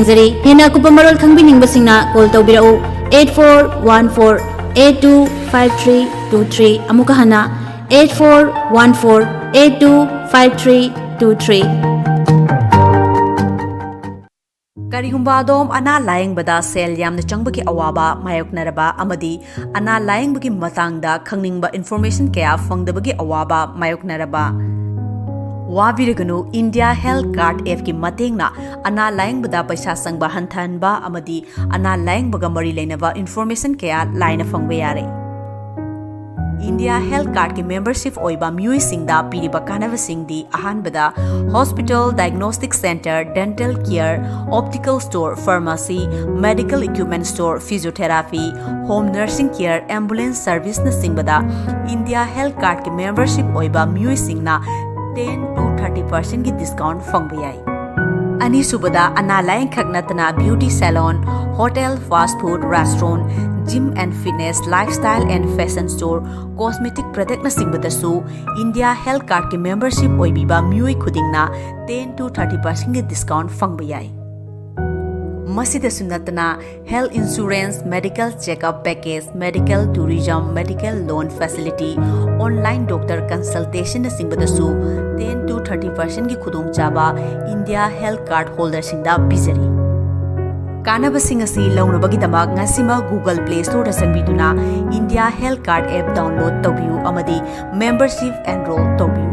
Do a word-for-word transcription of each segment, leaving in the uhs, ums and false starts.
ꯈꯪꯖꯔꯤ꯫ ꯍꯦꯟꯅ ꯑꯀꯨꯞꯄ ꯃꯔꯣꯜ ꯈꯪꯕꯤꯅꯤꯡꯕꯁꯤꯡꯅ call ꯇꯧꯕꯤꯔꯛꯎ, eight four one four eight two five three two three꯫ ꯑꯃꯨꯛꯀ ꯍꯟꯅ, eight four one four eight two five three two three꯫ ꯀꯔꯤꯒꯨꯝꯕ ꯑꯗꯣꯝ ꯑꯅꯥ ꯂꯥꯌꯦꯡꯕꯗ ꯁꯦꯜ ꯌꯥꯝꯅ ꯆꯪꯕꯒꯤ ꯑꯋꯥꯕ ꯃꯥꯌꯣꯛꯅꯔꯕ ꯑꯃꯗꯤ ꯑꯅꯥ ꯂꯥꯌꯦꯡꯕꯒꯤ ꯃꯇꯥꯡꯗ ꯈꯪꯅꯤꯡꯕ information ꯀꯌꯥ ꯐꯪꯗꯕꯒꯤ ꯑꯋꯥꯕ ꯃꯥꯌꯣꯛꯅꯔꯕ, ꯋꯥꯕꯤꯔꯒꯅꯨ꯫ India Health Card appꯀꯤ ꯃꯇꯦꯡꯅ ꯑꯅꯥ ꯂꯥꯌꯦꯡꯕꯗ ꯄꯩꯁꯥ ꯆꯪꯕ ꯍꯟꯊꯍꯟꯕ ꯑꯃꯗꯤ ꯑꯅꯥ ꯂꯥꯌꯦꯡꯕꯒ ꯃꯔꯤ ꯂꯩꯅꯕ information ꯀꯌꯥ ꯂꯥꯏꯅ ꯐꯪꯕ ꯌꯥꯔꯦ꯫ India Health Cardꯀꯤ membership ꯑꯣꯏꯕ ꯃꯤꯑꯣꯏꯁꯤꯡꯗ ꯄꯤꯔꯤꯕ ꯀꯥꯟꯅꯕꯁꯤꯡꯗꯤ: ꯑꯍꯥꯟꯕꯗ, hospital, diagnostic center, dental care, optical store, pharmacy, medical equipment store, physiotherapy, home nursing care, ambulance serviceꯅꯆꯤꯡꯕꯗ India Health Cardꯀꯤ membership ꯑꯣꯏꯕ ꯃꯤꯑꯣꯏꯁꯤꯡꯅ ten to thirty percentꯀꯤ discount ꯐꯪꯕ ꯌꯥꯏ꯫ ꯑꯅꯤꯁꯨꯕꯗ, ꯑꯅꯥ ꯂꯥꯌꯦꯡꯈꯛ ꯅꯠꯇꯅ beauty salon, hotel, fast food restaurant, gym and fitness, lifestyle and fashion store, cosmetic productꯅꯆꯤꯡꯕꯗꯁꯨ India Health Cardꯀꯤ membership ꯑꯣꯏꯕꯤꯕ ꯃꯤꯑꯣꯏ ꯈꯨꯗꯤꯡꯅ ten to thirty percentꯀꯤ discount ꯐꯪꯕ ꯌꯥꯏ꯫ ꯃꯁꯤꯗꯁꯨ ꯅꯠꯇꯅ, health insurance, medical checkup package, medical tourism, medical loan facility, online doctor consultationꯅꯆꯤꯡꯕꯗꯁꯨ ten to thirty percentꯀꯤ ꯈꯨꯗꯣꯡꯆꯥꯕ India Health Card holderꯁꯤꯡꯗ ꯄꯤꯖꯔꯤ꯫ ꯀꯥꯟꯅꯕꯁꯤꯡ ꯑꯁꯤ ꯂꯧꯅꯕꯒꯤꯗꯃꯛ ꯉꯁꯤꯃꯛ Google Play Storeꯗ ꯆꯪꯕꯤꯗꯨꯅ India Health Card app download ꯇꯧꯕꯤꯌꯨ ꯑꯃꯗꯤ membership enroll ꯇꯧꯕꯤꯌꯨ꯫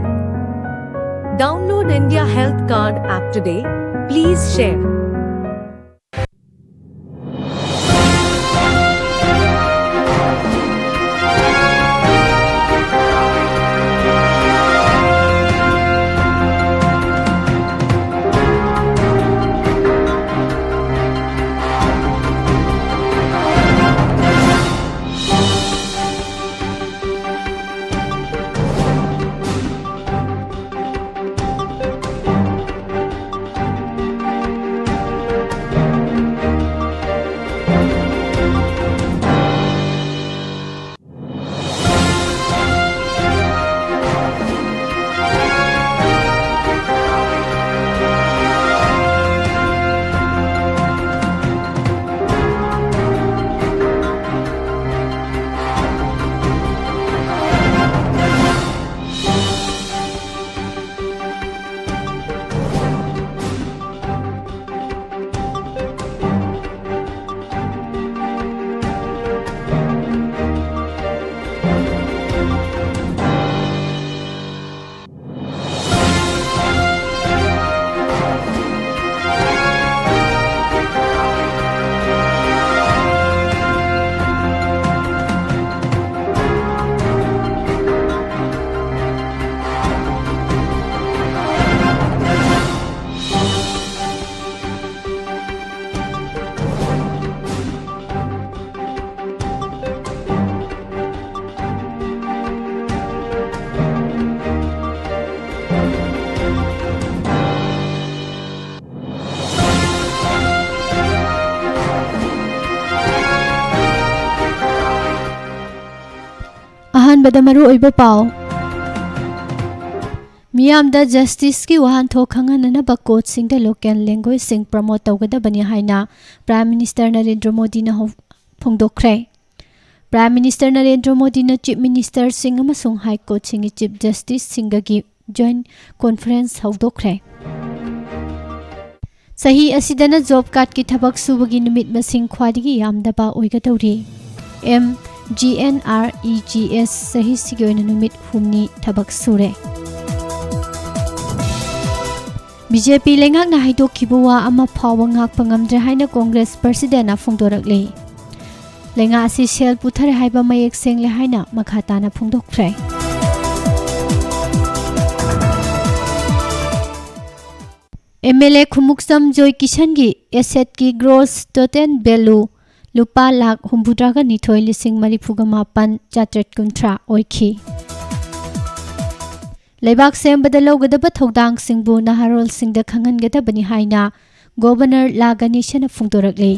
Download India Health Card app today. Please share. ꯕꯗ ꯃꯔꯨꯑꯣꯏꯕ ꯄꯥꯎ꯫ ꯃꯤꯌꯥꯝꯗ ꯖꯁꯇꯤꯁꯀꯤ ꯋꯥꯍꯟꯊꯣꯛ ꯈꯪꯍꯟꯅꯅꯕ ꯀꯣꯔꯠꯁꯤꯡꯗ ꯂꯣꯀꯦꯜ ꯂꯦꯡꯒ꯭ꯋꯦꯖꯁꯤꯡ ꯄ꯭ꯔꯃꯣꯠ ꯇꯧꯒꯗꯕꯅꯤ ꯍꯥꯏꯅ ꯄ꯭ꯔꯥꯏꯝ ꯃꯤꯅꯤꯁꯇꯔ ꯅꯔꯦꯟꯗ꯭ꯔ ꯃꯣꯗꯤꯅ ꯍꯧ-, ꯐꯣꯡꯗꯣꯛꯈ꯭ꯔꯦ꯫ ꯄ꯭ꯔꯥꯏꯝ ꯃꯤꯅꯤꯁꯇꯔ ꯅꯔꯦꯟꯗ꯭ꯔ ꯃꯣꯗꯤꯅ ꯆꯤꯐ ꯃꯤꯅꯤꯁꯇꯔꯁꯤꯡ ꯑꯃꯁꯨꯡ ꯍꯥꯏ ꯀꯣꯔꯠꯁꯤꯡꯒꯤ ꯆꯤꯐ ꯖꯁꯇꯤꯁꯁꯤꯡꯒꯒꯤ ꯖꯣꯏꯟꯠ ꯀꯣꯟꯐꯔꯦꯟꯁ ꯍꯧꯗꯣꯛꯈ꯭ꯔꯦ꯫ ꯆꯍꯤ ꯑꯁꯤꯗꯅ ꯖꯣꯕ ꯀꯥꯔꯗꯀꯤ ꯊꯕꯛ ꯁꯨꯕꯒꯤ ꯅꯨꯃꯤꯠ ꯃꯁꯤꯡ ꯈ꯭ꯋꯥꯏꯗꯒꯤ ꯌꯥꯝꯗꯕ ꯑꯣꯏꯒꯗꯧꯔꯤ꯫ M G N R E G S ꯆꯍꯤꯁꯤꯒꯤ ꯑꯣꯏꯅ ꯅꯨꯃꯤꯠ ꯍꯨꯝꯅꯤ ꯊꯕꯛ ꯁꯨꯔꯦ꯫ ꯕꯤ ꯖꯦ ꯄꯤ ꯂꯩꯉꯥꯛꯅ ꯍꯥꯏꯗꯣꯛꯈꯤꯕ ꯋꯥ ꯑꯃ ꯐꯥꯎꯕ ꯉꯥꯛꯄ ꯉꯝꯗ꯭ꯔꯦ ꯍꯥꯏꯅ ꯀꯣꯡꯒ꯭ꯔꯦꯁ ꯄ꯭ꯔꯁꯤꯗꯦꯟꯅ ꯐꯣꯡꯗꯣꯔꯛꯂꯤ꯫ ꯂꯩꯉꯥꯛ ꯑꯁꯤ ꯁꯦꯜ ꯄꯨꯊꯔꯦ ꯍꯥꯏꯕ ꯃꯌꯦꯛ ꯁꯦꯡꯂꯦ ꯍꯥꯏꯅ ꯃꯈꯥ ꯇꯥꯅ ꯐꯣꯡꯗꯣꯛꯈ꯭ꯔꯦ꯫ M L A Khumukcham Joy ꯀꯤꯁꯟꯒꯤ ꯑꯦꯁꯦꯠꯀꯤ ꯒ꯭ꯔꯣꯁ ꯇꯣꯇꯦꯜ ꯚꯦꯂꯨ ꯂꯨꯄꯥ ꯂꯥꯈ ꯍꯨꯝꯐꯨꯇꯔꯥꯒ ꯅꯤꯊꯣꯏ ꯂꯤꯁꯤꯡ ꯃꯔꯤꯐꯨꯒ ꯃꯥꯄꯟ ꯆꯥꯇ꯭ꯔꯦꯠ ꯀꯨꯟꯊ꯭ꯔꯥ ꯑꯣꯏꯈꯤ꯫ ꯂꯩꯕꯥꯛ ꯁꯦꯝꯕꯗ ꯂꯧꯒꯗꯕ ꯊꯧꯗꯥꯡꯁꯤꯡꯕꯨ ꯅꯍꯥꯔꯣꯜꯁꯤꯡꯗ ꯈꯪꯍꯟꯒꯗꯕꯅꯤ ꯍꯥꯏꯅ ꯒꯣꯚꯔꯅꯔ ꯂꯥ ꯒꯅꯦꯁꯟꯅ ꯐꯣꯡꯗꯣꯔꯛꯂꯤ꯫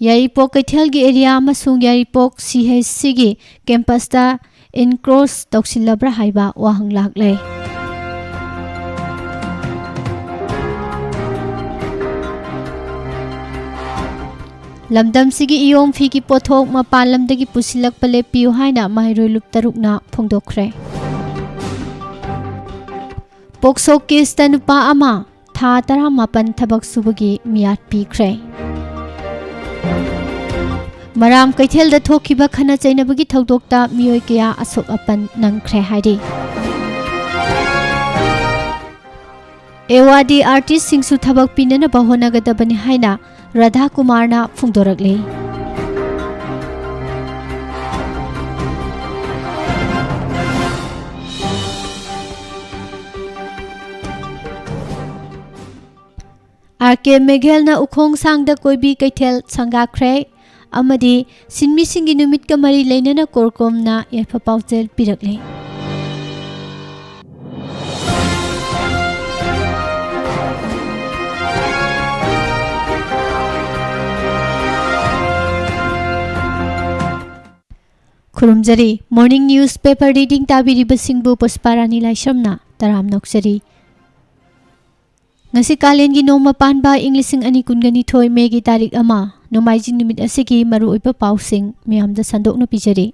ꯌꯥꯏꯔꯤꯄꯣꯛ ꯀꯩꯊꯦꯜꯒꯤ ꯑꯦꯔꯤꯌꯥ ꯑꯃꯁꯨꯡ ꯌꯥꯏꯔꯤꯄꯣꯛ ꯁꯤ ꯑꯩꯆ ꯁꯤꯒꯤ ꯀꯦꯝꯄꯁꯇ ꯏꯟꯀ꯭ꯔꯣꯁ ꯇꯧꯁꯤꯜꯂꯕ꯭ꯔꯥ ꯍꯥꯏꯕ ꯋꯥꯍꯪ ꯂꯥꯛꯂꯦ꯫ ꯂꯝꯗꯝꯁꯤꯒꯤ ꯏꯌꯣꯡ ꯐꯤꯒꯤ ꯄꯣꯠꯊꯣꯛ ꯃꯄꯥꯟ ꯂꯝꯗꯒꯤ ꯄꯨꯁꯤꯜꯂꯛꯄ ꯂꯦꯞꯄꯤꯌꯨ ꯍꯥꯏꯅ ꯃꯍꯩꯔꯣꯏ ꯂꯨꯞ ꯇꯔꯨꯛꯅ ꯐꯣꯡꯗꯣꯛꯈ꯭ꯔꯦ꯫ ꯄꯣꯛꯁꯣ ꯀꯦꯁꯇ ꯅꯨꯄꯥ ꯑꯃ ꯊꯥ ꯇꯔꯥꯃꯥꯄꯟ ꯊꯕꯛ ꯁꯨꯕꯒꯤ ꯃꯤꯌꯥꯠ ꯄꯤꯈ꯭ꯔꯦ꯫ ꯃꯔꯥꯝ ꯀꯩꯊꯦꯜꯗ ꯊꯣꯛꯈꯤꯕ ꯈꯠꯅ ꯆꯩꯅꯕꯒꯤ ꯊꯧꯗꯣꯛꯇ ꯃꯤꯑꯣꯏ ꯀꯌꯥ ꯑꯁꯣꯛ ꯑꯄꯟ ꯅꯪꯈ꯭ꯔꯦ ꯍꯥꯏꯔꯤ꯫ ꯑꯦꯋꯥꯗꯤ ꯑꯥꯔꯇꯤꯁꯁꯤꯡꯁꯨ ꯊꯕꯛ ꯄꯤꯅꯅꯕ ꯍꯣꯠꯅꯒꯗꯕꯅꯤ ꯍꯥꯏꯅ ꯔꯥꯙꯥ ꯀꯨꯃꯥꯔꯅ ꯐꯣꯡꯗꯣꯔꯛꯂꯤ꯫ ꯑꯥꯔ ꯀꯦ ꯃꯦꯘꯦꯜꯅ ꯎꯈꯣꯡꯁꯥꯡꯗ ꯀꯣꯏꯕꯤ ꯀꯩꯊꯦꯜ ꯁꯪꯒꯥꯈ꯭ꯔꯦ ꯑꯃꯗꯤ ꯁꯤꯟꯃꯤꯁꯤꯡꯒꯤ ꯅꯨꯃꯤꯠꯀ ꯃꯔꯤ ꯂꯩꯅꯅ ꯀꯣꯔꯀꯣꯝꯅ ꯌꯥꯏꯐ ꯄꯥꯎꯖꯦꯜ ꯄꯤꯔꯛꯂꯤ꯫ ꯈꯨꯔꯨꯝꯖꯔꯤ꯫ Morning news paper reading ꯇꯥꯕꯤꯔꯤꯕꯁꯤꯡꯕꯨ ꯄꯨꯁꯄꯥꯔꯥꯅꯤ ꯂꯥꯏꯁ꯭ꯔꯝꯅ ꯇꯔꯥꯝꯅ ꯑꯣꯛꯆꯔꯤ꯫ ꯉꯁꯤ ꯀꯥꯂꯦꯟꯒꯤ ꯅꯣꯡꯃ ꯄꯥꯟꯕ ꯏꯪ ꯂꯤꯁꯤꯡ ꯑꯅꯤ ꯀꯨꯟꯒ ꯅꯤꯊꯣꯏ ꯃꯦꯒꯤ ꯇꯥꯔꯤꯛ ꯑꯃ, ꯅꯣꯡꯃꯥꯏꯖꯤꯡ ꯅꯨꯃꯤꯠ ꯑꯁꯤꯒꯤ ꯃꯔꯨꯑꯣꯏꯕ ꯄꯥꯎꯁꯤꯡ ꯃꯤꯌꯥꯝꯗ ꯁꯟꯗꯣꯛꯅ ꯄꯤꯖꯔꯤ꯫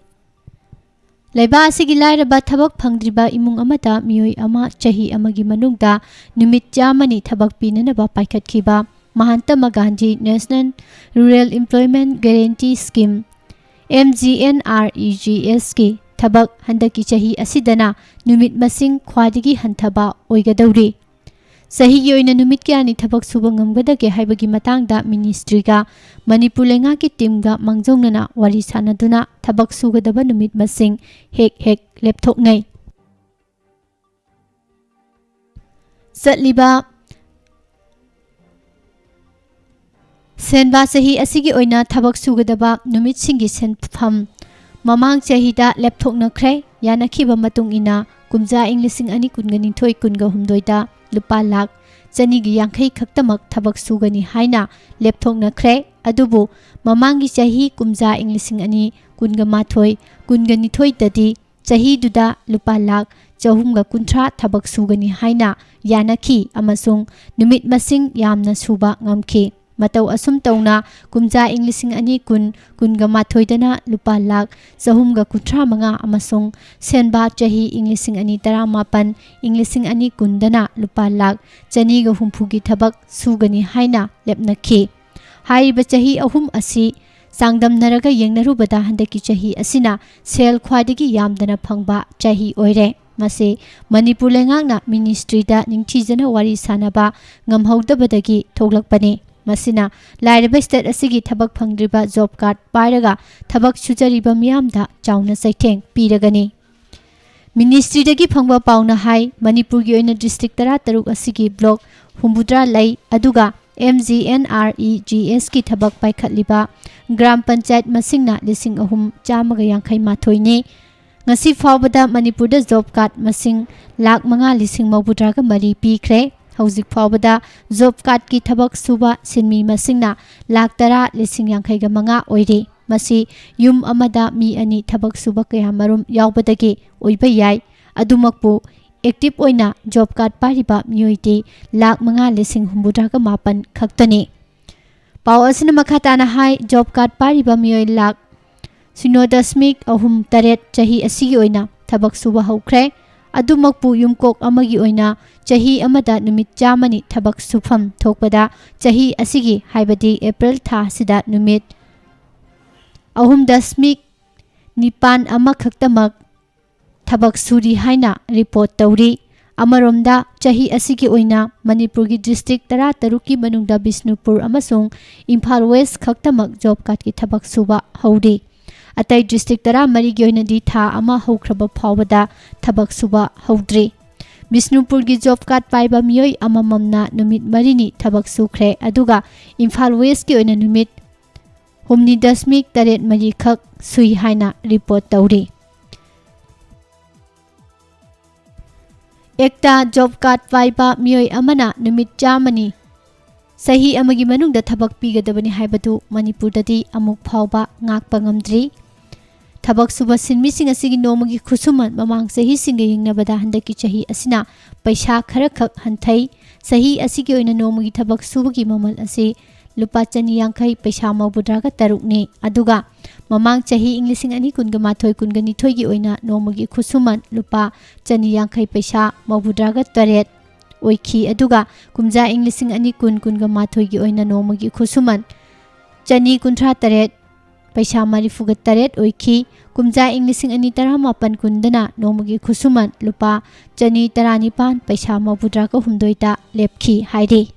ꯂꯩꯕꯥꯛ ꯑꯁꯤꯒꯤ ꯂꯥꯏꯔꯕ ꯊꯕꯛ ꯐꯪꯗ꯭ꯔꯤꯕ ꯏꯃꯨꯡ ꯑꯃꯗ ꯃꯤꯑꯣꯏ ꯑꯃ ꯆꯍꯤ ꯑꯃꯒꯤ ꯃꯅꯨꯡꯗ ꯅꯨꯃꯤꯠ ꯆꯥꯝꯃꯅꯤ ꯊꯕꯛ ꯄꯤꯅꯅꯕ ꯄꯥꯏꯈꯠꯈꯤꯕ ꯃꯍꯥꯟꯇꯃ Gandhi National Rural Employment Guarantee Scheme, M G N R E G S ꯀꯤ ꯊꯕꯛ ꯍꯟꯗꯛꯀꯤ ꯆꯍꯤ ꯑꯁꯤꯗꯅ ꯅꯨꯃꯤꯠ ꯃꯁꯤꯡ ꯈ꯭ꯋꯥꯏꯗꯒꯤ ꯍꯟꯊꯕ ꯑꯣꯏꯒꯗꯧꯔꯤ꯫ ꯆꯍꯤꯒꯤ ꯑꯣꯏꯅ ꯅꯨꯃꯤꯠ ꯀꯌꯥꯅꯤ ꯊꯕꯛ ꯁꯨꯕ ꯉꯝꯒꯗꯒꯦ ꯍꯥꯏꯕꯒꯤ ꯃꯇꯥꯡꯗ ꯃꯤꯅꯤꯁꯇ꯭ꯔꯤꯒ ꯃꯅꯤꯄꯨꯔ ꯂꯩꯉꯥꯛꯀꯤ ꯇꯤꯝꯒ ꯃꯥꯡꯖꯧꯅꯅ ꯋꯥꯔꯤ ꯁꯥꯟꯅꯗꯨꯅ ꯊꯕꯛ ꯁꯨꯒꯗꯕ ꯅꯨꯃꯤꯠ ꯃꯁꯤꯡ ꯍꯦꯛ ꯍꯦꯛ ꯂꯦꯞꯊꯣꯛꯅꯩ꯫ ꯆꯠꯂꯤꯕ ꯁꯦꯟꯕꯥ ꯆꯍꯤ ꯑꯁꯤꯒꯤ ꯑꯣꯏꯅ ꯊꯕꯛ ꯁꯨꯒꯗꯕ ꯅꯨꯃꯤꯠꯁꯤꯡꯒꯤ ꯁꯦꯟꯐꯝ ꯃꯃꯥꯡ ꯆꯍꯤꯗ ꯂꯦꯞꯊꯣꯛꯅꯈ꯭ꯔꯦ꯫ ꯌꯥꯅꯈꯤꯕ ꯃꯇꯨꯡ ꯏꯟꯅ ꯀꯨꯝꯖꯥ ꯏꯪ ꯂꯤꯁꯤꯡ ꯑꯅꯤ ꯀꯨꯟꯒ ꯅꯤꯊꯣꯏ ꯀꯨꯟꯒ ꯍꯨꯝꯗꯣꯏꯗ ꯂꯨꯄꯥ ꯂꯥꯈ ꯆꯅꯤꯒꯤ ꯌꯥꯡꯈꯩ ꯈꯛꯇꯃꯛ ꯊꯕꯛ ꯁꯨꯒꯅꯤ ꯍꯥꯏꯅ ꯂꯦꯞꯊꯣꯛꯅꯈ꯭ꯔꯦ꯫ ꯑꯗꯨꯕꯨ ꯃꯃꯥꯡꯒꯤ ꯆꯍꯤ ꯀꯨꯝꯖꯥ ꯏꯪ ꯂꯤꯁꯤꯡ ꯑꯅꯤ ꯀꯨꯟꯒ ꯃꯥꯊꯣꯏ ꯀꯨꯟꯒ ꯅꯤꯊꯣꯏꯗꯗꯤ ꯆꯍꯤꯗꯨꯗ ꯂꯨꯄꯥ ꯂꯥꯈ ꯆꯍꯨꯝꯒ ꯀꯨꯟꯊ꯭ꯔꯥ ꯊꯕꯛ ꯁꯨꯒꯅꯤ ꯍꯥꯏꯅ ꯌꯥꯅꯈꯤ ꯑꯃꯁꯨꯡ ꯅꯨꯃꯤꯠ ꯃꯁꯤꯡ ꯌꯥꯝꯅ ꯁꯨꯕ ꯉꯝꯈꯤ꯫ ꯃꯇꯧ ꯑꯁꯨꯝ ꯇꯧꯅ ꯀꯨꯝꯖꯥ ꯏꯪ ꯂꯤꯁꯤꯡ ꯑꯅꯤ ꯀꯨꯟ ꯀꯨꯟꯒ ꯃꯥꯊꯣꯏꯗꯅ ꯂꯨꯄꯥ ꯂꯥꯈ ꯆꯍꯨꯝꯒ ꯀꯨꯟꯊ꯭ꯔꯥ ꯃꯉꯥ ꯑꯃꯁꯨꯡ ꯁꯦꯟꯕꯥ ꯆꯍꯤ ꯏꯪ ꯂꯤꯁꯤꯡ ꯑꯅꯤ ꯇꯔꯥꯃꯥꯄꯟ ꯏꯪ ꯂꯤꯁꯤꯡ ꯑꯅꯤ ꯀꯨꯟꯗꯅ ꯂꯨꯄꯥ ꯂꯥꯈ ꯆꯅꯤꯒ ꯍꯨꯝꯐꯨꯒꯤ ꯊꯕꯛ ꯁꯨꯒꯅꯤ ꯍꯥꯏꯅ ꯂꯦꯞꯅꯈꯤ꯫ ꯍꯥꯏꯔꯤꯕ ꯆꯍꯤ ꯑꯍꯨꯝ ꯑꯁꯤ ꯆꯥꯡꯗꯝꯅꯔꯒ ꯌꯦꯡꯅꯔꯨꯕꯗ ꯍꯟꯗꯛꯀꯤ ꯆꯍꯤ ꯑꯁꯤꯅ ꯁꯦꯜ ꯈ꯭ꯋꯥꯏꯗꯒꯤ ꯌꯥꯝꯗꯅ ꯐꯪꯕ ꯆꯍꯤ ꯑꯣꯏꯔꯦ꯫ ꯃꯁꯤ ꯃꯅꯤꯄꯨꯔ ꯂꯩꯉꯥꯛꯅ ꯃꯤꯅꯤꯁꯇ꯭ꯔꯤꯗ ꯅꯤꯡꯊꯤꯖꯅ ꯋꯥꯔꯤ ꯁꯥꯅꯕ ꯉꯝꯍꯧꯗꯕꯗꯒꯤ ꯊꯣꯛꯂꯛꯄꯅꯤ꯫ ꯃꯁꯤꯅ ꯂꯥꯏꯔꯕ ꯁ꯭ꯇꯦꯠ ꯑꯁꯤꯒꯤ ꯊꯕꯛ ꯐꯪꯗ꯭ꯔꯤꯕ ꯖꯣꯕ ꯀꯥꯔꯗ ꯄꯥꯏꯔꯒ ꯊꯕꯛ ꯁꯨꯖꯔꯤꯕ ꯃꯤꯌꯥꯝꯗ ꯆꯥꯎꯅ ꯆꯩꯊꯦꯡ ꯄꯤꯔꯒꯅꯤ꯫ ꯃꯤꯅꯤꯁꯇ꯭ꯔꯤꯗꯒꯤ ꯐꯪꯕ ꯄꯥꯎꯅ ꯍꯥꯏ, ꯃꯅꯤꯄꯨꯔꯒꯤ ꯑꯣꯏꯅ ꯗꯤꯁꯇ꯭ꯔꯤꯛ ꯇꯔꯥꯇꯔꯨꯛ ꯑꯁꯤꯒꯤ ꯕ꯭ꯂꯣꯛ ꯍꯨꯝꯐꯨꯇꯔꯥ ꯂꯩ, ꯑꯗꯨꯒ M G N R E G S ꯀꯤ ꯊꯕꯛ ꯄꯥꯏꯈꯠꯂꯤꯕ ꯒ꯭ꯔꯥꯝ ꯄꯟꯆꯥꯌꯠ ꯃꯁꯤꯡꯅ ꯂꯤꯁꯤꯡ ꯑꯍꯨꯝ ꯆꯥꯝꯃꯒ ꯌꯥꯡꯈꯩ ꯃꯥꯊꯣꯏꯅꯤ꯫ ꯉꯁꯤ ꯐꯥꯎꯕꯗ ꯃꯅꯤꯄꯨꯔꯗ ꯖꯣꯕ ꯀꯥꯔꯗ ꯃꯁꯤꯡ ꯂꯥꯈ ꯃꯉꯥ ꯂꯤꯁꯤꯡ ꯃꯧꯗ꯭ꯔꯥꯒ ꯃꯔꯤ ꯄꯤꯈ꯭ꯔꯦ꯫ ꯍꯧꯖꯤꯛ ꯐꯥꯎꯕꯗ ꯖꯣꯕ ꯀꯥꯔꯗꯀꯤ ꯊꯕꯛ ꯁꯨꯕ ꯁꯤꯟꯃꯤ ꯃꯁꯤꯡꯅ ꯂꯥꯈ ꯇꯔꯥ ꯂꯤꯁꯤꯡ ꯌꯥꯡꯈꯩꯒ ꯃꯉꯥ ꯑꯣꯏꯔꯤ꯫ ꯃꯁꯤ ꯌꯨꯝ ꯑꯃꯗ ꯃꯤ ꯑꯅꯤ ꯊꯕꯛ ꯁꯨꯕ ꯀꯌꯥꯃꯔꯨꯝ ꯌꯥꯎꯕꯗꯒꯤ ꯑꯣꯏꯕ ꯌꯥꯏ꯫ ꯑꯗꯨꯃꯛꯄꯨ, ꯑꯦꯛꯇꯤꯚ ꯑꯣꯏꯅ ꯖꯣꯕ ꯀꯥꯔꯗ ꯄꯥꯏꯔꯤꯕ ꯃꯤꯑꯣꯏꯗꯤ ꯂꯥꯈ ꯃꯉꯥ ꯂꯤꯁꯤꯡ ꯍꯨꯝꯐꯨꯇꯔꯥꯒ ꯃꯥꯄꯟ ꯈꯛꯇꯅꯤ꯫ ꯄꯥꯎ ꯑꯁꯤꯅ ꯃꯈꯥ ꯇꯥꯅ ꯍꯥꯏ, ꯖꯣꯕ ꯀꯥꯔꯗ ꯄꯥꯏꯔꯤꯕ ꯃꯤꯑꯣꯏ ꯂꯥꯈ ꯁꯤꯅꯣ ꯗꯁꯃꯤꯛ ꯑꯍꯨꯝ ꯇꯔꯦꯠ ꯆꯍꯤ ꯑꯁꯤꯒꯤ ꯑꯣꯏꯅ ꯊꯕꯛ ꯁꯨꯕ ꯍꯧꯈ꯭ꯔꯦ꯫ ꯑꯗꯨꯃꯛꯄꯨ, ꯌꯨꯝꯀꯣꯛ ꯑꯃꯒꯤ ꯑꯣꯏꯅ ꯆꯍꯤ ꯑꯃꯗ ꯅꯨꯃꯤꯠ ꯆꯥꯝꯃꯅꯤ ꯊꯕꯛ ꯁꯨꯐꯝ ꯊꯣꯛꯄꯗ, ꯆꯍꯤ ꯑꯁꯤꯒꯤ, ꯍꯥꯏꯕꯗꯤ ꯑꯦꯄ꯭ꯔꯤꯜ ꯊꯥ ꯑꯁꯤꯗ ꯅꯨꯃꯤꯠ ꯑꯍꯨꯝ ꯗꯁꯃꯤꯛ ꯅꯤꯄꯥꯟ ꯑꯃꯈꯛꯇꯃꯛ ꯊꯕꯛ ꯁꯨꯔꯤ ꯍꯥꯏꯅ ꯔꯤꯄꯣꯔꯠ ꯇꯧꯔꯤ꯫ ꯑꯃꯔꯣꯝꯗ, ꯆꯍꯤ ꯑꯁꯤꯒꯤ ꯑꯣꯏꯅ ꯃꯅꯤꯄꯨꯔꯒꯤ ꯗꯤꯁꯇ꯭ꯔꯤꯛ ꯇꯔꯥꯇꯔꯨꯛꯀꯤ ꯃꯅꯨꯡꯗ ꯕꯤꯁꯅꯨꯄꯨꯔ ꯑꯃꯁꯨꯡ ꯏꯝꯐꯥꯜ ꯋꯦꯁ ꯈꯛꯇꯃꯛ ꯖꯣꯕ ꯀꯥꯔꯗꯀꯤ ꯊꯕꯛ ꯁꯨꯕ ꯍꯧꯔꯤ꯫ ꯑꯇꯩ ꯗꯤꯁꯇ꯭ꯔꯤꯛ ꯇꯔꯥꯃꯔꯤꯒꯤ ꯑꯣꯏꯅꯗꯤ ꯊꯥ ꯑꯃ ꯍꯧꯈ꯭ꯔꯕ ꯐꯥꯎꯕꯗ ꯊꯕꯛ ꯁꯨꯕ ꯍꯧꯗ꯭ꯔꯤ꯫ ꯕꯤꯁꯅꯨꯄꯨꯔꯒꯤ ꯖꯣꯕ ꯀꯥꯔꯗ ꯄꯥꯏꯕ ꯃꯤꯑꯣꯏ ꯑꯃꯃꯝꯅ ꯅꯨꯃꯤꯠ ꯃꯔꯤꯅꯤ ꯊꯕꯛ ꯁꯨꯈ꯭ꯔꯦ, ꯑꯗꯨꯒ ꯏꯝꯐꯥꯜ ꯋꯦꯁꯀꯤ ꯑꯣꯏꯅ ꯅꯨꯃꯤꯠ ꯍꯨꯝꯅꯤ ꯗꯁꯃꯤꯛ ꯇꯔꯦꯠ ꯃꯔꯤꯈꯛ ꯁꯨꯏ ꯍꯥꯏꯅ ꯔꯤꯄꯣꯔꯠ ꯇꯧꯔꯤ꯫ ꯑꯦꯛꯇ ꯖꯣꯕ ꯀꯥꯔꯗ ꯄꯥꯏꯕ ꯃꯤꯑꯣꯏ ꯑꯃꯅ ꯅꯨꯃꯤꯠ ꯆꯥꯝꯃꯅꯤ ꯆꯍꯤ ꯑꯃꯒꯤ ꯃꯅꯨꯡꯗ ꯊꯕꯛ ꯄꯤꯒꯗꯕꯅꯤ ꯍꯥꯏꯕꯗꯨ ꯃꯅꯤꯄꯨꯔꯗꯗꯤ ꯑꯃꯨꯛ ꯐꯥꯎꯕ ꯉꯥꯛꯄ ꯉꯝꯗ꯭ꯔꯤ꯫ ꯊꯕꯛ ꯁꯨꯕ ꯁꯤꯟꯃꯤꯁꯤꯡ ꯑꯁꯤꯒꯤ ꯅꯣꯡꯃꯒꯤ ꯈꯨꯠꯁꯨꯃꯟ ꯃꯃꯥꯡ ꯆꯍꯤꯁꯤꯡꯒ ꯌꯦꯡꯅꯕꯗ ꯍꯟꯗꯛꯀꯤ ꯆꯍꯤ ꯑꯁꯤꯅ ꯄꯩꯁꯥ ꯈꯔꯈꯛ ꯍꯟꯊꯩ꯫ ꯆꯍꯤ ꯑꯁꯤꯒꯤ ꯑꯣꯏꯅ ꯅꯣꯡꯃꯒꯤ ꯊꯕꯛ ꯁꯨꯕꯒꯤ ꯃꯃꯜ ꯑꯁꯤ ꯂꯨꯄꯥ ꯆꯅꯤ ꯌꯥꯡꯈꯩ ꯄꯩꯁꯥ ꯃꯧꯗ꯭ꯔꯥꯒ ꯇꯔꯨꯛꯅꯤ꯫ ꯑꯗꯨꯒ ꯃꯃꯥꯡ ꯆꯍꯤ, ꯏꯪ ꯂꯤꯁꯤꯡ ꯑꯅꯤ ꯀꯨꯟꯒ ꯃꯥꯊꯣꯏ ꯀꯨꯟꯒ ꯅꯤꯊꯣꯏꯒꯤ ꯑꯣꯏꯅ ꯅꯣꯡꯃꯒꯤ ꯈꯨꯠꯁꯨꯃꯟ ꯂꯨꯄꯥ ꯆꯅꯤ ꯌꯥꯡꯈꯩ ꯄꯩꯁꯥ ꯃꯧꯗ꯭ꯔꯥꯒ ꯇꯔꯦꯠ ꯑꯣꯏꯈꯤ꯫ ꯑꯗꯨꯒ ꯀꯨꯝꯖꯥ, ꯏꯪ ꯂꯤꯁꯤꯡ ꯑꯅꯤ ꯀꯨꯟ ꯀꯨꯟꯒ ꯃꯥꯊꯣꯏꯒꯤ ꯑꯣꯏꯅ ꯅꯣꯡꯃꯒꯤ ꯈꯨꯠꯁꯨꯃꯟ ꯆꯅꯤ ꯀꯨꯟꯊ꯭ꯔꯥ ꯇꯔꯦꯠ ꯄꯩꯁꯥ ꯃꯔꯤꯐꯨꯒ ꯇꯔꯦꯠ ꯑꯣꯏꯈꯤ꯫ ꯀꯨꯝꯖꯥ, ꯏꯪ ꯂꯤꯁꯤꯡ ꯑꯅꯤ ꯇꯔꯥꯃꯥꯄꯟ ꯀꯨꯟꯗꯅ ꯅꯣꯡꯃꯒꯤ ꯈꯨꯠꯁꯨꯃꯟ ꯂꯨꯄꯥ ꯆꯅꯤ ꯇꯔꯥꯅꯤꯄꯥꯟ ꯄꯩꯁꯥ ꯃꯧꯗ꯭ꯔꯥꯒ ꯍꯨꯝꯗꯣꯏꯗ ꯂꯦꯞꯈꯤ ꯍꯥꯏꯔꯤ꯫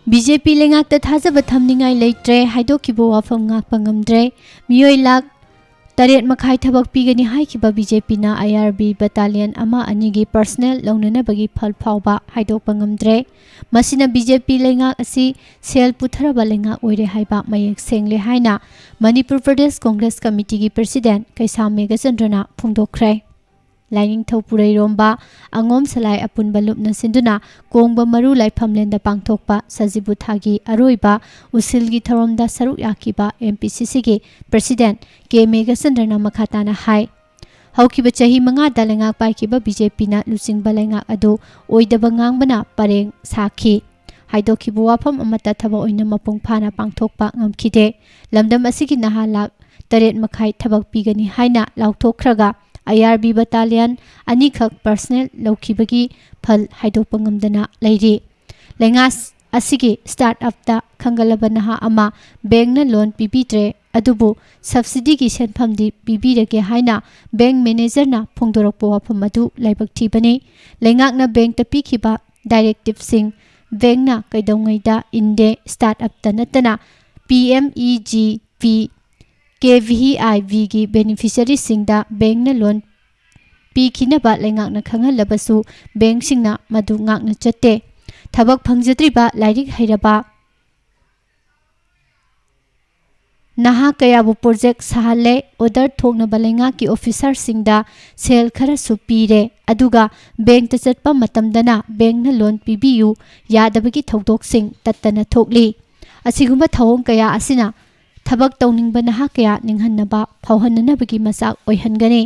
ꯕꯤ ꯖꯦ ꯄꯤ ꯂꯩꯉꯥꯛꯇ ꯊꯥꯖꯕ ꯊꯝꯅꯤꯡꯉꯥꯏ ꯂꯩꯇ꯭ꯔꯦ, ꯍꯥꯏꯗꯣꯛꯈꯤꯕ ꯋꯥꯐꯝ ꯉꯥꯛꯄ ꯉꯝꯗ꯭ꯔꯦ꯫ ꯃꯤꯑꯣꯏ ꯂꯥꯈ ꯇꯔꯦꯠ ꯃꯈꯥꯏ ꯊꯕꯛ ꯄꯤꯒꯅꯤ ꯍꯥꯏꯈꯤꯕ ꯕꯤ ꯖꯦ ꯄꯤꯅ ꯑꯥꯏ ꯑꯥꯔ ꯕꯤ ꯕꯇꯥꯂꯤꯌꯟ ꯑꯃ ꯑꯅꯤꯒꯤ ꯄꯔꯁꯅꯦꯜ ꯂꯧꯅꯅꯕꯒꯤ ꯐꯜ ꯐꯥꯎꯕ ꯍꯥꯏꯗꯣꯛꯄ ꯉꯝꯗ꯭ꯔꯦ꯫ ꯃꯁꯤꯅ ꯕꯤ ꯖꯦ ꯄꯤ ꯂꯩꯉꯥꯛ ꯑꯁꯤ ꯁꯦꯜ ꯄꯨꯊꯔꯕ ꯂꯩꯉꯥꯛ ꯑꯣꯏꯔꯦ ꯍꯥꯏꯕ ꯃꯌꯦꯛ ꯁꯦꯡꯂꯦ ꯍꯥꯏꯅ ꯃꯅꯤꯄꯨꯔ ꯄ꯭ꯔꯗꯦꯁ ꯀꯣꯡꯒ꯭ꯔꯦꯁ ꯀꯃꯤꯇꯤꯒꯤ ꯄ꯭ꯔꯁꯤꯗꯦꯟꯠ ꯀꯩꯁꯥꯝ ꯃꯦꯘꯆꯟꯗ꯭ꯔꯅ ꯐꯣꯡꯗꯣꯛꯈ꯭ꯔꯦ꯫ ꯂꯥꯏꯅꯤꯡꯊꯧ ꯄꯨꯔꯩꯔꯣꯝꯕ, ꯑꯉꯣꯝ ꯁꯂꯥꯏ ꯑꯄꯨꯟꯕ ꯂꯨꯞꯅ ꯁꯤꯟꯗꯨꯅ ꯀꯣꯡꯕ ꯃꯔꯨ ꯂꯥꯏꯐꯝꯂꯦꯟꯗ ꯄꯥꯡꯊꯣꯛꯄ ꯁꯖꯤꯕꯨ ꯊꯥꯒꯤ ꯑꯔꯣꯏꯕ ꯎꯁꯤꯜꯒꯤ ꯊꯧꯔꯝꯗ ꯁꯔꯨꯛ ꯌꯥꯈꯤꯕ ꯑꯦꯝ ꯄꯤ ꯁꯤ ꯁꯤꯒꯤ ꯄ꯭ꯔꯁꯤꯗꯦꯟꯠ ꯀꯦ ꯃꯦꯘꯆꯟꯗ꯭ꯔꯅ ꯃꯈꯥ ꯇꯥꯅ ꯍꯥꯏ, ꯍꯧꯈꯤꯕ ꯆꯍꯤ ꯃꯉꯥꯗ ꯂꯩꯉꯥꯛ ꯄꯥꯏꯈꯤꯕ ꯕꯤ ꯖꯦ ꯄꯤꯅ ꯂꯨꯆꯤꯡꯕ ꯂꯩꯉꯥꯛ ꯑꯗꯨ ꯑꯣꯏꯗꯕ ꯉꯥꯡꯕꯅ ꯄꯔꯦꯡ ꯁꯥꯈꯤ꯫ ꯍꯥꯏꯗꯣꯛꯈꯤꯕ ꯋꯥꯐꯝ ꯑꯃꯠꯇ ꯊꯕꯛ ꯑꯣꯏꯅ ꯃꯄꯨꯡ ꯐꯥꯅ ꯄꯥꯡꯊꯣꯛꯄ ꯉꯝꯈꯤꯗꯦ꯫ ꯂꯝꯗꯝ ꯑꯁꯤꯒꯤ ꯅꯍꯥ ꯂꯥꯈ ꯇꯔꯦꯠ ꯃꯈꯥꯏ ꯊꯕꯛ ꯄꯤꯒꯅꯤ ꯍꯥꯏꯅ ꯂꯥꯎꯊꯣꯛꯈ꯭ꯔꯒ ꯑꯥꯏ ꯑꯥꯔ ꯕꯤ ꯕꯇꯥꯂꯤꯌꯟ ꯑꯅꯤꯈꯛ ꯄꯔꯁꯅꯦꯜ ꯂꯧꯈꯤꯕꯒꯤ ꯐꯜ ꯍꯥꯏꯗꯣꯛꯄ ꯉꯝꯗꯅ ꯂꯩꯔꯤ꯫ ꯂꯩꯉꯥꯛ ꯑꯁꯤꯒꯤ ꯁ꯭ꯇꯥꯔꯠ ꯑꯞꯇ ꯈꯪꯒꯠꯂꯕ ꯅꯍꯥ ꯑꯃ ꯕꯦꯡꯛꯅ ꯂꯣꯟ ꯄꯤꯕꯤꯗ꯭ꯔꯦ, ꯑꯗꯨꯕꯨ ꯁꯕꯁꯤꯗꯤꯒꯤ ꯁꯦꯟꯐꯝꯗꯤ ꯄꯤꯕꯤꯔꯒꯦ ꯍꯥꯏꯅ ꯕꯦꯡꯛ ꯃꯦꯅꯦꯖꯔꯅ ꯐꯣꯡꯗꯣꯔꯛꯄ ꯋꯥꯐꯝ ꯑꯗꯨ ꯂꯥꯏꯕꯛ ꯊꯤꯕꯅꯤ꯫ ꯂꯩꯉꯥꯛꯅ ꯕꯦꯡꯛꯇ ꯄꯤꯈꯤꯕ ꯗꯥꯏꯔꯦꯛꯇꯤꯚꯁꯤꯡ ꯕꯦꯡꯛꯅ ꯀꯩꯗꯧꯉꯩꯗ ꯏꯟꯗꯦ꯫ ꯁ꯭ꯇꯥꯔꯠ ꯑꯞꯇ ꯅꯠꯇꯅ P M E G P, K V I ꯚꯤꯒꯤ ꯕꯦꯅꯤꯐꯤꯁꯔꯤꯁꯤꯡꯗ ꯕꯦꯡꯛꯅ ꯂꯣꯟ ꯄꯤꯈꯤꯅꯕ ꯂꯩꯉꯥꯛꯅ ꯈꯪꯍꯜꯂꯕꯁꯨ ꯕꯦꯡꯛꯁꯤꯡꯅ ꯃꯗꯨ ꯉꯥꯛꯅ ꯆꯠꯇꯦ꯫ ꯊꯕꯛ ꯐꯪꯖꯗ꯭ꯔꯤꯕ ꯂꯥꯏꯔꯤꯛ ꯍꯩꯔꯕ ꯅꯍꯥ ꯀꯌꯥꯕꯨ ꯄ꯭ꯔꯣꯖꯦꯛ ꯁꯥꯍꯜꯂꯦ, ꯑꯣꯔꯗꯔ ꯊꯣꯛꯅꯕ ꯂꯩꯉꯥꯛꯀꯤ ꯑꯣꯐꯤꯁꯥꯔꯁꯤꯡꯗ ꯁꯦꯜ ꯈꯔꯁꯨ ꯄꯤꯔꯦ, ꯑꯗꯨꯒ ꯕꯦꯡꯛꯇ ꯆꯠꯄ ꯃꯇꯝꯗꯅ ꯕꯦꯡꯛꯅ ꯂꯣꯟ ꯄꯤꯕꯤꯌꯨ ꯌꯥꯗꯕꯒꯤ ꯊꯧꯗꯣꯛꯁꯤꯡ ꯇꯠꯇꯅ ꯊꯣꯛꯂꯤ꯫ ꯑꯁꯤꯒꯨꯝꯕ ꯊꯧꯑꯣꯡ ꯀꯌꯥ ꯑꯁꯤꯅ ꯊꯕꯛ ꯇꯧꯅꯤꯡꯕ ꯅꯍꯥ ꯀꯌꯥ ꯅꯤꯡꯍꯟꯅꯕ ꯐꯥꯎꯍꯟꯅꯅꯕꯒꯤ ꯃꯆꯥꯛ ꯑꯣꯏꯍꯟꯒꯅꯤ꯫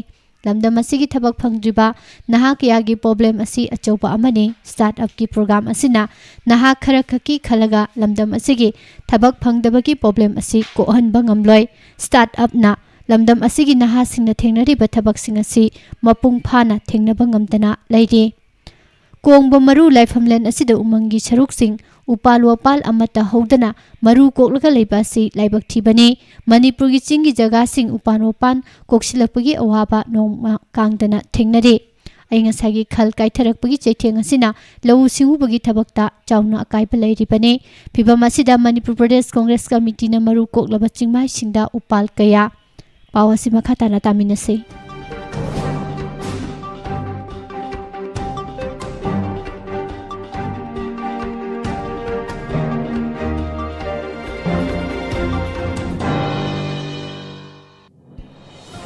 ꯂꯝꯗꯝ ꯑꯁꯤꯒꯤ ꯊꯕꯛ ꯐꯪꯗ꯭ꯔꯤꯕ ꯅꯍꯥ ꯀꯌꯥꯒꯤ ꯄ꯭ꯔꯣꯕ꯭ꯂꯦꯝ ꯑꯁꯤ ꯑꯆꯧꯕ ꯑꯃꯅꯤ꯫ ꯁ꯭ꯇꯥꯔꯠ ꯑꯞꯀꯤ ꯄ꯭ꯔꯣꯒ꯭ꯔꯥꯝ ꯑꯁꯤꯅ ꯅꯍꯥ ꯈꯔ ꯈꯛꯀꯤ ꯈꯜꯂꯒ ꯂꯝꯗꯝ ꯑꯁꯤꯒꯤ ꯊꯕꯛ ꯐꯪꯗꯕꯒꯤ ꯄ꯭ꯔꯣꯕ꯭ꯂꯦꯝ ꯑꯁꯤ ꯀꯣꯛꯍꯟꯕ ꯉꯝꯂꯣꯏ꯫ ꯁ꯭ꯇꯥꯔꯠ ꯑꯞꯅ ꯂꯝꯗꯝ ꯑꯁꯤꯒꯤ ꯅꯍꯥꯁꯤꯡꯅ ꯊꯦꯡꯅꯔꯤꯕ ꯊꯕꯛꯁꯤꯡ ꯑꯁꯤ ꯃꯄꯨꯡ ꯐꯥꯅ ꯊꯦꯡꯅꯕ ꯉꯝꯗꯅ ꯂꯩꯔꯤ꯫ ꯀꯣꯡꯕ ꯃꯔꯨ ꯂꯥꯏꯐꯝꯂꯦꯟ ꯑꯁꯤꯗ ꯎꯃꯪꯒꯤ ꯁꯔꯨꯛꯁꯤꯡ ꯎꯄꯥꯜ ꯋꯥꯄꯥꯜ ꯑꯃꯠꯇ ꯍꯧꯗꯅ ꯃꯔꯨ ꯀꯣꯛꯂꯒ ꯂꯩꯕ ꯑꯁꯤ ꯂꯥꯏꯕꯛ ꯊꯤꯕꯅꯤ꯫ ꯃꯅꯤꯄꯨꯔꯒꯤ ꯆꯤꯡꯒꯤ ꯖꯒꯥꯁꯤꯡ ꯎꯄꯥꯜ ꯋꯥꯄꯥꯜ ꯀꯣꯛꯁꯤꯜꯂꯛꯄꯒꯤ ꯑꯋꯥꯕ ꯅꯣꯡꯃ ꯀꯥꯡꯗꯅ ꯊꯦꯡꯅꯔꯤ꯫ ꯑꯏꯪ ꯑꯁꯥꯒꯤ ꯈꯜ ꯀꯥꯏꯊꯔꯛꯄꯒꯤ ꯆꯩꯊꯦꯡ ꯑꯁꯤꯅ ꯂꯧꯎ ꯁꯤꯡꯎꯕꯒꯤ ꯊꯕꯛꯇ ꯆꯥꯎꯅ ꯑꯀꯥꯏꯕ ꯂꯩꯔꯤꯕꯅꯤ꯫ ꯐꯤꯚꯝ ꯑꯁꯤꯗ ꯃꯅꯤꯄꯨꯔ ꯄ꯭ꯔꯗꯦꯁ ꯀꯣꯡꯒ꯭ꯔꯦꯁ ꯀꯃꯤꯇꯤꯅ ꯃꯔꯨ ꯀꯣꯛꯂꯕ ꯆꯤꯡꯃꯥꯏꯁꯤꯡꯗ ꯎꯄꯥꯜ ꯀꯌꯥ ꯄꯥꯎ ꯑꯁꯤ ꯃꯈꯥ ꯇꯥꯅ ꯇꯥꯃꯤꯟꯅꯁꯤ꯫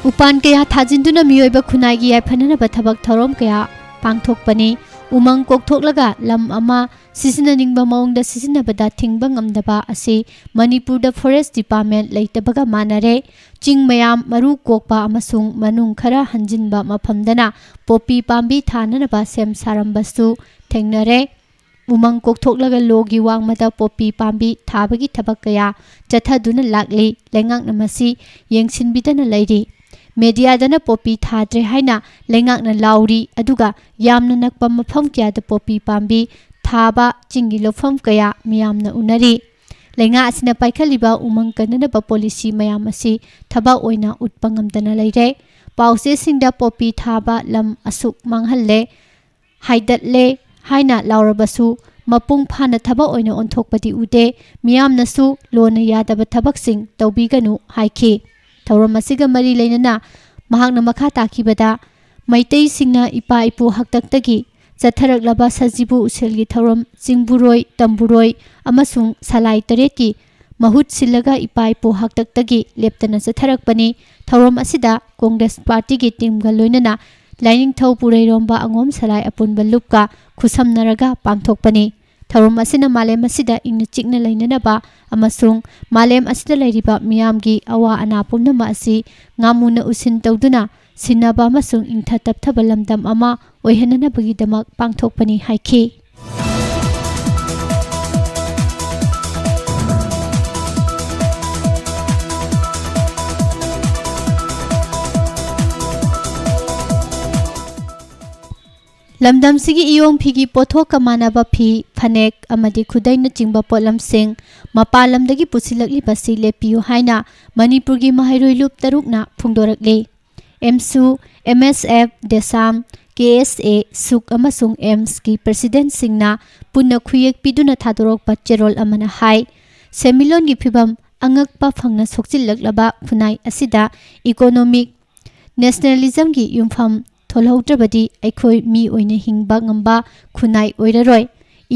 ꯎꯄꯥꯟ ꯀꯌꯥ ꯊꯥꯖꯤꯟꯗꯨꯅ ꯃꯤꯑꯣꯏꯕ ꯈꯨꯟꯅꯥꯏꯒꯤ ꯌꯥꯏꯐꯅꯅꯕ ꯊꯕꯛ ꯊꯧꯔꯝ ꯀꯌꯥ ꯄꯥꯡꯊꯣꯛꯄꯅꯤ꯫ ꯎꯃꯪ ꯀꯣꯛꯊꯣꯛꯂꯒ ꯂꯝ ꯑꯃ ꯁꯤꯖꯤꯟꯅꯅꯤꯡꯕ ꯃꯑꯣꯡꯗ ꯁꯤꯖꯤꯟꯅꯕꯗ ꯊꯤꯡꯕ ꯉꯝꯗꯕ ꯑꯁꯤ ꯃꯅꯤꯄꯨꯔꯗ Forest Department ꯂꯩꯇꯕꯒ ꯃꯥꯟꯅꯔꯦ꯫ ꯆꯤꯡ ꯃꯌꯥꯝ ꯃꯔꯨ ꯀꯣꯛꯄ ꯑꯃꯁꯨꯡ ꯃꯅꯨꯡ ꯈꯔ ꯍꯟꯖꯤꯟꯕ ꯃꯐꯝꯗꯅ ꯄꯣꯄꯤ ꯄꯥꯝꯕꯤ ꯊꯥꯅꯅꯕ ꯁꯦꯝ ꯁꯥꯔꯝꯕꯁꯨ ꯊꯦꯡꯅꯔꯦ꯫ ꯎꯃꯪ ꯀꯣꯛꯊꯣꯛꯂꯒ ꯂꯣꯒꯤ ꯋꯥꯡꯃꯗ ꯄꯣꯄꯤ ꯄꯥꯝꯕꯤ ꯊꯥꯕꯒꯤ ꯊꯕꯛ ꯀꯌꯥ ꯆꯠꯊꯗꯨꯅ ꯂꯥꯛꯂꯤ꯫ ꯂꯩꯉꯥꯛꯅ ꯃꯁꯤ ꯌꯦꯡꯁꯤꯟꯕꯤꯗꯅ ꯂꯩꯔꯤ꯫ ꯃꯦꯗꯤꯌꯥꯗꯅ ꯄꯣꯄꯤ ꯊꯥꯗ꯭ꯔꯦ ꯍꯥꯏꯅ ꯂꯩꯉꯥꯛꯅ ꯂꯥꯎꯔꯤ, ꯑꯗꯨꯒ ꯌꯥꯝꯅ ꯅꯛꯄ ꯃꯐꯝ ꯀꯌꯥꯗ ꯄꯣꯄꯤ ꯄꯥꯝꯕꯤ ꯊꯥꯕ ꯆꯤꯡꯒꯤ ꯂꯧꯐꯝ ꯀꯌꯥ ꯃꯤꯌꯥꯝꯅ ꯎꯅꯔꯤ꯫ ꯂꯩꯉꯥꯛ ꯑꯁꯤꯅ ꯄꯥꯏꯈꯠꯂꯤꯕ ꯎꯃꯪ ꯀꯟꯅꯅꯕ ꯄꯣꯂꯤꯁꯤ ꯃꯌꯥꯝ ꯑꯁꯤ ꯊꯕꯛ ꯑꯣꯏꯅ ꯎꯠꯄ ꯉꯝꯗꯅ ꯂꯩꯔꯦ꯫ ꯄꯥꯎꯆꯦꯁꯤꯡꯗ ꯄꯣꯄꯤ ꯊꯥꯕ ꯂꯝ ꯑꯁꯨꯛ ꯃꯥꯡꯍꯜꯂꯦ, ꯍꯥꯏꯗꯠꯂꯦ ꯍꯥꯏꯅ ꯂꯥꯎꯔꯕꯁꯨ ꯃꯄꯨꯡ ꯐꯥꯅ ꯊꯕꯛ ꯑꯣꯏꯅ ꯑꯣꯟꯊꯣꯛꯄꯗꯤ ꯎꯗꯦ꯫ ꯃꯤꯌꯥꯝꯅꯁꯨ ꯂꯣꯟꯅ ꯌꯥꯗꯕ ꯊꯕꯛꯁꯤꯡ ꯇꯧꯕꯤꯒꯅꯨ ꯍꯥꯏꯈꯤ꯫ ꯊꯧꯔꯝ ꯑꯁꯤꯒ ꯃꯔꯤ ꯂꯩꯅꯅ ꯃꯍꯥꯛꯅ ꯃꯈꯥ ꯇꯥꯈꯤꯕꯗ, ꯃꯩꯇꯩꯁꯤꯡꯅ ꯏꯄꯥ ꯏꯄꯨ ꯍꯥꯛꯇꯛꯇꯒꯤ ꯆꯠꯊꯔꯛꯂꯕ ꯁꯖꯤꯕꯨ ꯎꯁꯦꯜꯒꯤ ꯊꯧꯔꯝ ꯆꯤꯡꯕꯨꯔꯣꯏ, ꯇꯝꯕꯨꯔꯣꯏ ꯑꯃꯁꯨꯡ ꯁꯂꯥꯏ ꯇꯔꯦꯠꯀꯤ ꯃꯍꯨꯠ ꯁꯤꯜꯂꯒ ꯏꯄꯥ ꯏꯄꯨ ꯍꯥꯛꯇꯛꯇꯒꯤ ꯂꯦꯞꯇꯅ ꯆꯠꯊꯔꯛꯄꯅꯤ꯫ ꯊꯧꯔꯝ ꯑꯁꯤꯗ ꯀꯣꯡꯒ꯭ꯔꯦꯁ ꯄꯥꯔꯇꯤꯒꯤ ꯇꯤꯝꯒ ꯂꯣꯏꯅꯅ ꯂꯥꯏꯅꯤꯡꯊꯧ ꯄꯨꯔꯩꯔꯣꯝꯕ ꯑꯉꯣꯝ ꯁꯂꯥꯏ ꯑꯄꯨꯟꯕ ꯂꯨꯞꯀ ꯈꯨꯠꯁꯝꯅꯔꯒ ꯄꯥꯡꯊꯣꯛꯄꯅꯤ꯫ ꯊꯧꯔꯝ ꯑꯁꯤꯅ ꯃꯥꯂꯦꯝ ꯑꯁꯤꯗ ꯏꯪꯅ ꯆꯤꯛꯅ ꯂꯩꯅꯅꯕ ꯑꯃꯁꯨꯡ ꯃꯥꯂꯦꯝ ꯑꯁꯤꯗ ꯂꯩꯔꯤꯕ ꯃꯤꯌꯥꯝꯒꯤ ꯑꯋꯥ ꯑꯅꯥ ꯄꯨꯝꯅꯃꯛ ꯑꯁꯤ ꯉꯥꯃꯨꯅ ꯎꯁꯤꯟ ꯇꯧꯗꯨꯅ ꯁꯤꯟꯅꯕ ꯑꯃꯁꯨꯡ ꯏꯪꯊ ꯇꯞꯊꯕ ꯂꯝꯗꯝ ꯑꯃ ꯑꯣꯏꯍꯟꯅꯅꯕꯒꯤꯗꯃꯛ ꯄꯥꯡꯊꯣꯛꯄꯅꯤ ꯍꯥꯏꯈꯤ꯫ ꯂꯝꯗꯝꯁꯤꯒꯤ ꯏꯌꯣꯡ ꯐꯤꯒꯤ ꯄꯣꯠꯊꯣꯛꯀ ꯃꯥꯟꯅꯕ ꯐꯤ, ꯐꯅꯦꯛ ꯑꯃꯗꯤ ꯈꯨꯗꯩꯅꯆꯤꯡꯕ ꯄꯣꯠꯂꯝꯁꯤꯡ ꯃꯄꯥꯟ ꯂꯝꯗꯒꯤ ꯄꯨꯁꯤꯜꯂꯛꯂꯤꯕꯁꯤ ꯂꯦꯞꯄꯤꯌꯨ ꯍꯥꯏꯅ ꯃꯅꯤꯄꯨꯔꯒꯤ ꯃꯍꯩꯔꯣꯏ ꯂꯨꯞ ꯇꯔꯨꯛꯅ ꯐꯣꯡꯗꯣꯔꯛꯂꯤ꯫ ꯑꯦꯝꯁꯨ, ꯑꯦꯝ ꯑꯦꯁ ꯑꯦꯐ, ꯗꯦꯁꯥꯝ, ꯀꯦ ꯑꯦꯁ ꯑꯦ, ꯁꯨꯛ ꯑꯃꯁꯨꯡ ꯑꯦꯝꯁꯀꯤ ꯄ꯭ꯔꯁꯤꯗꯦꯟꯠꯁꯤꯡꯅ ꯄꯨꯟꯅ ꯈꯨꯌꯦꯛ ꯄꯤꯗꯨꯅ ꯊꯥꯗꯣꯔꯛꯄ ꯆꯦꯔꯣꯜ ꯑꯃꯅ ꯍꯥꯏ, ꯁꯦꯟꯃꯤꯠꯂꯣꯟꯒꯤ ꯐꯤꯚꯝ ꯑꯉꯛꯄ ꯐꯪꯅ ꯁꯣꯛꯆꯤꯜꯂꯛꯂꯕ ꯈꯨꯟꯅꯥꯏ ꯑꯁꯤꯗ ꯏꯀꯣꯅꯣꯃꯤꯛ ꯅꯦꯁꯅꯦꯂꯤꯖꯝꯒꯤ ꯌꯨꯝꯐꯝ ꯊꯣꯜꯍꯧꯗ꯭ꯔꯕꯗꯤ ꯑꯩꯈꯣꯏ ꯃꯤ ꯑꯣꯏꯅ ꯍꯤꯡꯕ ꯉꯝꯕ ꯈꯨꯟꯅꯥꯏ ꯑꯣꯏꯔꯔꯣꯏ꯫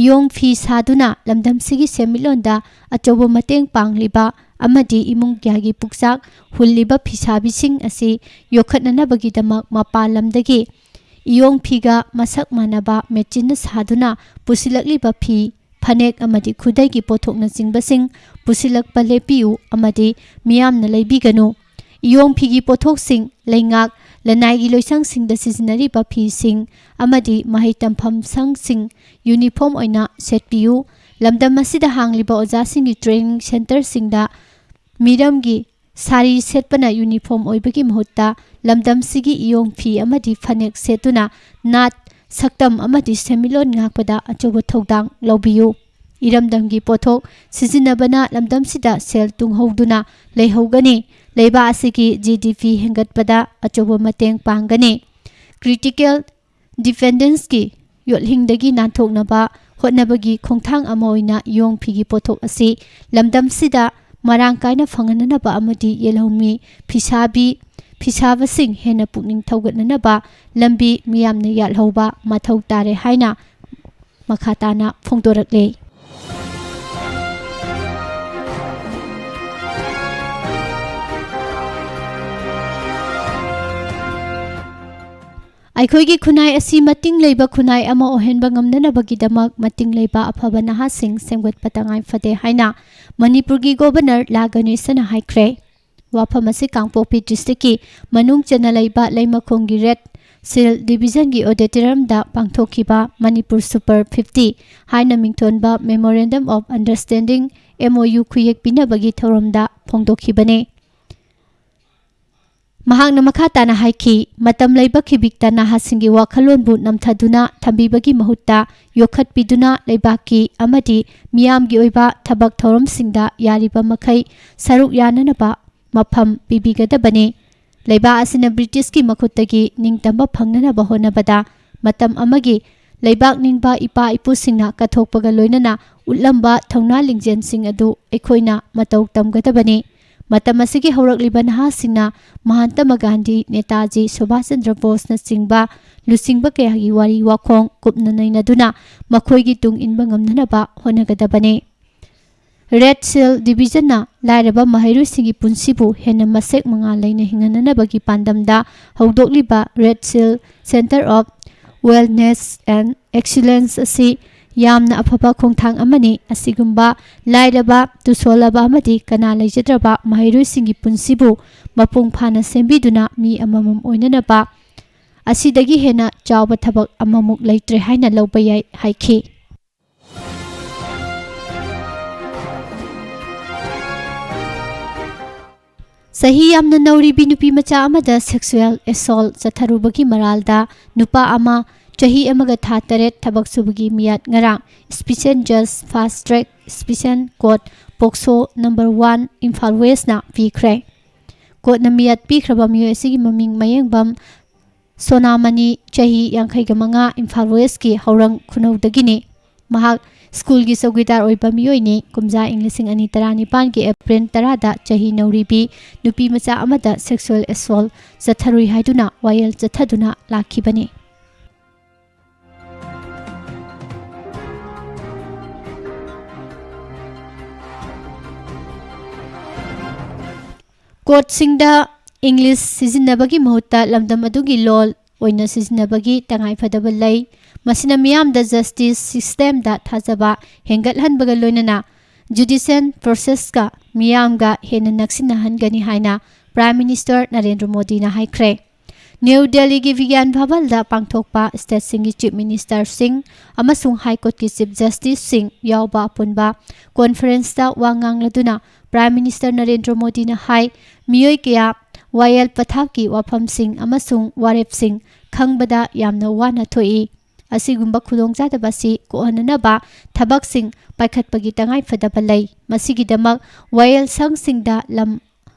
ꯏꯌꯣꯡ ꯐꯤ ꯁꯥꯗꯨꯅ ꯂꯝꯗꯝꯁꯤꯒꯤ ꯁꯦꯟꯃꯤꯠꯂꯣꯟꯗ ꯑꯆꯧꯕ ꯃꯇꯦꯡ ꯄꯥꯡꯂꯤꯕ ꯑꯃꯗꯤ ꯏꯃꯨꯡ ꯀꯌꯥꯒꯤ ꯄꯨꯛꯆꯥꯛ ꯍꯨꯜꯂꯤꯕ ꯐꯤꯁꯥꯕꯤꯁꯤꯡ ꯑꯁꯤ ꯌꯣꯛꯈꯠꯅꯅꯕꯒꯤꯗꯃꯛ ꯃꯄꯥꯟ ꯂꯝꯗꯒꯤ ꯏꯌꯣꯡ ꯐꯤꯒ ꯃꯁꯛ ꯃꯥꯟꯅꯕ ꯃꯦꯆꯤꯟꯅ ꯁꯥꯗꯨꯅ ꯄꯨꯁꯤꯜꯂꯛꯂꯤꯕ ꯐꯤ, ꯐꯅꯦꯛ ꯑꯃꯗꯤ ꯈꯨꯗꯩꯒꯤ ꯄꯣꯠꯊꯣꯛꯅꯆꯤꯡꯕꯁꯤꯡ ꯄꯨꯁꯤꯜꯂꯛꯄ ꯂꯦꯞꯄꯤꯌꯨ ꯑꯃꯗꯤ ꯃꯤꯌꯥꯝꯅ ꯂꯩꯕꯤꯒꯅꯨ꯫ ꯏꯌꯣꯡ ꯐꯤꯒꯤ ꯄꯣꯠꯊꯣꯛꯁꯤꯡ, ꯂꯩꯉꯥꯛ, ꯂꯅꯥꯏꯒꯤ ꯂꯣꯏꯁꯪꯁꯤꯡꯗ ꯁꯤꯖꯤꯟꯅꯔꯤꯕ ꯐꯤꯁꯤꯡ ꯑꯃꯗꯤ ꯃꯍꯩ ꯇꯝꯐꯝ ꯁꯪꯁꯤꯡ ꯌꯨꯅꯤꯐꯣꯔꯝ ꯑꯣꯏꯅ ꯁꯦꯠꯄꯤꯌꯨ꯫ ꯂꯝꯗꯝ ꯑꯁꯤꯗ ꯍꯥꯡꯂꯤꯕ ꯑꯣꯖꯥꯁꯤꯡꯒꯤ ꯇ꯭ꯔꯦꯅꯤꯡ ꯁꯦꯟꯇꯔꯁꯤꯡꯗ ꯃꯤꯔꯝꯒꯤ ꯁꯥꯔꯤ ꯁꯦꯠꯄꯅ ꯌꯨꯅꯤꯐꯣꯔꯝ ꯑꯣꯏꯕꯒꯤ ꯃꯍꯨꯠꯇ ꯂꯝꯗꯝꯁꯤꯒꯤ ꯏꯌꯣꯡ ꯐꯤ ꯑꯃꯗꯤ ꯐꯅꯦꯛ ꯁꯦꯠꯇꯨꯅ ꯅꯥꯠ, ꯁꯛꯇꯝ ꯑꯃꯗꯤ ꯁꯦꯟꯃꯤꯠꯂꯣꯟ ꯉꯥꯛꯄꯗ ꯑꯆꯧꯕ ꯊꯧꯗꯥꯡ ꯂꯧꯕꯤꯌꯨ꯫ ꯏꯔꯝꯗꯝꯒꯤ ꯄꯣꯠꯊꯣꯛ ꯁꯤꯖꯤꯟꯅꯕꯅ ꯂꯝꯗꯝꯁꯤꯗ ꯁꯦꯜ ꯇꯨꯡꯍꯧꯗꯨꯅ ꯂꯩꯍꯧꯒꯅꯤ꯫ ꯂꯩꯕꯥꯛ ꯑꯁꯤꯒꯤ ꯖꯤ ꯗꯤ ꯄꯤ ꯍꯦꯟꯒꯠꯄꯗ ꯑꯆꯧꯕ ꯃꯇꯦꯡ ꯄꯥꯡꯒꯅꯤ꯫ ꯀ꯭ꯔꯤꯇꯤꯀꯦꯜ ꯗꯤꯄꯦꯟꯗꯦꯟꯁꯀꯤ ꯌꯣꯠꯂꯤꯡꯗꯒꯤ ꯅꯥꯟꯊꯣꯛꯅꯕ ꯍꯣꯠꯅꯕꯒꯤ ꯈꯣꯡꯊꯥꯡ ꯑꯃ ꯑꯣꯏꯅ ꯏꯌꯣꯡ ꯐꯤꯒꯤ ꯄꯣꯠꯊꯣꯛ ꯑꯁꯤ ꯂꯝꯗꯝꯁꯤꯗ ꯃꯔꯥꯡ ꯀꯥꯏꯅ ꯐꯪꯍꯟꯅꯅꯕ ꯑꯃꯗꯤ ꯌꯦꯜꯍꯧꯃꯤ ꯐꯤꯁꯥꯕꯤ, ꯐꯤꯁꯥꯕꯁꯤꯡ ꯍꯦꯟꯅ ꯄꯨꯛꯅꯤꯡ ꯊꯧꯒꯠꯅꯅꯕ ꯂꯝꯕꯤ ꯃꯤꯌꯥꯝꯅ ꯌꯥꯠꯍꯧꯕ ꯃꯊꯧ ꯇꯥꯔꯦ ꯍꯥꯏꯅ ꯃꯈꯥ ꯇꯥꯅ ꯐꯣꯡꯗꯣꯔꯛꯂꯤ꯫ ꯑꯩꯈꯣꯏꯒꯤ ꯈꯨꯟꯅꯥꯏ ꯑꯁꯤ ꯃꯇꯤꯡ ꯂꯩꯕ ꯈꯨꯟꯅꯥꯏ ꯑꯃ ꯑꯣꯏꯍꯟꯕ ꯉꯝꯅꯅꯕꯒꯤꯗꯃꯛ ꯃꯇꯤꯡ ꯂꯩꯕ ꯑꯐꯕ ꯅꯍꯥꯁꯤꯡ ꯁꯦꯝꯒꯠꯄ ꯇꯉꯥꯏ ꯐꯗꯦ ꯍꯥꯏꯅ ꯃꯅꯤꯄꯨꯔꯒꯤ ꯒꯣꯚꯔꯅꯔ ꯂꯥ ꯒꯅꯦꯁꯟꯅ ꯍꯥꯏꯈ꯭ꯔꯦ꯫ ꯋꯥꯐꯝ ꯑꯁꯤ ꯀꯥꯡꯄꯣꯛꯄꯤ ꯗꯤꯁꯇ꯭ꯔꯤꯛꯀꯤ ꯃꯅꯨꯡ ꯆꯟꯅ ꯂꯩꯕ ꯂꯩꯃꯈꯣꯡꯒꯤ ꯔꯦꯠ ꯁꯤꯜ ꯗꯤꯕꯤꯖꯟꯒꯤ ꯑꯣꯗꯤꯇꯣꯔꯤꯌꯝꯗ ꯄꯥꯡꯊꯣꯛꯈꯤꯕ ꯃꯅꯤꯄꯨꯔ ꯁꯨꯄꯔ ꯐꯤꯐꯇꯤ ꯍꯥꯏꯅ ꯃꯤꯡꯊꯣꯟꯕ memorandum of understanding, M O U, ꯈꯨꯌꯦꯛ ꯄꯤꯅꯕꯒꯤ ꯊꯧꯔꯝꯗ ꯐꯣꯡꯗꯣꯛꯈꯤꯕꯅꯤ꯫ ꯃꯍꯥꯛꯅ ꯃꯈꯥ ꯇꯥꯅ ꯍꯥꯏꯈꯤ, ꯃꯇꯝ ꯂꯩꯕ ꯈꯤꯕꯤꯛꯇ ꯅꯍꯥꯁꯤꯡꯒꯤ ꯋꯥꯈꯜꯂꯣꯟꯕꯨ ꯅꯝꯊꯗꯨꯅ ꯊꯝꯕꯤꯕꯒꯤ ꯃꯍꯨꯠꯇ ꯌꯣꯛꯈꯠꯄꯤꯗꯨꯅ ꯂꯩꯕꯥꯛꯀꯤ ꯑꯃꯗꯤ ꯃꯤꯌꯥꯝꯒꯤ ꯑꯣꯏꯕ ꯊꯕꯛ ꯊꯧꯔꯝꯁꯤꯡꯗ ꯌꯥꯔꯤꯕ ꯃꯈꯩ ꯁꯔꯨꯛ ꯌꯥꯅꯅꯕ ꯃꯐꯝ ꯄꯤꯕꯤꯒꯗꯕꯅꯤ꯫ ꯂꯩꯕꯥꯛ ꯑꯁꯤꯅ ꯕ꯭ꯔꯤꯇꯤꯁꯀꯤ ꯃꯈꯨꯠꯇꯒꯤ ꯅꯤꯡꯇꯝꯕ ꯐꯪꯅꯅꯕ ꯍꯣꯠꯅꯕꯗ ꯃꯇꯝ ꯑꯃꯒꯤ ꯂꯩꯕꯥꯛ ꯅꯤꯡꯕ ꯏꯄꯥ ꯏꯄꯨꯁꯤꯡꯅ ꯀꯠꯊꯣꯛꯄꯒ ꯂꯣꯏꯅꯅ ꯎꯠꯂꯝꯕ ꯊꯧꯅꯥ ꯂꯤꯡꯖꯦꯜꯁꯤꯡ ꯑꯗꯨ ꯑꯩꯈꯣꯏꯅ ꯃꯇꯧ ꯇꯝꯒꯗꯕꯅꯤ꯫ ꯃꯇꯝ ꯑꯁꯤꯒꯤ ꯍꯧꯔꯛꯂꯤꯕ ꯅꯍꯥꯁꯤꯡꯅ ꯃꯍꯥꯇꯃ ꯒꯥꯟꯙꯤ, ꯅꯦꯇꯥꯖꯤ ꯁꯨꯚꯥꯁ ꯆꯟꯗ꯭ꯔ ꯕꯣꯁꯅꯆꯤꯡꯕ ꯂꯨꯆꯤꯡꯕ ꯀꯌꯥꯒꯤ ꯋꯥꯔꯤ ꯋꯥꯈꯣꯡ ꯀꯨꯞꯅ ꯅꯩꯅꯗꯨꯅ ꯃꯈꯣꯏꯒꯤ ꯇꯨꯡ ꯏꯟꯕ ꯉꯝꯅꯅꯕ ꯍꯣꯠꯅꯒꯗꯕꯅꯤ꯫ ꯔꯦꯗ ꯁꯤꯜ ꯗꯤꯕꯤꯖꯟꯅ ꯂꯥꯏꯔꯕ ꯃꯍꯩꯔꯣꯏꯁꯤꯡꯒꯤ ꯄꯨꯟꯁꯤꯕꯨ ꯍꯦꯟꯅ ꯃꯁꯦꯛ ꯃꯉꯥꯜ ꯂꯩꯅ ꯍꯤꯡꯍꯟꯅꯅꯕꯒꯤ ꯄꯥꯟꯗꯝꯗ ꯍꯧꯗꯣꯛꯂꯤꯕ ꯔꯦꯗ ꯁꯤꯜ Centre of Wellness and Excellence ꯑꯁꯤ ꯌꯥꯝꯅ ꯑꯐꯕ ꯈꯣꯡꯊꯥꯡ ꯑꯃꯅꯤ꯫ ꯑꯁꯤꯒꯨꯝꯕ ꯂꯥꯏꯔꯕ, ꯇꯨꯁꯣꯜꯂꯕ ꯑꯃꯗꯤ ꯀꯅꯥ ꯂꯩꯖꯗ꯭ꯔꯕ ꯃꯍꯩꯔꯣꯏꯁꯤꯡꯒꯤ ꯄꯨꯟꯁꯤꯕꯨ ꯃꯄꯨꯡ ꯐꯥꯅ ꯁꯦꯝꯕꯤꯗꯨꯅ ꯃꯤ ꯑꯃꯃꯝ ꯑꯣꯏꯅꯅꯕ ꯑꯁꯤꯗꯒꯤ ꯍꯦꯟꯅ ꯆꯥꯎꯕ ꯊꯕꯛ ꯑꯃꯃꯨꯛ ꯂꯩꯇ꯭ꯔꯦ ꯍꯥꯏꯅ ꯂꯧꯕ ꯌꯥꯏ ꯍꯥꯏꯈꯤ꯫ ꯆꯍꯤ ꯌꯥꯝꯅ ꯅꯧꯔꯤꯕꯤ ꯅꯨꯄꯤ ꯃꯆꯥ ꯑꯃꯗ sexual assault ꯆꯠꯊꯔꯨꯕꯒꯤ ꯃꯔꯥꯜꯗ ꯅꯨꯄꯥ ꯑꯃ ꯆꯍꯤ ꯑꯃꯒ ꯊꯥ ꯇꯔꯦꯠ ꯊꯕꯛ ꯁꯨꯕꯒꯤ ꯃꯤꯌꯥꯠ ꯉꯔꯥꯡ Special Judge Fast Track Special Court POCSO number one, Imphal ꯋꯦꯁꯅ ꯄꯤꯈ꯭ꯔꯦ꯫ ꯀꯣꯔꯠꯅ ꯃꯤꯌꯥꯠ ꯄꯤꯈ꯭ꯔꯕ ꯃꯤꯑꯣꯏ ꯑꯁꯤꯒꯤ ꯃꯃꯤꯡ ꯃꯌꯦꯡꯕꯝ ꯁꯣꯅꯥꯃꯅꯤ, ꯆꯍꯤ ꯌꯥꯡꯈꯩꯒ ꯃꯉꯥ, ꯏꯝꯐꯥꯜ ꯋꯦꯁꯀꯤ ꯍꯧꯔꯪ ꯈꯨꯅꯧꯗꯒꯤꯅꯤ꯫ ꯃꯍꯥꯛ ꯁ꯭ꯀꯨꯜꯒꯤ ꯆꯧꯀꯤꯗꯥꯔ ꯑꯣꯏꯕ ꯃꯤꯑꯣꯏꯅꯤ꯫ ꯀꯨꯝꯖꯥ ꯏꯪ ꯂꯤꯁꯤꯡ ꯑꯅꯤ ꯇꯔꯥꯅꯤꯄꯥꯟꯒꯤ ꯑꯦꯄ꯭ꯔꯤꯜ ꯇꯔꯥꯗ ꯆꯍꯤ ꯅꯧꯔꯤꯕꯤ ꯅꯨꯄꯤ ꯃꯆꯥ ꯑꯃꯗ sexual assault ꯆꯠꯊꯔꯨꯏ ꯍꯥꯏꯗꯨꯅ ꯋꯥꯌꯦꯜ ꯆꯠꯊꯗꯨꯅ ꯂꯥꯛꯈꯤꯕꯅꯤ꯫ ꯀꯣꯔꯠꯁꯤꯡꯗ ꯏꯪꯂꯤꯁ ꯁꯤꯖꯤꯟꯅꯕꯒꯤ ꯃꯍꯨꯠꯇ ꯂꯝꯗꯝ ꯑꯗꯨꯒꯤ ꯂꯣꯜ ꯑꯣꯏꯅ ꯁꯤꯖꯤꯟꯅꯕꯒꯤ ꯇꯉꯥꯏꯐꯗꯕ ꯂꯩ꯫ ꯃꯁꯤꯅ ꯃꯤꯌꯥꯝꯗ ꯖꯁꯇꯤꯁ ꯁꯤꯁꯇꯦꯝꯗ ꯊꯥꯖꯕ ꯍꯦꯟꯒꯠꯍꯟꯕꯒ ꯂꯣꯏꯅꯅ ꯖꯨꯗꯤꯁꯤꯌꯦꯜ ꯄ꯭ꯔꯣꯁꯦꯁꯀ ꯃꯤꯌꯥꯝꯒ ꯍꯦꯟꯅ ꯅꯛꯁꯤꯟꯅꯍꯟꯒꯅꯤ ꯍꯥꯏꯅ ꯄ꯭ꯔꯥꯏꯝ ꯃꯤꯅꯤꯁꯇꯔ ꯅꯔꯦꯟꯗ꯭ꯔ ꯃꯣꯗꯤꯅ ꯍꯥꯏꯈ꯭ꯔꯦ꯫ ꯅ꯭ꯌꯨ ꯗꯦꯜꯂꯤꯒꯤ ꯕꯤꯒ꯭ꯌꯥꯟ ꯚꯕꯟꯗ ꯄꯥꯡꯊꯣꯛꯄ ꯁ꯭ꯇꯦꯠꯁꯤꯡꯒꯤ ꯆꯤꯐ ꯃꯤꯅꯤꯁꯇꯔꯁꯤꯡ ꯑꯃꯁꯨꯡ ꯍꯥꯏ ꯀꯣꯔꯠꯀꯤ ꯆꯤꯐ ꯖꯁꯇꯤꯁꯁꯤꯡ ꯌꯥꯎꯕ ꯑꯄꯨꯟꯕ ꯀꯣꯟꯐꯔꯦꯟꯁꯇ ꯋꯥ ꯉꯥꯡꯂꯗꯨꯅ ꯄ꯭ꯔꯥꯏꯝ ꯃꯤꯅꯤꯁꯇꯔ ꯅꯔꯦꯟꯗ꯭ꯔ ꯃꯣꯗꯤꯅ ꯍꯥꯏ, ꯃꯤꯑꯣꯏ ꯀꯌꯥ ꯋꯥꯌꯦꯜ ꯄꯊꯥꯞꯀꯤ ꯋꯥꯐꯝꯁꯤꯡ ꯑꯃꯁꯨꯡ ꯋꯥꯔꯦꯞꯁꯤꯡ ꯈꯪꯕꯗ ꯌꯥꯝꯅ ꯋꯥꯅ ꯊꯣꯛꯏ꯫ ꯑꯁꯤꯒꯨꯝꯕ ꯈꯨꯗꯣꯡꯆꯥꯗꯕ ꯑꯁꯤ ꯀꯣꯛꯍꯟꯅꯅꯕ ꯊꯕꯛꯁꯤꯡ ꯄꯥꯏꯈꯠꯄꯒꯤ ꯇꯉꯥꯏꯐꯗꯕ ꯂꯩ꯫ ꯃꯁꯤꯒꯤꯗꯃꯛ ꯋꯥꯌꯦꯜꯁꯪꯁꯤꯡꯗ ꯂꯝ,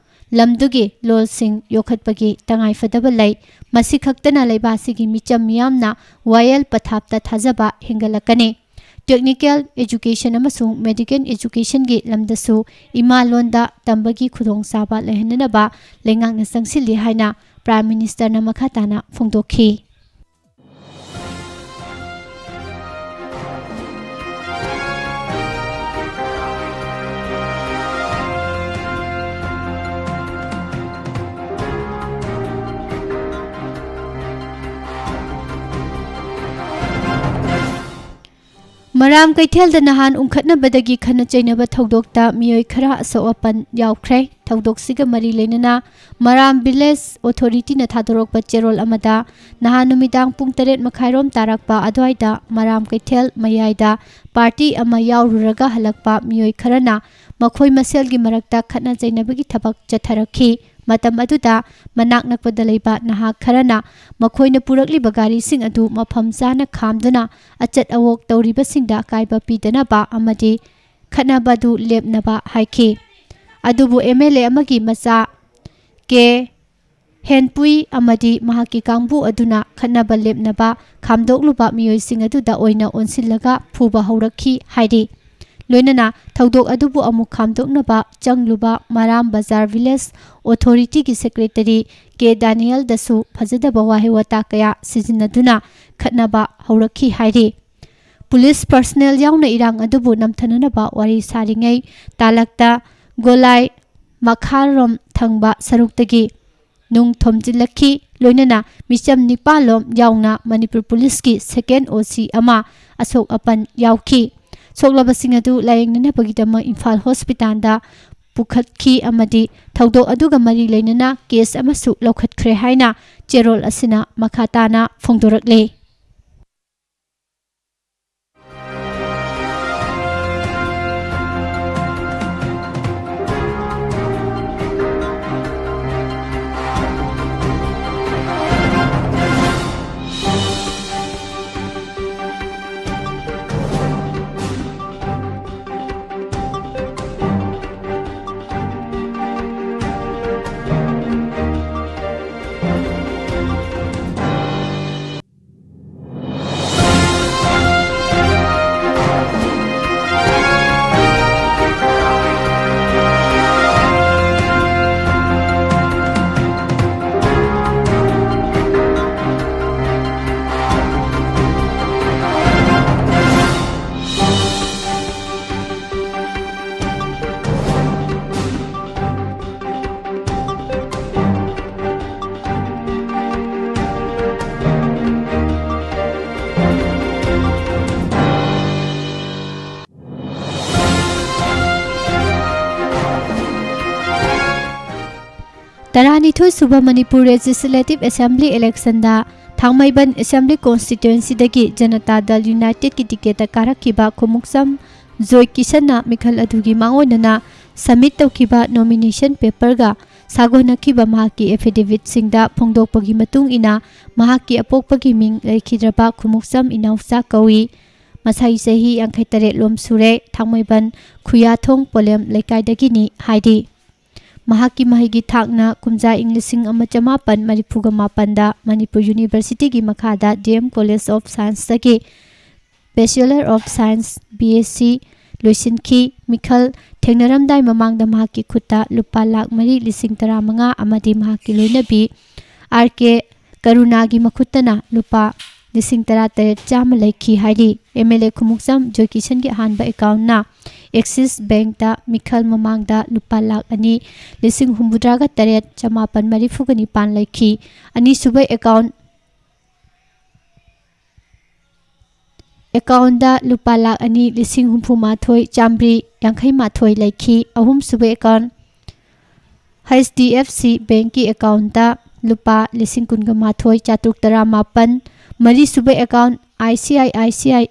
ꯂꯝꯗꯨꯒꯤ ꯂꯣꯜꯁꯤꯡ ꯌꯣꯛꯈꯠꯄꯒꯤ ꯇꯉꯥꯏꯐꯗꯕ ꯂꯩ꯫ ꯃꯁꯤ ꯈꯛꯇꯅ ꯂꯩꯕꯥꯛ ꯑꯁꯤꯒꯤ ꯃꯤꯆꯝ ꯃꯤꯌꯥꯝꯅ ꯋꯥꯌꯦꯜ ꯄꯊꯥꯞꯇ ꯊꯥꯖꯕ ꯍꯦꯟꯒꯠꯂꯛꯀꯅꯤ꯫ technical education ꯑꯃꯁꯨꯡ medical educationꯒꯤ ꯂꯝꯗꯁꯨ ꯏꯃꯥ ꯂꯣꯟꯗ ꯇꯝꯕꯒꯤ ꯈꯨꯗꯣꯡꯆꯥꯕ ꯂꯩꯍꯟꯅꯅꯕ ꯂꯩꯉꯥꯛꯅ ꯆꯪꯁꯤꯜꯂꯤ ꯍꯥꯏꯅ Prime Ministerꯅ ꯃꯈꯥ ꯇꯥꯅ ꯐꯣꯡꯗꯣꯛꯈꯤ꯫ ꯃꯔꯥꯝ ꯀꯩꯊꯦꯜꯗ ꯅꯍꯥꯟ ꯎꯪꯈꯠꯅꯕꯗꯒꯤ ꯈꯠꯅ ꯆꯩꯅꯕ ꯊꯧꯗꯣꯛꯇ ꯃꯤꯑꯣꯏ ꯈꯔ ꯑꯁꯣꯛ ꯑꯄꯟ ꯌꯥꯎꯈ꯭ꯔꯦ꯫ ꯊꯧꯗꯣꯛꯁꯤꯒ ꯃꯔꯤ ꯂꯩꯅꯅ ꯃꯔꯥꯝ village authorityꯅ ꯊꯥꯗꯣꯔꯛꯄ ꯆꯦꯔꯣꯜ ꯑꯃꯗ, ꯅꯍꯥꯟ ꯅꯨꯃꯤꯗꯥꯡ ꯄꯨꯡ ꯇꯔꯦꯠ ꯃꯈꯥꯏꯔꯣꯝ ꯇꯥꯔꯛꯄ ꯑꯗꯨꯋꯥꯏꯗ ꯃꯔꯥꯝ ꯀꯩꯊꯦꯜ ꯃꯌꯥꯏꯗ party ꯑꯃ ꯌꯥꯎꯔꯨꯔꯒ ꯍꯜꯂꯛꯄ ꯃꯤꯑꯣꯏ ꯈꯔꯅ ꯃꯈꯣꯏ ꯃꯁꯦꯜꯒꯤ ꯃꯔꯛꯇ ꯈꯠꯅ ꯆꯩꯅꯕꯒꯤ ꯊꯕꯛ ꯆꯠꯊꯔꯛꯈꯤ꯫ ꯃꯇꯝ ꯑꯗꯨꯗ ꯃꯅꯥꯛ ꯅꯛꯄꯗ ꯂꯩꯕ ꯅꯍꯥ ꯈꯔꯅ ꯃꯈꯣꯏꯅ ꯄꯨꯔꯛꯂꯤꯕ ꯒꯥꯔꯤꯁꯤꯡ ꯑꯗꯨ ꯃꯐꯝ ꯆꯥꯅ ꯈꯥꯝꯗꯨꯅ ꯑꯆꯠ ꯑꯋꯣꯛ ꯇꯧꯔꯤꯕꯁꯤꯡꯗ ꯑꯀꯥꯏꯕ ꯄꯤꯗꯅꯕ ꯑꯃꯗꯤ ꯈꯠꯅꯕꯗꯨ ꯂꯦꯞꯅꯕ ꯍꯥꯏꯈꯤ꯫ ꯑꯗꯨꯕꯨ MLA ꯑꯃꯒꯤ ꯃꯆꯥ ꯀꯦ ꯍꯦꯟꯄꯨꯏ ꯑꯃꯗꯤ ꯃꯍꯥꯛꯀꯤ ꯀꯥꯡꯕꯨ ꯑꯗꯨꯅ ꯈꯠꯅꯕ ꯂꯦꯞꯅꯕ ꯈꯥꯝꯗꯣꯛꯂꯨꯕ ꯃꯤꯑꯣꯏꯁꯤꯡ ꯑꯗꯨꯗ ꯑꯣꯏꯅ ꯑꯣꯟꯁꯤꯜꯂꯒ ꯐꯨꯕ ꯍꯧꯔꯛꯈꯤ ꯍꯥꯏꯔꯤ꯫ ꯂꯣꯏꯅꯅ ꯊꯧꯗꯣꯛ ꯑꯗꯨꯕꯨ ꯑꯃꯨꯛ ꯈꯥꯝꯗꯣꯛꯅꯕ ꯆꯪꯂꯨꯕ ꯃꯔꯥꯝ ꯕꯖꯥꯔ village authorityꯒꯤ secretary ꯀꯦ ꯗꯥꯅꯤꯌꯦꯜꯗꯁꯨ ꯐꯖꯗꯕ ꯋꯥꯍꯩ ꯋꯥꯇꯥ ꯀꯌꯥ ꯁꯤꯖꯤꯟꯅꯗꯨꯅ ꯈꯠꯅꯕ ꯍꯧꯔꯛꯈꯤ ꯍꯥꯏꯔꯤ꯫ Police personnel ꯌꯥꯎꯅ ꯏꯔꯥꯡ ꯑꯗꯨꯕꯨ ꯅꯝꯊꯅꯅꯕ ꯋꯥꯔꯤ ꯁꯥꯔꯤꯉꯩ ꯇꯥꯂꯛꯇ ꯒꯣꯂꯥꯏ ꯃꯈꯥꯔꯣꯝ ꯊꯪꯕ ꯁꯔꯨꯛꯇꯒꯤ ꯅꯨꯡ ꯊꯣꯝꯖꯤꯜꯂꯛꯈꯤ꯫ ꯂꯣꯏꯅꯅ ꯃꯤꯆꯝ ꯅꯤꯄꯥꯜꯂꯣꯝ ꯌꯥꯎꯅ ꯃꯅꯤꯄꯨꯔ ꯄꯨꯂꯤꯁꯀꯤ second OC ꯑꯃ ꯑꯁꯣꯛ ꯑꯄꯟ ꯌꯥꯎꯈꯤ꯫ ꯁꯣꯛꯂꯕꯁꯤꯡ ꯑꯗꯨ ꯂꯥꯌꯦꯡꯅꯅꯕꯒꯤꯗꯃꯛ ꯏꯝꯐꯥꯜ ꯍꯣꯁꯄꯤꯇꯥꯜꯗ ꯄꯨꯈꯠꯈꯤ ꯑꯃꯗꯤ ꯊꯧꯗꯣꯛ ꯑꯗꯨꯒ ꯃꯔꯤ ꯂꯩꯅꯅ case ꯑꯃꯁꯨ ꯂꯧꯈꯠꯈ꯭ꯔꯦ ꯍꯥꯏꯅ ꯆꯦꯔꯣꯜ ꯑꯁꯤꯅ ꯃꯈꯥ ꯇꯥꯅ ꯐꯣꯡꯗꯣꯔꯛꯂꯤ꯫ ꯇꯔꯥꯅꯤꯊꯣꯏ ꯁꯨꯕ ꯃꯅꯤꯄꯨꯔ ꯂꯦꯖꯤꯁꯂꯦꯇꯤꯚ ꯑꯦꯁꯦꯝꯕ꯭ꯂꯤ ꯏꯂꯦꯛꯁꯟꯗ ꯊꯥꯡꯃꯩꯕꯟ ꯑꯦꯁꯦꯝꯕ꯭ꯂꯤ ꯀꯣꯟꯁꯇꯤꯇ꯭ꯋꯦꯟꯁꯤꯗꯒꯤ ꯖꯅꯇꯥ ꯗꯜ ꯌꯨꯅꯥꯏꯇꯦꯗꯀꯤ ꯇꯤꯀꯦꯠꯇ ꯀꯥꯔꯛꯈꯤꯕ ꯈꯨꯃꯨꯛꯆꯝ ꯖꯣꯏ ꯀꯤꯁꯟꯅ ꯃꯤꯈꯜ ꯑꯗꯨꯒꯤ ꯃꯥꯡꯑꯣꯏꯅꯅ ꯁꯕꯃꯤꯠ ꯇꯧꯈꯤꯕ ꯅꯣꯃꯤꯅꯦꯁꯟ ꯄꯦꯄꯔꯒ ꯁꯥꯒꯣꯟꯅꯈꯤꯕ ꯃꯍꯥꯛꯀꯤ ꯑꯦꯐꯤꯗꯦꯚꯤꯠꯁꯤꯡꯗ ꯐꯣꯡꯗꯣꯛꯄꯒꯤ ꯃꯇꯨꯡ ꯏꯟꯅ ꯃꯍꯥꯛꯀꯤ ꯑꯄꯣꯛꯄꯒꯤ ꯃꯤꯡ ꯂꯩꯈꯤꯗ꯭ꯔꯕ ꯈꯨꯃꯨꯛꯆꯝ ꯏꯅꯥꯎꯆꯥ ꯀꯧꯏ꯫ ꯃꯁꯥꯏ ꯆꯍꯤ ꯌꯥꯡꯈꯩ ꯇꯔꯦꯠ ꯂꯣꯝ ꯁꯨꯔꯦ꯫ ꯊꯥꯡꯃꯩꯕꯟ ꯈꯨꯌꯥꯊꯣꯡ ꯄꯣꯂꯦꯝ ꯂꯩꯀꯥꯏꯗꯒꯤꯅꯤ ꯍꯥꯏꯔꯤ꯫ ꯃꯍꯥꯛꯀꯤ ꯃꯍꯩꯒꯤ ꯊꯥꯛꯅ ꯀꯨꯝꯖꯥ ꯏꯪ ꯂꯤꯁꯤꯡ ꯑꯃ ꯆꯃꯥꯄꯟ ꯃꯔꯤꯐꯨꯒ ꯃꯥꯄꯟꯗ ꯃꯅꯤꯄꯨꯔ ꯌꯨꯅꯤꯚꯔꯁꯤꯇꯤꯒꯤ ꯃꯈꯥꯗ ꯗꯤ ꯑꯦꯝ ꯀꯣꯂꯦꯖ ꯑꯣꯐ ꯁꯥꯏꯟꯁꯇꯒꯤ bachelor of science, B S C, ꯂꯣꯏꯁꯤꯟꯈꯤ꯫ ꯃꯤꯈꯜ ꯊꯦꯡꯅꯔꯝꯗꯥꯏ ꯃꯃꯥꯡꯗ ꯃꯍꯥꯛꯀꯤ ꯈꯨꯠꯇ ꯂꯨꯄꯥ ꯂꯥꯈ ꯃꯔꯤ ꯂꯤꯁꯤꯡ ꯇꯔꯥꯃꯉꯥ ꯑꯃꯗꯤ ꯃꯍꯥꯛꯀꯤ ꯂꯣꯏꯅꯕꯤ ꯑꯥꯔ ꯀꯦ ꯀꯔꯨꯅꯥꯒꯤ ꯃꯈꯨꯠꯇꯅ ꯂꯨꯄꯥ ꯂꯤꯁꯤꯡ ꯇꯔꯥꯇꯔꯦꯠ ꯆꯥꯝꯃ ꯂꯩꯈꯤ ꯍꯥꯏꯔꯤ꯫ ꯑꯦꯝ ꯑꯦꯜ ꯑꯦ ꯈꯨꯃꯨꯛꯆꯝ ꯖꯣꯏꯀꯤꯁꯟꯒꯤ ꯑꯍꯥꯟꯕ ꯑꯦꯀꯥꯎꯟꯅ ꯑꯦꯛꯁꯤꯁ ꯕꯦꯡꯛꯇ ꯃꯤꯈꯜ ꯃꯃꯥꯡꯗ ꯂꯨꯄꯥ ꯂꯥꯈ ꯑꯅꯤ ꯂꯤꯁꯤꯡ ꯍꯨꯝꯐꯨꯇꯔꯥꯒ ꯇꯔꯦꯠ ꯆꯃꯥꯄꯟ ꯃꯔꯤꯐꯨꯒ ꯅꯤꯄꯥꯟ ꯂꯩꯈꯤ꯫ ꯑꯅꯤꯁꯨꯕ ꯑꯦꯀꯥꯎꯟ ꯑꯦꯀꯥꯎꯟꯗ ꯂꯨꯄꯥ ꯂꯥꯈ ꯑꯅꯤ ꯂꯤꯁꯤꯡ ꯍꯨꯝꯐꯨ ꯃꯥꯊꯣꯏ ꯆꯥꯝꯃꯔꯤ ꯌꯥꯡꯈꯩ ꯃꯥꯊꯣꯏ ꯂꯩꯈꯤ꯫ ꯑꯍꯨꯝꯁꯨꯕ account H D F C ꯕꯦꯡꯛꯀꯤ ꯑꯦꯀꯥꯎꯟꯗ ꯂꯨꯄꯥ ꯂꯤꯁꯤꯡ ꯀꯨꯟꯒ ꯃꯥꯊꯣꯏ ꯆꯥꯇ꯭ꯔꯨꯛ ꯇꯔꯥꯃꯥꯄꯟ, ꯃꯔꯤꯁꯨꯕ account I C I I C I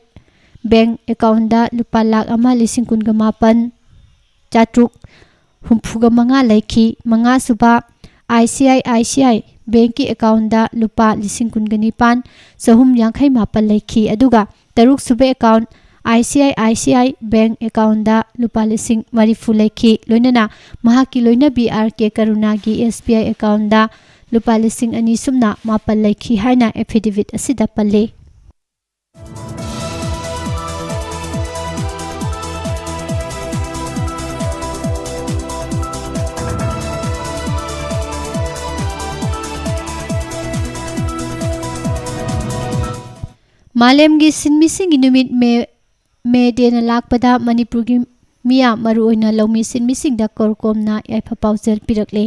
bank ꯑꯦꯀꯥꯎꯟꯗ ꯂꯨꯄꯥ ꯂꯥꯈ ꯑꯃ ꯂꯤꯁꯤꯡ ꯀꯨꯟꯒ ꯃꯥꯄꯟ ꯆꯥꯇ꯭ꯔꯨꯛ ꯍꯨꯝꯐꯨꯒ ꯃꯉꯥ ꯂꯩꯈꯤ꯫ ꯃꯉꯥꯁꯨꯕ I C I I C I ꯕꯦꯡꯛꯀꯤ ꯑꯦꯀꯥꯎꯟꯗ ꯂꯨꯄꯥ ꯂꯤꯁꯤꯡ ꯀꯨꯟꯒ ꯅꯤꯄꯥꯟ ꯆꯍꯨꯝ ꯌꯥꯡꯈꯩ ꯃꯥꯄꯟ ꯂꯩꯈꯤ꯫ ꯑꯗꯨꯒ ꯇꯔꯨꯛꯁꯨꯕ account I C I I C I bank ꯑꯦꯀꯥꯎꯟꯗ ꯂꯨꯄꯥ ꯂꯤꯁꯤꯡ ꯃꯔꯤꯐꯨ ꯂꯩꯈꯤ꯫ ꯂꯣꯏꯅꯅ ꯃꯍꯥꯛꯀꯤ ꯂꯣꯏꯅꯕꯤ ꯑꯥꯔ ꯀꯦ ꯀꯔꯨꯅꯥꯒꯤ ꯑꯦꯁ ꯕꯤ ꯑꯥꯏ ꯑꯦꯀꯥꯎꯟꯗ ꯂꯨꯄꯥ ꯂꯤꯁꯤꯡ ꯑꯅꯤ ꯁꯨꯞꯅ ꯃꯥꯄꯟ ꯂꯩꯈꯤ ꯍꯥꯏꯅ ꯑꯦꯐꯤꯗꯦꯚꯤꯠ ꯑꯁꯤꯗ ꯄꯜꯂꯤ꯫ ꯃꯥꯂꯦꯝꯒꯤ ꯁꯤꯟꯃꯤꯁꯤꯡꯒꯤ ꯅꯨꯃꯤꯠ ꯃꯦ, ꯃꯦ ꯗꯦꯅ ꯂꯥꯛꯄꯗ ꯃꯅꯤꯄꯨꯔꯒꯤ ꯃꯤꯌꯥꯝ, ꯃꯔꯨꯑꯣꯏꯅ ꯂꯧꯃꯤ ꯁꯤꯟꯃꯤꯁꯤꯡꯗ ꯀꯣꯔꯀꯣꯝꯅ ꯌꯥꯏꯐ ꯄꯥꯎꯖꯦꯜ ꯄꯤꯔꯛꯂꯦ꯫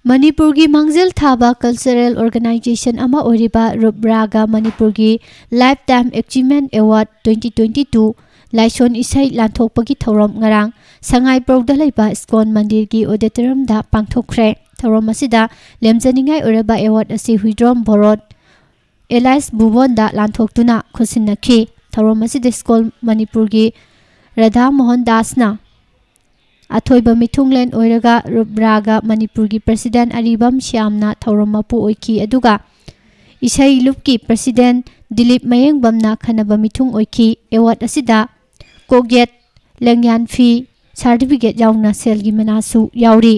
ꯃꯅꯤꯄꯨꯔꯒꯤ ꯃꯥꯡꯖꯤꯜ ꯊꯥꯕ cultural organization ꯑꯃ ꯑꯣꯏꯔꯤꯕ ꯔꯨꯞ ꯔꯥꯒ ꯃꯅꯤꯄꯨꯔꯒꯤ Lifetime Achievement Award twenty twenty two ꯂꯥꯏꯁꯣꯟ ꯏꯁꯩ ꯂꯥꯟꯊꯣꯛꯄꯒꯤ ꯊꯧꯔꯝ ꯉꯔꯥꯡ ꯁꯉꯥꯏꯄ꯭ꯔꯧꯗ ꯂꯩꯕ ꯏꯁꯀꯣꯟ ꯃꯟꯗꯤꯔꯒꯤ auditoriumꯗ ꯄꯥꯡꯊꯣꯛꯈ꯭ꯔꯦ꯫ ꯊꯧꯔꯝ ꯑꯁꯤꯗ ꯂꯦꯝꯖꯅꯤꯡꯉꯥꯏ ꯑꯣꯏꯔꯕ award ꯑꯁꯤ ꯍꯨꯏꯗ꯭ꯔꯣꯝ ꯕꯣꯔꯣꯠ ꯑꯦꯂꯥꯏꯁ ꯕꯨꯕꯣꯟꯗ ꯂꯥꯟꯊꯣꯛꯇꯨꯅ ꯈꯨꯠꯁꯤꯟꯅꯈꯤ꯫ ꯊꯧꯔꯝ ꯑꯁꯤꯗ ꯏꯁꯀꯣꯟ ꯃꯅꯤꯄꯨꯔꯒꯤ ꯔꯥꯙꯥ ꯃꯣꯍꯟ ꯗꯥꯁꯅ ꯑꯊꯣꯏꯕ ꯃꯤꯊꯨꯡꯂꯦꯟ ꯑꯣꯏꯔꯒ ꯔꯨꯞ ꯔꯥꯒ ꯃꯅꯤꯄꯨꯔꯒꯤ president ꯑꯔꯤꯕꯝ ꯁ꯭ꯌꯥꯝꯅ ꯊꯧꯔꯝ ꯃꯄꯨ ꯑꯣꯏꯈꯤ, ꯑꯗꯨꯒ ꯏꯁꯩ ꯂꯨꯞꯀꯤ president ꯗꯤꯂꯤꯞ ꯃꯌꯦꯡꯕꯝꯅ ꯈꯟꯅꯕ ꯃꯤꯊꯨꯡ ꯑꯣꯏꯈꯤ꯫ Award ꯑꯁꯤꯗ ꯀꯣꯛꯌꯦꯠ, ꯂꯦꯡꯌꯥꯟ ꯐꯤ, certificate ꯌꯥꯎꯅ ꯁꯦꯜꯒꯤ ꯃꯅꯥꯁꯨ ꯌꯥꯎꯔꯤ꯫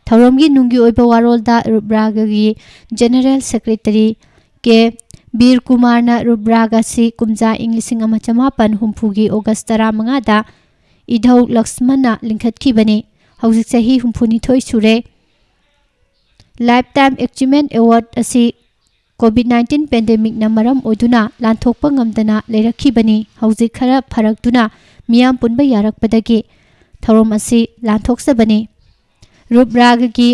ꯊꯧꯔꯝꯒꯤ ꯅꯨꯡꯒꯤ ꯑꯣꯏꯕ ꯋꯥꯔꯣꯜꯗ ꯔꯨꯞ ꯔꯥꯒꯒꯤ General Secretary ꯀꯦ ꯕꯤꯔ ꯀꯨꯃꯥꯔꯅ ꯔꯨꯞ ꯔꯥꯒ ꯑꯁꯤ ꯀꯨꯝꯖꯥ ꯏꯪ ꯂꯤꯁꯤꯡ ꯑꯃ ꯆꯃꯥꯄꯟ ꯍꯨꯝꯐꯨꯒꯤ August ꯇꯔꯥꯃꯉꯥꯗ ꯏꯙꯧ ꯂꯛꯁꯃꯟꯅ ꯂꯤꯡꯈꯠꯈꯤꯕꯅꯤ꯫ ꯍꯧꯖꯤꯛ ꯆꯍꯤ ꯍꯨꯝꯐꯨꯅꯤꯊꯣꯏ ꯁꯨꯔꯦ꯫ Lifetime Achievement Award ꯑꯁꯤ COVID nineteen pandemicꯅ ꯃꯔꯝ ꯑꯣꯏꯗꯨꯅ ꯂꯥꯟꯊꯣꯛꯄ ꯉꯝꯗꯅ ꯂꯩꯔꯛꯈꯤꯕꯅꯤ꯫ ꯍꯧꯖꯤꯛ ꯈꯔ ꯐꯔꯛꯇꯨꯅ ꯃꯤꯌꯥꯝ ꯄꯨꯟꯕ ꯌꯥꯔꯛꯄꯗꯒꯤ ꯊꯧꯔꯝ ꯑꯁꯤ ꯂꯥꯟꯊꯣꯛꯆꯕꯅꯤ꯫ ꯔꯨꯞ ꯔꯥꯒꯒꯤ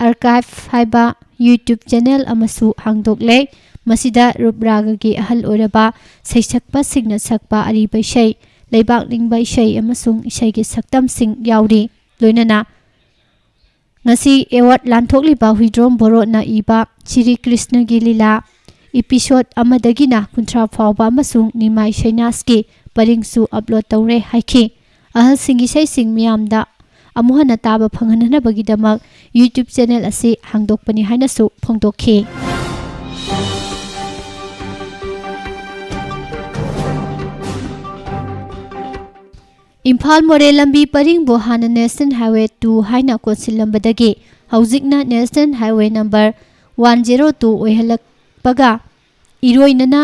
Archive ꯍꯥꯏꯕ YouTube channel ꯑꯃꯁꯨ ꯍꯥꯡꯗꯣꯛꯂꯦ꯫ ꯃꯁꯤꯗ ꯔꯨꯞ ꯔꯥꯒꯒꯤ ꯑꯍꯜ ꯑꯣꯏꯔꯕ ꯁꯩꯁꯛꯄꯁꯤꯡꯅ ꯁꯛꯄ ꯑꯔꯤꯕ ꯏꯁꯩ, ꯂꯩꯕꯥꯛ ꯅꯤꯡꯕ ꯏꯁꯩ ꯑꯃꯁꯨꯡ ꯏꯁꯩꯒꯤ ꯁꯛꯇꯝꯁꯤꯡ ꯌꯥꯎꯔꯤ꯫ ꯂꯣꯏꯅꯅ ꯉꯁꯤ award ꯂꯥꯟꯊꯣꯛꯂꯤꯕ ꯍꯨꯏꯗ꯭ꯔꯣꯝ ꯕꯣꯔꯣꯠꯅ ꯏꯕ ꯁ꯭ꯔꯤ ꯀ꯭ꯔꯤꯁꯅꯒꯤ ꯂꯤꯂꯥ episode ꯑꯃꯗꯒꯤꯅ ꯀꯨꯟꯊ꯭ꯔꯥ ꯐꯥꯎꯕ ꯑꯃꯁꯨꯡ ꯅꯤꯃꯥꯏ ꯁꯩꯅꯥꯁꯀꯤ ꯄꯔꯤꯡꯁꯨ upload ꯇꯧꯔꯦ ꯍꯥꯏꯈꯤ꯫ ꯑꯍꯜꯁꯤꯡꯒꯤ ꯏꯁꯩꯁꯤꯡ ꯃꯤꯌꯥꯝꯗ ꯑꯃꯨꯛ ꯍꯟꯅ ꯇꯥꯕ ꯐꯪꯍꯟꯅꯕꯒꯤꯗꯃꯛ YouTube channel ꯑꯁꯤ ꯍꯥꯡꯗꯣꯛꯄꯅꯤ ꯍꯥꯏꯅꯁꯨ ꯐꯣꯡꯗꯣꯛꯈꯤ꯫ ꯏꯝꯐꯥꯜ ꯃꯣꯔꯦ ꯂꯝꯕꯤ ꯄꯔꯤꯡꯕꯨ ꯍꯥꯟꯅ National Highway two ꯍꯥꯏꯅ ꯀꯣꯟꯁꯤꯜꯂꯝꯕꯗꯒꯤ ꯍꯧꯖꯤꯛꯅ National Highway number one zero two ꯑꯣꯏꯍꯜꯂꯛꯄꯒ ꯏꯔꯣꯏꯅꯅ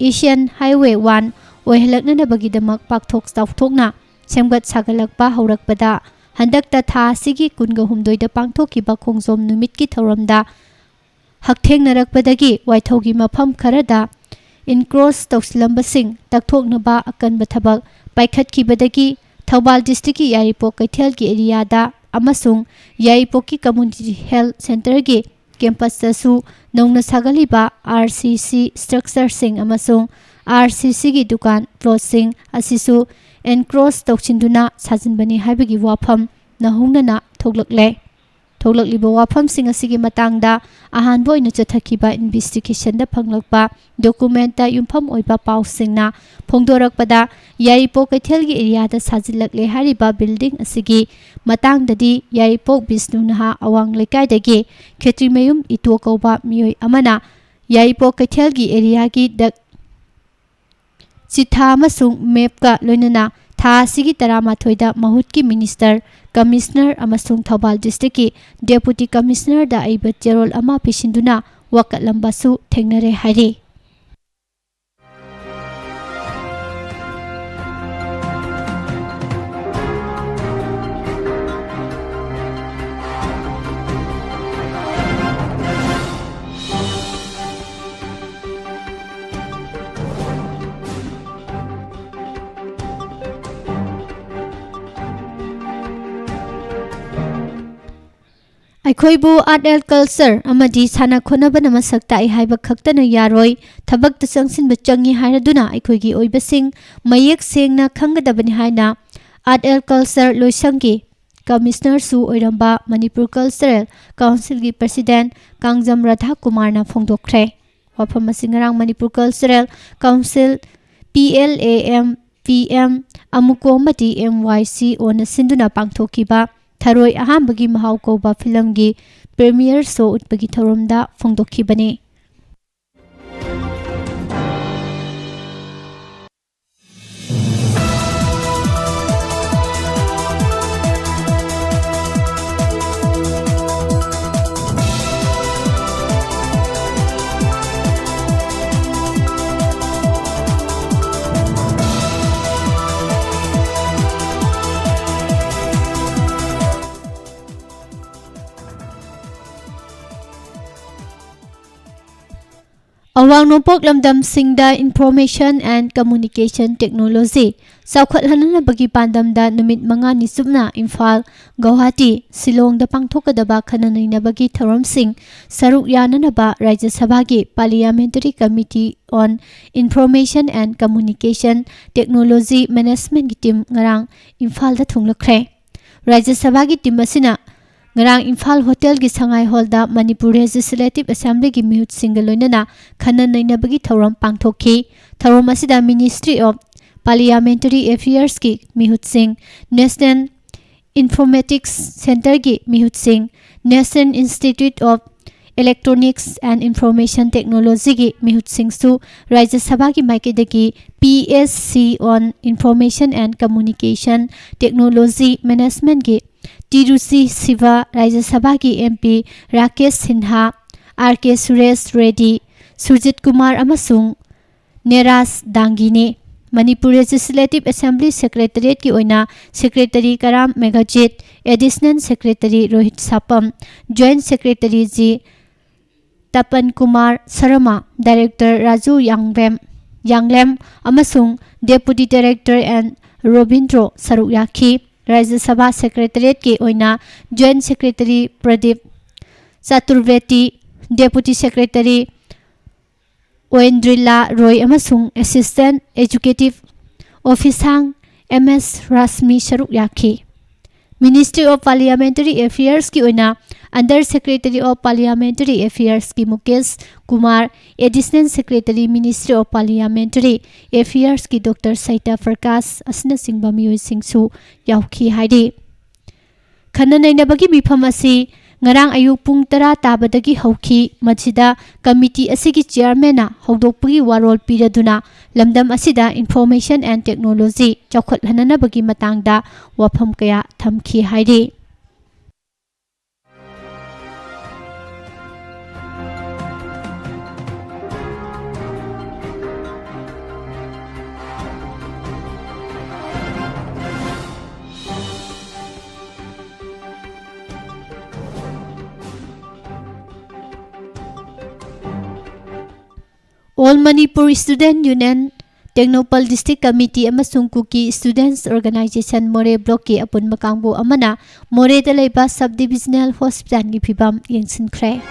Asian Highway one ꯑꯣꯏꯍꯜꯂꯛꯅꯅꯕꯒꯤꯗꯃꯛ ꯄꯥꯛꯊꯣꯛ ꯆꯥꯎꯊꯣꯛꯅ ꯁꯦꯝꯒꯠ ꯁꯥꯒꯠꯂꯛꯄ ꯍꯧꯔꯛꯄꯗ ꯍꯟꯗꯛꯇ ꯊꯥ ꯑꯁꯤꯒꯤ ꯀꯨꯟꯒ ꯍꯨꯝꯗꯣꯏꯗ ꯄꯥꯡꯊꯣꯛꯈꯤꯕ ꯈꯣꯡꯖꯣꯝ ꯅꯨꯃꯤꯠꯀꯤ ꯊꯧꯔꯝꯗ ꯍꯛꯊꯦꯡꯅꯔꯛꯄꯗꯒꯤ ꯋꯥꯏꯊꯧꯒꯤ ꯃꯐꯝ ꯈꯔꯗ encroach ꯇꯧꯁꯤꯜꯂꯝꯕꯁꯤꯡ ꯇꯛꯊꯣꯛꯅꯕ ꯑꯀꯟꯕ ꯊꯕꯛ ꯄꯥꯏꯈꯠꯈꯤꯕꯗꯒꯤ ꯊꯧꯕꯥꯜ districtꯀꯤ ꯌꯥꯏꯔꯤꯄꯣꯛ ꯀꯩꯊꯦꯜꯒꯤ areaꯗ ꯑꯃꯁꯨꯡ ꯌꯥꯏꯔꯤꯄꯣꯛꯀꯤ Community Health Centreꯒꯤ campusꯇꯁꯨ ꯅꯧꯅ ꯁꯥꯒꯠꯂꯤꯕ RCC structureꯁꯤꯡ ꯑꯃꯁꯨꯡ RCCꯒꯤ ꯗꯨꯀꯥꯟ plotꯁꯤꯡ ꯑꯁꯤꯁꯨ encroach ꯇꯧꯁꯤꯟꯗꯨꯅ ꯁꯥꯖꯤꯟꯕꯅꯤ ꯍꯥꯏꯕꯒꯤ ꯋꯥꯐꯝ ꯅꯧꯍꯧꯅꯅ ꯊꯣꯛꯂꯛꯂꯦ꯫ ꯊꯣꯛꯂꯛꯂꯤꯕ ꯋꯥꯐꯝꯁꯤꯡ ꯑꯁꯤꯒꯤ ꯃꯇꯥꯡꯗ ꯑꯍꯥꯟꯕ ꯑꯣꯏꯅ ꯆꯠꯊꯈꯤꯕ investigationꯗ ꯐꯪꯂꯛꯄ documentꯇ ꯌꯨꯝꯐꯝ ꯑꯣꯏꯕ ꯄꯥꯎꯁꯤꯡꯅ ꯐꯣꯡꯗꯣꯔꯛꯄꯗ, ꯌꯥꯏꯔꯤꯄꯣꯛ ꯀꯩꯊꯦꯜꯒꯤ areaꯗ ꯁꯥꯖꯤꯜꯂꯛꯂꯦ ꯍꯥꯏꯔꯤꯕ building ꯑꯁꯤꯒꯤ ꯃꯇꯥꯡꯗꯗꯤ ꯌꯥꯏꯔꯤꯄꯣꯛ ꯕꯤꯁꯅꯨ ꯅꯍꯥ ꯑꯋꯥꯡ ꯂꯩꯀꯥꯏꯗꯒꯤ ꯈꯦꯇ꯭ꯔꯤꯃꯌꯨꯝ ꯏꯇꯣ ꯀꯧꯕ ꯃꯤꯑꯣꯏ ꯑꯃꯅ ꯌꯥꯏꯔꯤꯄꯣꯛ ꯀꯩꯊꯦꯜꯒꯤ areaꯒꯤ ꯗꯛ ꯆꯤꯊꯥ ꯑꯃꯁꯨꯡ mapꯀ ꯂꯣꯏꯅꯅ ꯊꯥ ꯑꯁꯤꯒꯤ ꯇꯔꯥꯃꯥꯊꯣꯏꯗ ꯃꯍꯨꯠꯀꯤ minister, commissioner ꯑꯃꯁꯨꯡ ꯊꯧꯕꯥꯜ districtꯀꯤ deputy commissionerꯗ ꯑꯏꯕ ꯆꯦꯔꯣꯜ ꯑꯃ ꯄꯤꯁꯤꯟꯗꯨꯅ ꯋꯥꯀꯠꯂꯝꯕꯁꯨ ꯊꯦꯡꯅꯔꯦ ꯍꯥꯏꯔꯤ꯫ ꯑꯩꯈꯣꯏꯕꯨ art and culture ꯑꯃꯗꯤ ꯁꯥꯟꯅ ꯈꯣꯠꯅꯕꯅ ꯃꯁꯛ ꯇꯥꯛꯏ ꯍꯥꯏꯕ ꯈꯛꯇꯅ ꯌꯥꯔꯣꯏ, ꯊꯕꯛꯇ ꯆꯪꯁꯤꯟꯕ ꯆꯪꯏ ꯍꯥꯏꯔꯗꯨꯅ ꯑꯩꯈꯣꯏꯒꯤ ꯑꯣꯏꯕꯁꯤꯡ ꯃꯌꯦꯛ ꯁꯦꯡꯅ ꯈꯪꯒꯗꯕꯅꯤ ꯍꯥꯏꯅ art and culture ꯂꯣꯏꯁꯪꯒꯤ commissionerꯁꯨ ꯑꯣꯏꯔꯝꯕ ꯃꯅꯤꯄꯨꯔ Cultural Councilꯒꯤ president ꯀꯥꯡꯖꯝ ꯔꯥꯙꯥꯀꯨꯃꯥꯔꯅ ꯐꯣꯡꯗꯣꯛꯈ꯭ꯔꯦ꯫ ꯋꯥꯐꯝ ꯑꯁꯤ ꯉꯔꯥꯡ Manipur Cultural Council, PLAM, PM, AMUCO ꯑꯃꯗꯤ MYCOꯅ ꯁꯤꯟꯗꯨꯅ ꯄꯥꯡꯊꯣꯛꯈꯤꯕ ꯊꯔꯣꯏ ꯑꯍꯥꯟꯕꯒꯤ ꯃꯍꯥꯎ ꯀꯧꯕ ꯐꯤꯂꯝꯒꯤ premiere show ꯎꯠꯄꯒꯤ ꯊꯧꯔꯝꯗ ꯐꯣꯡꯗꯣꯛꯈꯤꯕꯅꯤ꯫ ꯑꯋꯥꯡ ꯅꯣꯡꯄꯣꯛ ꯂꯝꯗꯝꯁꯤꯡꯗ Information and Communication Technology ꯆꯥꯎꯈꯠꯍꯟꯅꯕꯒꯤ ꯄꯥꯟꯗꯝꯗ ꯅꯨꯃꯤꯠ ꯃꯉꯥꯅꯤ ꯆꯨꯞꯅ ꯏꯝꯐꯥꯜ, ꯒꯧꯍꯥꯇꯤ, ꯁꯤꯂꯣꯡꯗ ꯄꯥꯡꯊꯣꯛꯀꯗꯕ ꯈꯟꯅ ꯅꯩꯅꯕꯒꯤ ꯊꯧꯔꯝꯁꯤꯡ ꯁꯔꯨꯛ ꯌꯥꯅꯅꯕ ꯔꯥꯖ꯭ꯌ ꯁꯚꯥꯒꯤ Parliamentary Committee on Information and Communication Technology Managementꯀꯤ team ꯉꯔꯥꯡ ꯏꯝꯐꯥꯜꯗ ꯊꯨꯡꯂꯈ꯭ꯔꯦ꯫ ꯔꯥꯖ꯭ꯌ ꯁꯚꯥꯒꯤ team ꯑꯁꯤꯅ ꯉꯔꯥꯡ ꯏꯝꯐꯥꯜ ꯍꯣꯇꯦꯜꯒꯤ ꯁꯉꯥꯏ ꯍꯣꯜꯗ ꯃꯅꯤꯄꯨꯔ Legislative Assemblyꯒꯤ ꯃꯤꯍꯨꯠꯁꯤꯡꯒ ꯂꯣꯏꯅꯅ ꯈꯟꯅ ꯅꯩꯅꯕꯒꯤ ꯊꯧꯔꯝ ꯄꯥꯡꯊꯣꯛꯈꯤ꯫ ꯊꯧꯔꯝ ꯑꯁꯤꯗ Ministry of Parliamentary Affairsꯀꯤ ꯃꯤꯍꯨꯠꯁꯤꯡ, National Informatics Centreꯒꯤ ꯃꯤꯍꯨꯠꯁꯤꯡ, National Institute of Electronics and Information Technologyꯒꯤ ꯃꯤꯍꯨꯠꯁꯤꯡꯁꯨ ꯔꯥꯖ꯭ꯌ ꯁꯚꯥꯒꯤ ꯃꯥꯏꯀꯩꯗꯒꯤ P S C on Information and Communication Technology Managementꯀꯤ ꯇꯤꯔꯨꯆꯤ Shiv, ꯔꯥꯖ꯭ꯌ ꯁꯚꯥꯒꯤ M P Rakesh Sinha, R K Suresh Reddy, Surjit Kumar ꯑꯃꯁꯨꯡ ꯅꯦꯔꯥꯖ ꯗꯥꯡꯒꯤꯅꯤ꯫ ꯃꯅꯤꯄꯨꯔ Legislative Assembly Secretariatꯀꯤ ꯑꯣꯏꯅ Secretary Karam Meghjit, Additional Secretary Rohit Sapam, Joint Secretary G Tapan Kumar Sharma, Director Raju Yangbem, Yanglem ꯑꯃꯁꯨꯡ Deputy Director ꯑꯦꯟ ꯔꯣꯕꯤꯟꯗ꯭ꯔꯣ ꯁꯔꯨꯛ ꯌꯥꯈꯤ꯫ ꯔꯥꯖ꯭ꯌ ꯁꯚꯥ Secretariatꯀꯤ ꯑꯣꯏꯅ Joint Secretary Pradeep ꯆꯇꯨꯔꯕꯦꯇꯤ, Deputy Secretary ꯑꯣꯏꯟꯗ꯭ꯔꯤꯂꯥ ꯔꯣꯏ ꯑꯃꯁꯨꯡ Assistant Executive Officer ꯑꯦꯝ ꯑꯦꯁ ꯔꯥꯁꯃꯤ ꯁꯔꯨꯛ ꯌꯥꯈꯤ꯫ Ministry of Parliamentary Affairsꯀꯤ ꯑꯣꯏꯅ Under Secretary of Parliamentary Affairsꯀꯤ Mukesh Kumar, Additional Secretary Ministry of Parliamentary Affairsꯀꯤ ꯗꯣꯛꯇꯔ ꯁꯩꯇ ꯄ꯭ꯔꯀꯥꯁ ꯑꯁꯤꯅꯆꯤꯡꯕ ꯃꯤꯑꯣꯏꯁꯤꯡꯁꯨ ꯌꯥꯎꯈꯤ ꯍꯥꯏꯔꯤ꯫ ꯈꯟꯅ ꯅꯩꯅꯕꯒꯤ ꯃꯤꯐꯝ ꯑꯁꯤ ꯉꯔꯥꯡ ꯑꯌꯨꯛ ꯄꯨꯡ ꯇꯔꯥ ꯇꯥꯕꯗꯒꯤ ꯍꯧꯈꯤ꯫ ꯃꯁꯤꯗ committee ꯑꯁꯤꯒꯤ chairmanꯅ ꯍꯧꯗꯣꯛꯄꯒꯤ ꯋꯥꯔꯣꯜ ꯄꯤꯔꯗꯨꯅ ꯂꯝꯗꯝ ꯑꯁꯤꯗ Information and Technology ꯆꯥꯎꯈꯠꯍꯟꯅꯕꯒꯤ ꯃꯇꯥꯡꯗ ꯋꯥꯐꯝ ꯀꯌꯥ ꯊꯝꯈꯤ ꯍꯥꯏꯔꯤ꯫ All Manipur Student Union, Tengnoupal District Committee ꯑꯃꯁꯨꯡ Kuki Students Organization ꯃꯣꯔꯦ Blockꯀꯤ ꯑꯄꯨꯟꯕ ꯀꯥꯡꯕꯨ ꯑꯃꯅ ꯃꯣꯔꯦꯗ ꯂꯩꯕ Sub Divisional Hospitalꯒꯤ ꯐꯤꯕꯝ ꯌꯦꯡꯁꯤꯟꯈ꯭ꯔꯦ꯫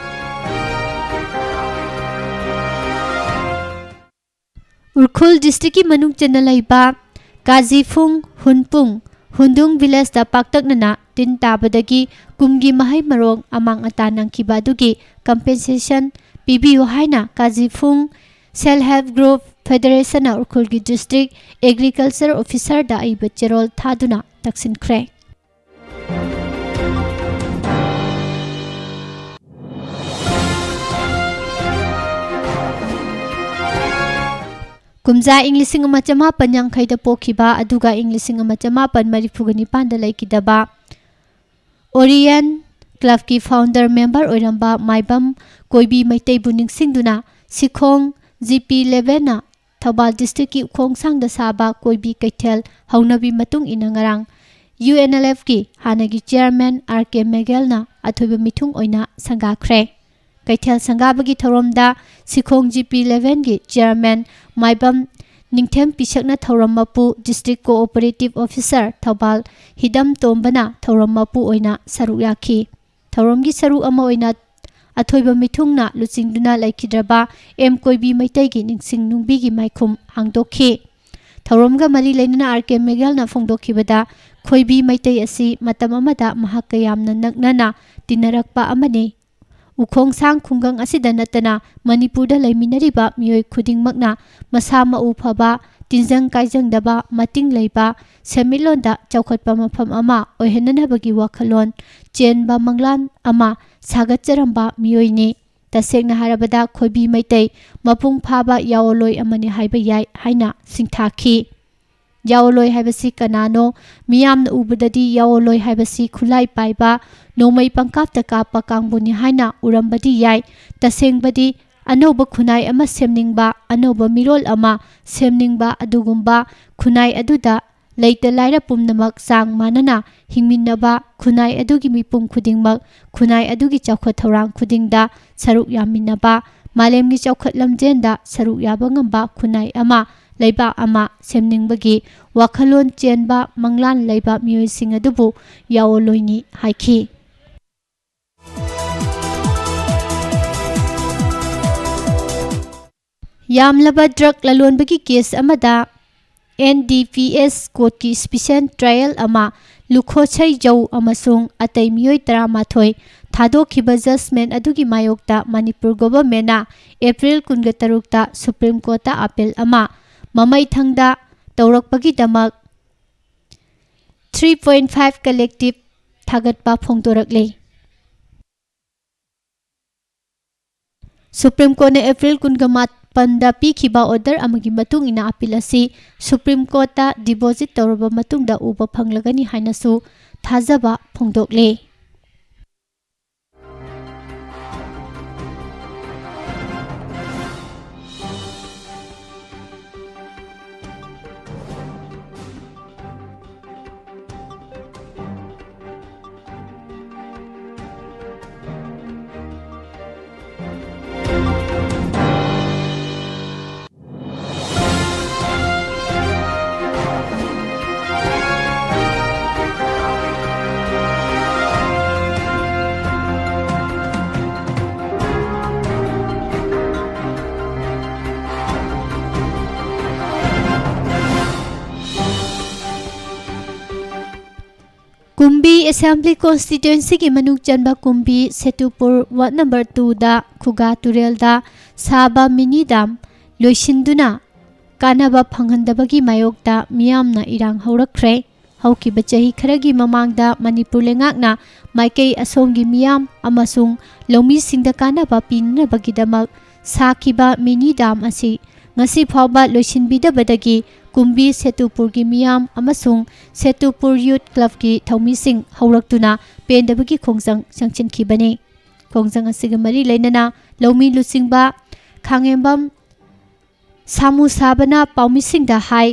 ꯎꯈ꯭ꯔꯨꯜ Districtꯀꯤ ꯃꯅꯨꯡ ꯆꯟꯅ ꯂꯩꯕ ꯀꯥꯖꯤꯐꯨꯡ, ꯍꯨꯟꯄꯨꯡ, ꯍꯨꯟꯗꯨꯡ Villageꯇ ꯄꯥꯛꯇꯛꯅꯅ ꯇꯤꯟ ꯇꯥꯕꯗꯒꯤ ꯀꯨꯝꯒꯤ ꯃꯍꯩ ꯃꯔꯣꯡ ꯑꯃꯥꯡ ꯑꯇꯥ ꯅꯪꯈꯤꯕ ꯑꯗꯨꯒꯤ compensation ꯄꯤꯕꯤꯌꯨ ꯍꯥꯏꯅ ꯀꯥꯖꯤꯐꯨꯡ Self Help Group Federationꯅ ꯎꯈ꯭ꯔꯨꯜꯒꯤ District Agriculture Officerꯗ ꯑꯏꯕ ꯆꯦꯔꯣꯜ ꯊꯥꯗꯨꯅ ꯇꯛꯁꯤꯟꯈ꯭ꯔꯦ꯫ ꯀꯨꯝꯖꯥ ꯏꯪ ꯂꯤꯁꯤꯡ ꯑꯃ ꯆꯃꯥꯄꯟ ꯌꯥꯡꯈꯩꯗ ꯄꯣꯛꯈꯤꯕ ꯑꯗꯨꯒ ꯏꯪ ꯂꯤꯁꯤꯡ ꯑꯃ ꯆꯃꯥꯄꯟ ꯃꯔꯤꯐꯨꯒ ꯅꯤꯄꯥꯟꯗ ꯂꯩꯈꯤꯗꯕ Orient Clubꯀꯤ founder member ꯑꯣꯏꯔꯝꯕ ꯃꯥꯏꯕꯝ ꯀꯣꯏꯕꯤ ꯃꯩꯇꯩꯕꯨ ꯅꯤꯡꯁꯤꯡꯗꯨꯅ ꯁꯤꯈꯣꯡ ꯖꯤ ꯄꯤ ꯏꯂꯦꯚꯦꯟꯅ ꯊꯧꯕꯥꯜ Districtꯀꯤ ꯎꯈꯣꯡꯁꯥꯡꯗ ꯁꯥꯕ ꯀꯣꯏꯕꯤ ꯀꯩꯊꯦꯜ ꯍꯧꯅꯕꯤ ꯃꯇꯨꯡ ꯏꯟꯅ ꯉꯔꯥꯡ UNLFꯀꯤ ꯍꯥꯟꯅꯒꯤ Chairman R K ꯃꯦꯒꯦꯜꯅ ꯑꯊꯣꯏꯕ ꯃꯤꯊꯨꯡ ꯑꯣꯏꯅ ꯁꯪꯒꯥꯈ꯭ꯔꯦ꯫ ꯀꯩꯊꯦꯜ ꯁꯪꯒꯥꯕꯒꯤ ꯊꯧꯔꯝꯗ ꯁꯤꯈꯣꯡ ꯖꯤ ꯄꯤ ꯏꯂꯦꯚꯦꯟꯒꯤ Chairman ꯃꯥꯏꯕꯝ ꯅꯤꯡꯊꯦꯝ ꯄꯤꯁꯛꯅ ꯊꯧꯔꯝ ꯃꯄꯨ District Cooperative Officer ꯊꯧꯕꯥꯜ ꯍꯤꯗꯝ ꯇꯣꯝꯕꯅ ꯊꯧꯔꯝ ꯃꯄꯨ ꯑꯣꯏꯅ ꯁꯔꯨꯛ ꯌꯥꯈꯤ꯫ ꯊꯧꯔꯝꯒꯤ ꯁꯔꯨꯛ ꯑꯃ ꯑꯣꯏꯅ ꯑꯊꯣꯏꯕ ꯃꯤꯊꯨꯡꯅ ꯂꯨꯆꯤꯡꯗꯨꯅ ꯂꯩꯈꯤꯗ꯭ꯔꯕ ꯑꯦꯝ ꯀꯣꯏꯕꯤ ꯃꯩꯇꯩꯒꯤ ꯅꯤꯡꯁꯤꯡ ꯅꯨꯡꯕꯤꯒꯤ ꯃꯥꯏꯈꯨꯝ ꯍꯥꯡꯗꯣꯛꯈꯤ꯫ ꯊꯧꯔꯝꯒ ꯃꯔꯤ ꯂꯩꯅꯅ ꯑꯥꯔ ꯀꯦ ꯃꯦꯒꯦꯜꯅ ꯐꯣꯡꯗꯣꯛꯈꯤꯕꯗ, ꯈꯣꯏꯕꯤ ꯃꯩꯇꯩ ꯑꯁꯤ ꯃꯇꯝ ꯑꯃꯗ ꯃꯍꯥꯛꯀ ꯌꯥꯝꯅ ꯅꯛꯅꯅ ꯇꯤꯟꯅꯔꯛꯄ ꯑꯃꯅꯤ꯫ ꯎꯈꯣꯡꯁꯥꯡ ꯈꯨꯡꯒꯪ ꯑꯁꯤꯗ ꯅꯠꯇꯅ ꯃꯅꯤꯄꯨꯔꯗ ꯂꯩꯃꯤꯟꯅꯔꯤꯕ ꯃꯤꯑꯣꯏ ꯈꯨꯗꯤꯡꯃꯛꯅ ꯃꯁꯥ ꯃꯎ ꯐꯕ, ꯇꯤꯟꯖꯪ ꯀꯥꯏꯖꯪꯗꯕ, ꯃꯇꯤꯡ ꯂꯩꯕ, ꯁꯦꯟꯃꯤꯠꯂꯣꯟꯗ ꯆꯥꯎꯈꯠꯄ ꯃꯐꯝ ꯑꯃ ꯑꯣꯏꯍꯟꯅꯅꯕꯒꯤ ꯋꯥꯈꯜꯂꯣꯟ ꯆꯦꯟꯕ ꯃꯪꯂꯥꯟ ꯑꯃ ꯁꯥꯒꯠꯆꯔꯝꯕ ꯃꯤꯑꯣꯏꯅꯤ꯫ ꯇꯁꯦꯡꯅ ꯍꯥꯏꯔꯕꯗ, ꯈꯣꯏꯕꯤ ꯃꯩꯇꯩ ꯃꯄꯨꯡ ꯐꯥꯕ ꯌꯥꯑꯣꯂꯣꯏ ꯑꯃꯅꯤ ꯍꯥꯏꯕ ꯌꯥꯏ ꯍꯥꯏꯅ ꯁꯤꯡꯊꯥꯈꯤ꯫ ꯌꯥꯑꯣꯂꯣꯏ ꯍꯥꯏꯕꯁꯤ ꯀꯅꯥꯅꯣ? ꯃꯤꯌꯥꯝꯅ ꯎꯕꯗꯗꯤ ꯌꯥꯑꯣꯂꯣꯏ ꯍꯥꯏꯕꯁꯤ ꯈꯨꯠꯂꯥꯏ ꯄꯥꯏꯕ, ꯅꯣꯡꯃꯩ ꯄꯪꯀꯥꯞꯇ ꯀꯥꯞꯄ ꯀꯥꯡꯕꯨꯅꯤ ꯍꯥꯏꯅ ꯎꯔꯝꯕꯗꯤ ꯌꯥꯏ꯫ ꯇꯁꯦꯡꯕꯗꯤ, ꯑꯅꯧꯕ ꯈꯨꯟꯅꯥꯏ ꯑꯃ ꯁꯦꯝꯅꯤꯡꯕ, ꯑꯅꯧꯕ ꯃꯤꯔꯣꯜ ꯑꯃ ꯁꯦꯝꯅꯤꯡꯕ, ꯑꯗꯨꯒꯨꯝꯕ ꯈꯨꯟꯅꯥꯏ ꯑꯗꯨꯗ ꯂꯩꯇ ꯂꯥꯏꯔ ꯄꯨꯝꯅꯃꯛ ꯆꯥꯡ ꯃꯥꯟꯅꯅ ꯍꯤꯡꯃꯤꯟꯅꯕ, ꯈꯨꯟꯅꯥꯏ ꯑꯗꯨꯒꯤ ꯃꯤꯄꯨꯝ ꯈꯨꯗꯤꯡꯃꯛ ꯈꯨꯟꯅꯥꯏ ꯑꯗꯨꯒꯤ ꯆꯥꯎꯈꯠ ꯊꯧꯔꯥꯡ ꯈꯨꯗꯤꯡꯗ ꯁꯔꯨꯛ ꯌꯥꯃꯤꯟꯅꯕ, ꯃꯥꯂꯦꯝꯒꯤ ꯆꯥꯎꯈꯠ ꯂꯝꯖꯦꯟꯗ ꯁꯔꯨꯛ ꯌꯥꯕ ꯉꯝꯕ ꯈꯨꯟꯅꯥꯏ ꯑꯃ, ꯂꯩꯕꯥꯛ ꯑꯃ ꯁꯦꯝꯅꯤꯡꯕꯒꯤ ꯋꯥꯈꯜꯂꯣꯟ ꯆꯦꯟꯕ ꯃꯪꯂꯥꯟ ꯂꯩꯕ ꯃꯤꯑꯣꯏꯁꯤꯡ ꯑꯗꯨꯕꯨ ꯌꯥꯑꯣꯟꯂꯣꯏꯅꯤ ꯍꯥꯏꯈꯤ꯫ ꯌꯥꯝꯂꯕ ꯗ꯭ꯔꯒ ꯂꯂꯣꯟꯕꯒꯤ ꯀꯦꯁ ꯑꯃꯗ ꯑꯦꯟ ꯗꯤ ꯄꯤ ꯑꯦꯁ ꯀꯣꯔꯠꯀꯤ ꯁ꯭ꯄꯤꯁꯦꯜ ꯇ꯭ꯔꯥꯌꯦꯜ ꯑꯃ ꯂꯨꯈꯣꯁꯩ ꯖꯧ ꯑꯃꯁꯨꯡ ꯑꯇꯩ ꯃꯤꯑꯣꯏ ꯇꯔꯥꯃꯥꯊꯣꯏ ꯊꯥꯗꯣꯛꯈꯤꯕ ꯖꯖꯃꯦꯟ ꯑꯗꯨꯒꯤ ꯃꯥꯌꯣꯛꯇ ꯃꯅꯤꯄꯨꯔ ꯒꯣꯚꯔꯟꯃꯦꯟꯠꯅ ꯑꯦꯄ꯭ꯔꯤꯜ ꯀꯨꯟꯒ ꯇꯔꯨꯛꯇ ꯁꯨꯄ꯭ꯔꯤꯝ ꯀꯣꯔꯠꯇ ꯑꯄꯤꯜ ꯑꯃ ꯃꯃꯩꯊꯪꯗ ꯇꯧꯔꯛꯄꯒꯤꯗꯃꯛ three point five Collective ꯊꯥꯒꯠꯄ ꯐꯣꯡꯗꯣꯔꯛꯂꯤ꯫ ꯁꯨꯄ꯭ꯔꯤꯝ ꯀꯣꯔꯠꯅ ꯑꯦꯄ꯭ꯔꯤꯜ ꯀꯨꯟꯒ ꯃꯥꯄꯟꯗ ꯄꯤꯈꯤꯕ ꯑꯣꯔꯗꯔ ꯑꯃꯒꯤ ꯃꯇꯨꯡ ꯏꯟꯅ ꯑꯄꯤꯜ ꯑꯁꯤ ꯁꯨꯄ꯭ꯔꯤꯝ ꯀꯣꯔꯠꯇ ꯗꯤꯄꯣꯖꯤꯠ ꯇꯧꯔꯕ ꯃꯇꯨꯡꯗ ꯎꯕ ꯐꯪꯂꯒꯅꯤ ꯍꯥꯏꯅꯁꯨ ꯊꯥꯖꯕ ꯐꯣꯡꯗꯣꯛꯂꯤ꯫ ꯀꯨꯝꯕꯤ ꯑꯦꯁꯦꯝꯕ꯭ꯂꯤ ꯀꯣꯟꯁꯇꯤꯇ꯭ꯋꯦꯟꯁꯤꯒꯤ ꯃꯅꯨꯡ ꯆꯟꯕ ꯀꯨꯝꯕꯤ ꯁꯦꯇꯨꯄꯨꯔ ꯋꯥꯔꯗ ꯅꯝꯕꯔ ꯇꯨꯗ ꯈꯨꯒꯥ ꯇꯨꯔꯦꯜꯗ ꯁꯥꯕ ꯃꯤꯅꯤ ꯗꯥꯝ ꯂꯣꯏꯁꯤꯟꯗꯨꯅ ꯀꯥꯟꯅꯕ ꯐꯪꯍꯟꯗꯕꯒꯤ ꯃꯥꯌꯣꯛꯇ ꯃꯤꯌꯥꯝꯅ ꯏꯔꯥꯡ ꯍꯧꯔꯛꯈ꯭ꯔꯦ꯫ ꯍꯧꯈꯤꯕ ꯆꯍꯤ ꯈꯔꯒꯤ ꯃꯃꯥꯡꯗ ꯃꯅꯤꯄꯨꯔ ꯂꯩꯉꯥꯛꯅ ꯃꯥꯏꯀꯩ ꯑꯁꯣꯝꯒꯤ ꯃꯤꯌꯥꯝ ꯑꯃꯁꯨꯡ ꯂꯧꯃꯤꯁꯤꯡꯗ ꯀꯥꯟꯅꯕ ꯄꯤꯅꯅꯕꯒꯤꯗꯃꯛ ꯁꯥꯈꯤꯕ ꯃꯤꯅꯤ ꯗꯥꯝ ꯑꯁꯤ ꯉꯁꯤ ꯐꯥꯎꯕ ꯂꯣꯏꯁꯤꯟꯕꯤꯗꯕꯗꯒꯤ ꯀꯨꯝꯕꯤ ꯁꯦꯇꯨꯄꯨꯔꯒꯤ ꯃꯤꯌꯥꯝ ꯑꯃꯁꯨꯡ ꯁꯦꯇꯨꯄꯨꯔ ꯌꯨꯊ ꯀ꯭ꯂꯕꯀꯤ ꯊꯧꯃꯤꯁꯤꯡ ꯍꯧꯔꯛꯇꯨꯅ ꯄꯦꯟꯗꯕꯒꯤ ꯈꯣꯡꯖꯪ ꯆꯪꯁꯤꯟꯈꯤꯕꯅꯤ꯫ ꯈꯣꯡꯖꯪ ꯑꯁꯤꯒ ꯃꯔꯤ ꯂꯩꯅꯅ ꯂꯧꯃꯤ ꯂꯨꯆꯤꯡꯕ ꯈꯥꯉꯦꯝꯕꯝ ꯁꯥꯃꯨ ꯁꯥꯕꯅ ꯄꯥꯎꯃꯤꯁꯤꯡꯗ ꯍꯥꯏ,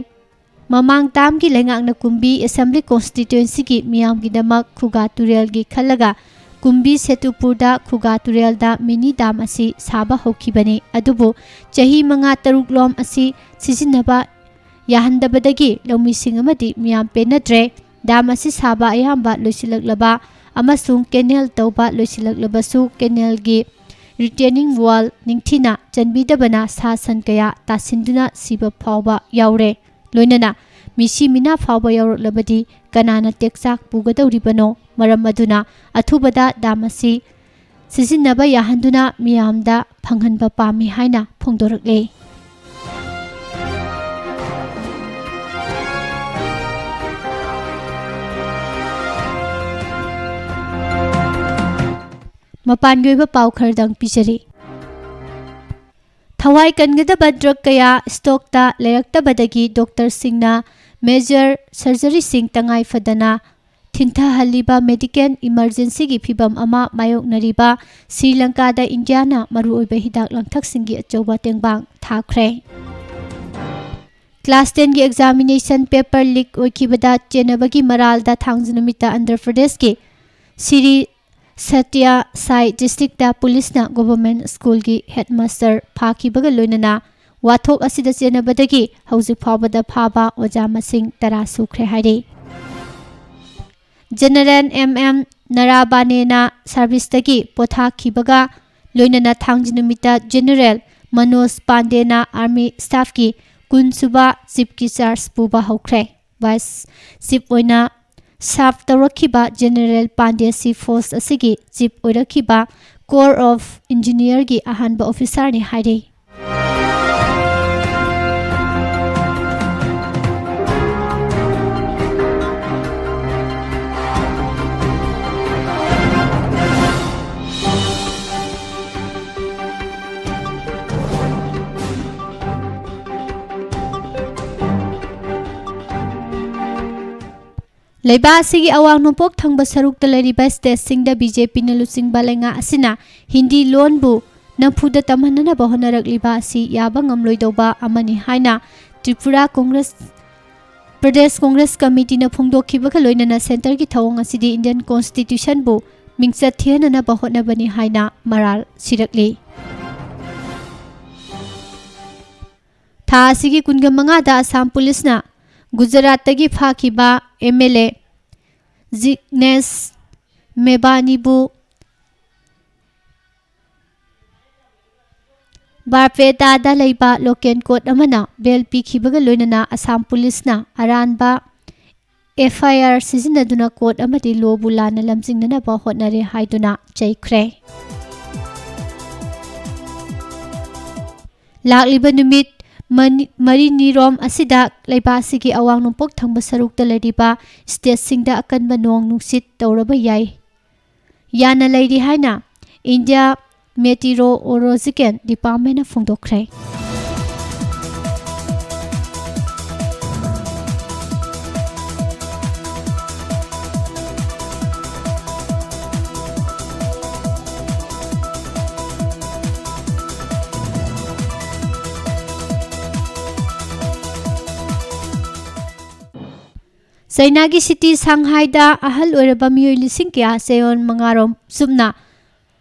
ꯃꯃꯥꯡ ꯇꯥꯝꯒꯤ ꯂꯩꯉꯥꯛꯅ ꯀꯨꯝꯕꯤ ꯑꯦꯁꯦꯝꯕ꯭ꯂꯤ ꯀꯣꯟꯁꯇꯤꯇ꯭ꯋꯦꯟꯁꯤꯒꯤ ꯃꯤꯌꯥꯝꯒꯤꯗꯃꯛ ꯈꯨꯒꯥ ꯇꯨꯔꯦꯜꯒꯤ ꯈꯜꯂꯒ ꯀꯨꯝꯕꯤ ꯁꯦꯇꯨꯄꯨꯔꯗ ꯈꯨꯒꯥ ꯇꯨꯔꯦꯜꯗ ꯃꯤꯅꯤ ꯗꯥꯝ ꯑꯁꯤ ꯁꯥꯕ ꯍꯧꯈꯤꯕꯅꯤ꯫ ꯑꯗꯨꯕꯨ ꯆꯍꯤ ꯃꯉꯥ ꯇꯔꯨꯛ ꯂꯣꯝ ꯑꯁꯤ ꯁꯤꯖꯤꯟꯅꯕ ꯌꯥꯍꯟꯗꯕꯗꯒꯤ ꯂꯧꯃꯤꯁꯤꯡ ꯑꯃꯗꯤ ꯃꯤꯌꯥꯝ ꯄꯦꯟꯅꯗ꯭ꯔꯦ꯫ ꯗꯥꯝ ꯑꯁꯤ ꯁꯥꯕ ꯑꯌꯥꯝꯕ ꯂꯣꯏꯁꯤꯜꯂꯛꯂꯕ ꯑꯃꯁꯨꯡ ꯀꯦꯅꯦꯜ ꯇꯧꯕ ꯂꯣꯏꯁꯤꯜꯂꯛꯂꯕꯁꯨ ꯀꯦꯅꯦꯜꯒꯤ retaining wall ꯅꯤꯡꯊꯤꯅ ꯆꯟꯕꯤꯗꯕꯅ ꯁꯥ ꯁꯟ ꯀꯌꯥ ꯇꯥꯁꯤꯟꯗꯨꯅ ꯁꯤꯕ ꯐꯥꯎꯕ ꯌꯥꯎꯔꯦ꯫ ꯂꯣꯏꯅꯅ ꯃꯤꯁꯤ ꯃꯤꯅꯥ ꯐꯥꯎꯕ ꯌꯥꯎꯔꯛꯂꯕꯗꯤ ꯀꯅꯥꯅ ꯇꯦꯛꯆꯥꯛ ꯄꯨꯒꯗꯧꯔꯤꯕꯅꯣ? ꯃꯔꯝ ꯑꯗꯨꯅ ꯑꯊꯨꯕꯗ ꯗꯥꯝ ꯑꯁꯤ ꯁꯤꯖꯤꯟꯅꯕ ꯌꯥꯍꯟꯗꯨꯅ ꯃꯤꯌꯥꯝꯗ ꯐꯪꯍꯟꯕ ꯄꯥꯝꯃꯤ ꯍꯥꯏꯅ ꯐꯣꯡꯗꯣꯔꯛꯂꯦ꯫ ꯃꯄꯥꯟꯒꯤ ꯑꯣꯏꯕ ꯄꯥꯎ ꯈꯔꯗꯪ ꯄꯤꯖꯔꯤ꯫ ꯊꯋꯥꯏ ꯀꯟꯒꯗꯕ ꯗ꯭ꯔꯒ ꯀꯌꯥ ꯁ꯭ꯇꯣꯛꯇ ꯂꯩꯔꯛꯇꯕꯗꯒꯤ ꯗꯣꯛꯇꯔꯁꯤꯡꯅ ꯃꯦꯖꯔ ꯁꯔꯖꯔꯤꯁꯤꯡ ꯇꯉꯥꯏ ꯐꯗꯅ ꯊꯤꯟꯊꯍꯜꯂꯤꯕ ꯃꯦꯗꯤꯀꯦꯜ ꯏꯃꯔꯖꯦꯟꯁꯤꯒꯤ ꯐꯤꯚꯝ ꯑꯃ ꯃꯥꯌꯣꯛꯅꯔꯤꯕ ꯁ꯭ꯔꯤ ꯂꯪꯀꯥꯗ ꯏꯟꯗꯤꯌꯥꯅ ꯃꯔꯨꯑꯣꯏꯕ ꯍꯤꯗꯥꯛ ꯂꯥꯡꯊꯛꯁꯤꯡꯒꯤ ꯑꯆꯧꯕ ꯇꯦꯡꯕꯥꯡ ꯊꯥꯈ꯭ꯔꯦ꯫ ꯀ꯭ꯂꯥꯁ ꯇꯦꯟꯒꯤ ꯑꯦꯛꯖꯥꯃꯤꯅꯦꯁꯟ ꯄꯦꯄꯔ ꯂꯤꯛ ꯑꯣꯏꯈꯤꯕꯗ ꯆꯦꯟꯅꯕꯒꯤ ꯃꯔꯥꯜꯗ ꯊꯥꯡꯖ ꯅꯨꯃꯤꯠꯇ ꯑꯟꯙ꯭ꯔ ꯄ꯭ꯔꯗꯦꯁꯀꯤ ꯁ꯭ꯔꯤ ꯁꯇ꯭ꯌ ꯁꯥꯏ ꯗꯤꯁꯇ꯭ꯔꯤꯛꯇ ꯄꯨꯂꯤꯁꯅ ꯒꯣꯚꯔꯟꯃꯦꯟꯠ ꯁ꯭ꯀꯨꯜꯒꯤ ꯍꯦꯗꯃꯥꯁꯇꯔ ꯐꯥꯈꯤꯕꯒ ꯂꯣꯏꯅꯅ ꯋꯥꯊꯣꯛ ꯑꯁꯤꯗ ꯆꯦꯟꯅꯕꯗꯒꯤ ꯍꯧꯖꯤꯛ ꯐꯥꯎꯕꯗ ꯐꯥꯕ ꯑꯣꯖꯥ ꯃꯁꯤꯡ ꯇꯔꯥ ꯁꯨꯈ꯭ꯔꯦ ꯍꯥꯏꯔꯤ꯫ ꯖꯦꯅꯔꯦꯜ ꯑꯦꯝ ꯑꯦꯝ ꯅꯔꯥꯕꯥꯅꯦꯅ ꯁꯥꯔꯚꯤꯁꯇꯒꯤ ꯄꯣꯊꯥꯈꯤꯕꯒ ꯂꯣꯏꯅꯅ ꯊꯥꯡꯖ ꯅꯨꯃꯤꯠꯇ ꯖꯦꯅꯔꯦꯜ ꯃꯅꯣꯖ ꯄꯥꯟꯗꯦꯅ ꯑꯥꯔꯃꯤ ꯁ꯭ꯇꯥꯐꯀꯤ ꯀꯨꯟꯁꯨꯕ ꯆꯤꯐꯀꯤ ꯆꯥꯔꯖ ꯄꯨꯕ ꯍꯧꯈ꯭ꯔꯦ꯫ ꯚꯥꯏꯁ ꯆꯤꯐ ꯑꯣꯏꯅ ꯁꯥꯔꯚ ꯇꯧꯔꯛꯈꯤꯕ ꯖꯦꯅꯔꯦꯜ ꯄꯥꯟꯗꯦ ꯁꯤ ꯐꯣꯔꯁ ꯑꯁꯤꯒꯤ ꯆꯤꯐ ꯑꯣꯏꯔꯛꯈꯤꯕ ꯀꯣꯔ ꯑꯣꯐ ꯏꯟꯖꯤꯅꯤꯌꯔꯒꯤ ꯑꯍꯥꯟꯕ ꯑꯣꯐꯤꯁꯥꯔꯅꯤ ꯍꯥꯏꯔꯤ꯫ ꯂꯩꯕꯥꯛ ꯑꯁꯤꯒꯤ ꯑꯋꯥꯡ ꯅꯣꯡꯄꯣꯛ ꯊꯪꯕ ꯁꯔꯨꯛꯇ ꯂꯩꯔꯤꯕ ꯁ꯭ꯇꯦꯠꯁꯤꯡꯗ ꯕꯤ ꯖꯦ ꯄꯤꯅ ꯂꯨꯆꯤꯡꯕ ꯂꯩꯉꯥꯛ ꯑꯁꯤꯅ ꯍꯤꯟꯗꯤ ꯂꯣꯟꯕꯨ ꯅꯝꯐꯨꯗ ꯇꯝꯍꯟꯅꯅꯕ ꯍꯣꯠꯅꯔꯛꯂꯤꯕ ꯑꯁꯤ ꯌꯥꯕ ꯉꯝꯂꯣꯏꯗꯧꯕ ꯑꯃꯅꯤ ꯍꯥꯏꯅ ꯇ꯭ꯔꯤꯄꯨꯔꯥ ꯀꯣꯡꯒ꯭ꯔꯦꯁ, ꯄ꯭ꯔꯗꯦꯁ ꯀꯣꯡꯒ꯭ꯔꯦꯁ ꯀꯃꯤꯇꯤꯅ ꯐꯣꯡꯗꯣꯛꯈꯤꯕꯒ ꯂꯣꯏꯅꯅ ꯁꯦꯟꯇꯔꯒꯤ ꯊꯧꯑꯣꯡ ꯑꯁꯤꯗꯤ ꯏꯟꯗꯤꯌꯟ ꯀꯣꯟꯁꯇꯤꯇ꯭ꯌꯨꯁꯟꯕꯨ ꯃꯤꯡꯆꯠ ꯊꯤꯍꯟꯅꯅꯕ ꯍꯣꯠꯅꯕꯅꯤ ꯍꯥꯏꯅ ꯃꯔꯥꯜ ꯁꯤꯔꯛꯂꯤ꯫ ꯊꯥ ꯑꯁꯤꯒꯤ ꯀꯨꯟꯒ ꯃꯉꯥꯗ ꯑꯁꯥꯝ ꯄꯨꯂꯤꯁꯅ ꯒꯨꯖꯔꯥꯠꯇꯒꯤ ꯐꯥꯈꯤꯕ ꯑꯦꯝ ꯑꯦꯜ ꯑꯦ ꯖꯤꯒꯅꯦꯁ ꯃꯦꯕꯥꯅꯤꯕꯨ ꯕꯥꯔꯄꯦꯇꯥꯗ ꯂꯩꯕ ꯂꯣꯀꯦꯜ ꯀꯣꯔꯠ ꯑꯃꯅ ꯕꯦꯜ ꯄꯤꯈꯤꯕꯒ ꯂꯣꯏꯅꯅ ꯑꯁꯥꯝ ꯄꯨꯂꯤꯁꯅ ꯑꯔꯥꯟꯕ ꯑꯦꯐ ꯑꯥꯏ ꯑꯥꯔ ꯁꯤꯖꯤꯟꯅꯗꯨꯅ ꯀꯣꯔꯠ ꯑꯃꯗꯤ ꯂꯣꯕꯨ ꯂꯥꯟꯅ ꯂꯝꯖꯤꯡꯅꯅꯕ ꯍꯣꯠꯅꯔꯦ ꯍꯥꯏꯗꯨꯅ ꯆꯩꯈ꯭ꯔꯦ꯫ ꯂꯥꯛꯂꯤꯕ ꯅꯨꯃꯤꯠ ꯃꯅꯤ-, ꯃꯔꯤꯅꯤꯔꯣꯝ ꯑꯁꯤꯗ ꯂꯩꯕꯥꯛ ꯑꯁꯤꯒꯤ ꯑꯋꯥꯡ ꯅꯣꯡꯄꯣꯛ ꯊꯪꯕ ꯁꯔꯨꯛꯇ ꯂꯩꯔꯤꯕ ꯁ꯭ꯇꯦꯠꯁꯤꯡꯗ ꯑꯀꯟꯕ ꯅꯣꯡ ꯅꯨꯡꯁꯤꯠ ꯇꯧꯔꯕ ꯌꯥꯏ, ꯌꯥꯅ ꯂꯩꯔꯤ ꯍꯥꯏꯅ ꯏꯟꯗꯤꯌꯥ ꯃꯦꯇꯤꯔꯣꯑꯣꯂꯣꯖꯤꯀꯦꯜ ꯗꯤꯄꯥꯔꯠꯃꯦꯟꯅ ꯐꯣꯡꯗꯣꯛꯈ꯭ꯔꯦ꯫ ꯆꯩꯅꯥꯒꯤ ꯁꯤꯇꯤ ꯁꯪꯍꯥꯏꯗ ꯑꯍꯜ ꯑꯣꯏꯔꯕ ꯃꯤꯑꯣꯏ ꯂꯤꯁꯤꯡ ꯀꯌꯥ ꯆꯌꯣꯜ ꯃꯉꯥꯔꯣꯝ ꯆꯨꯞꯅ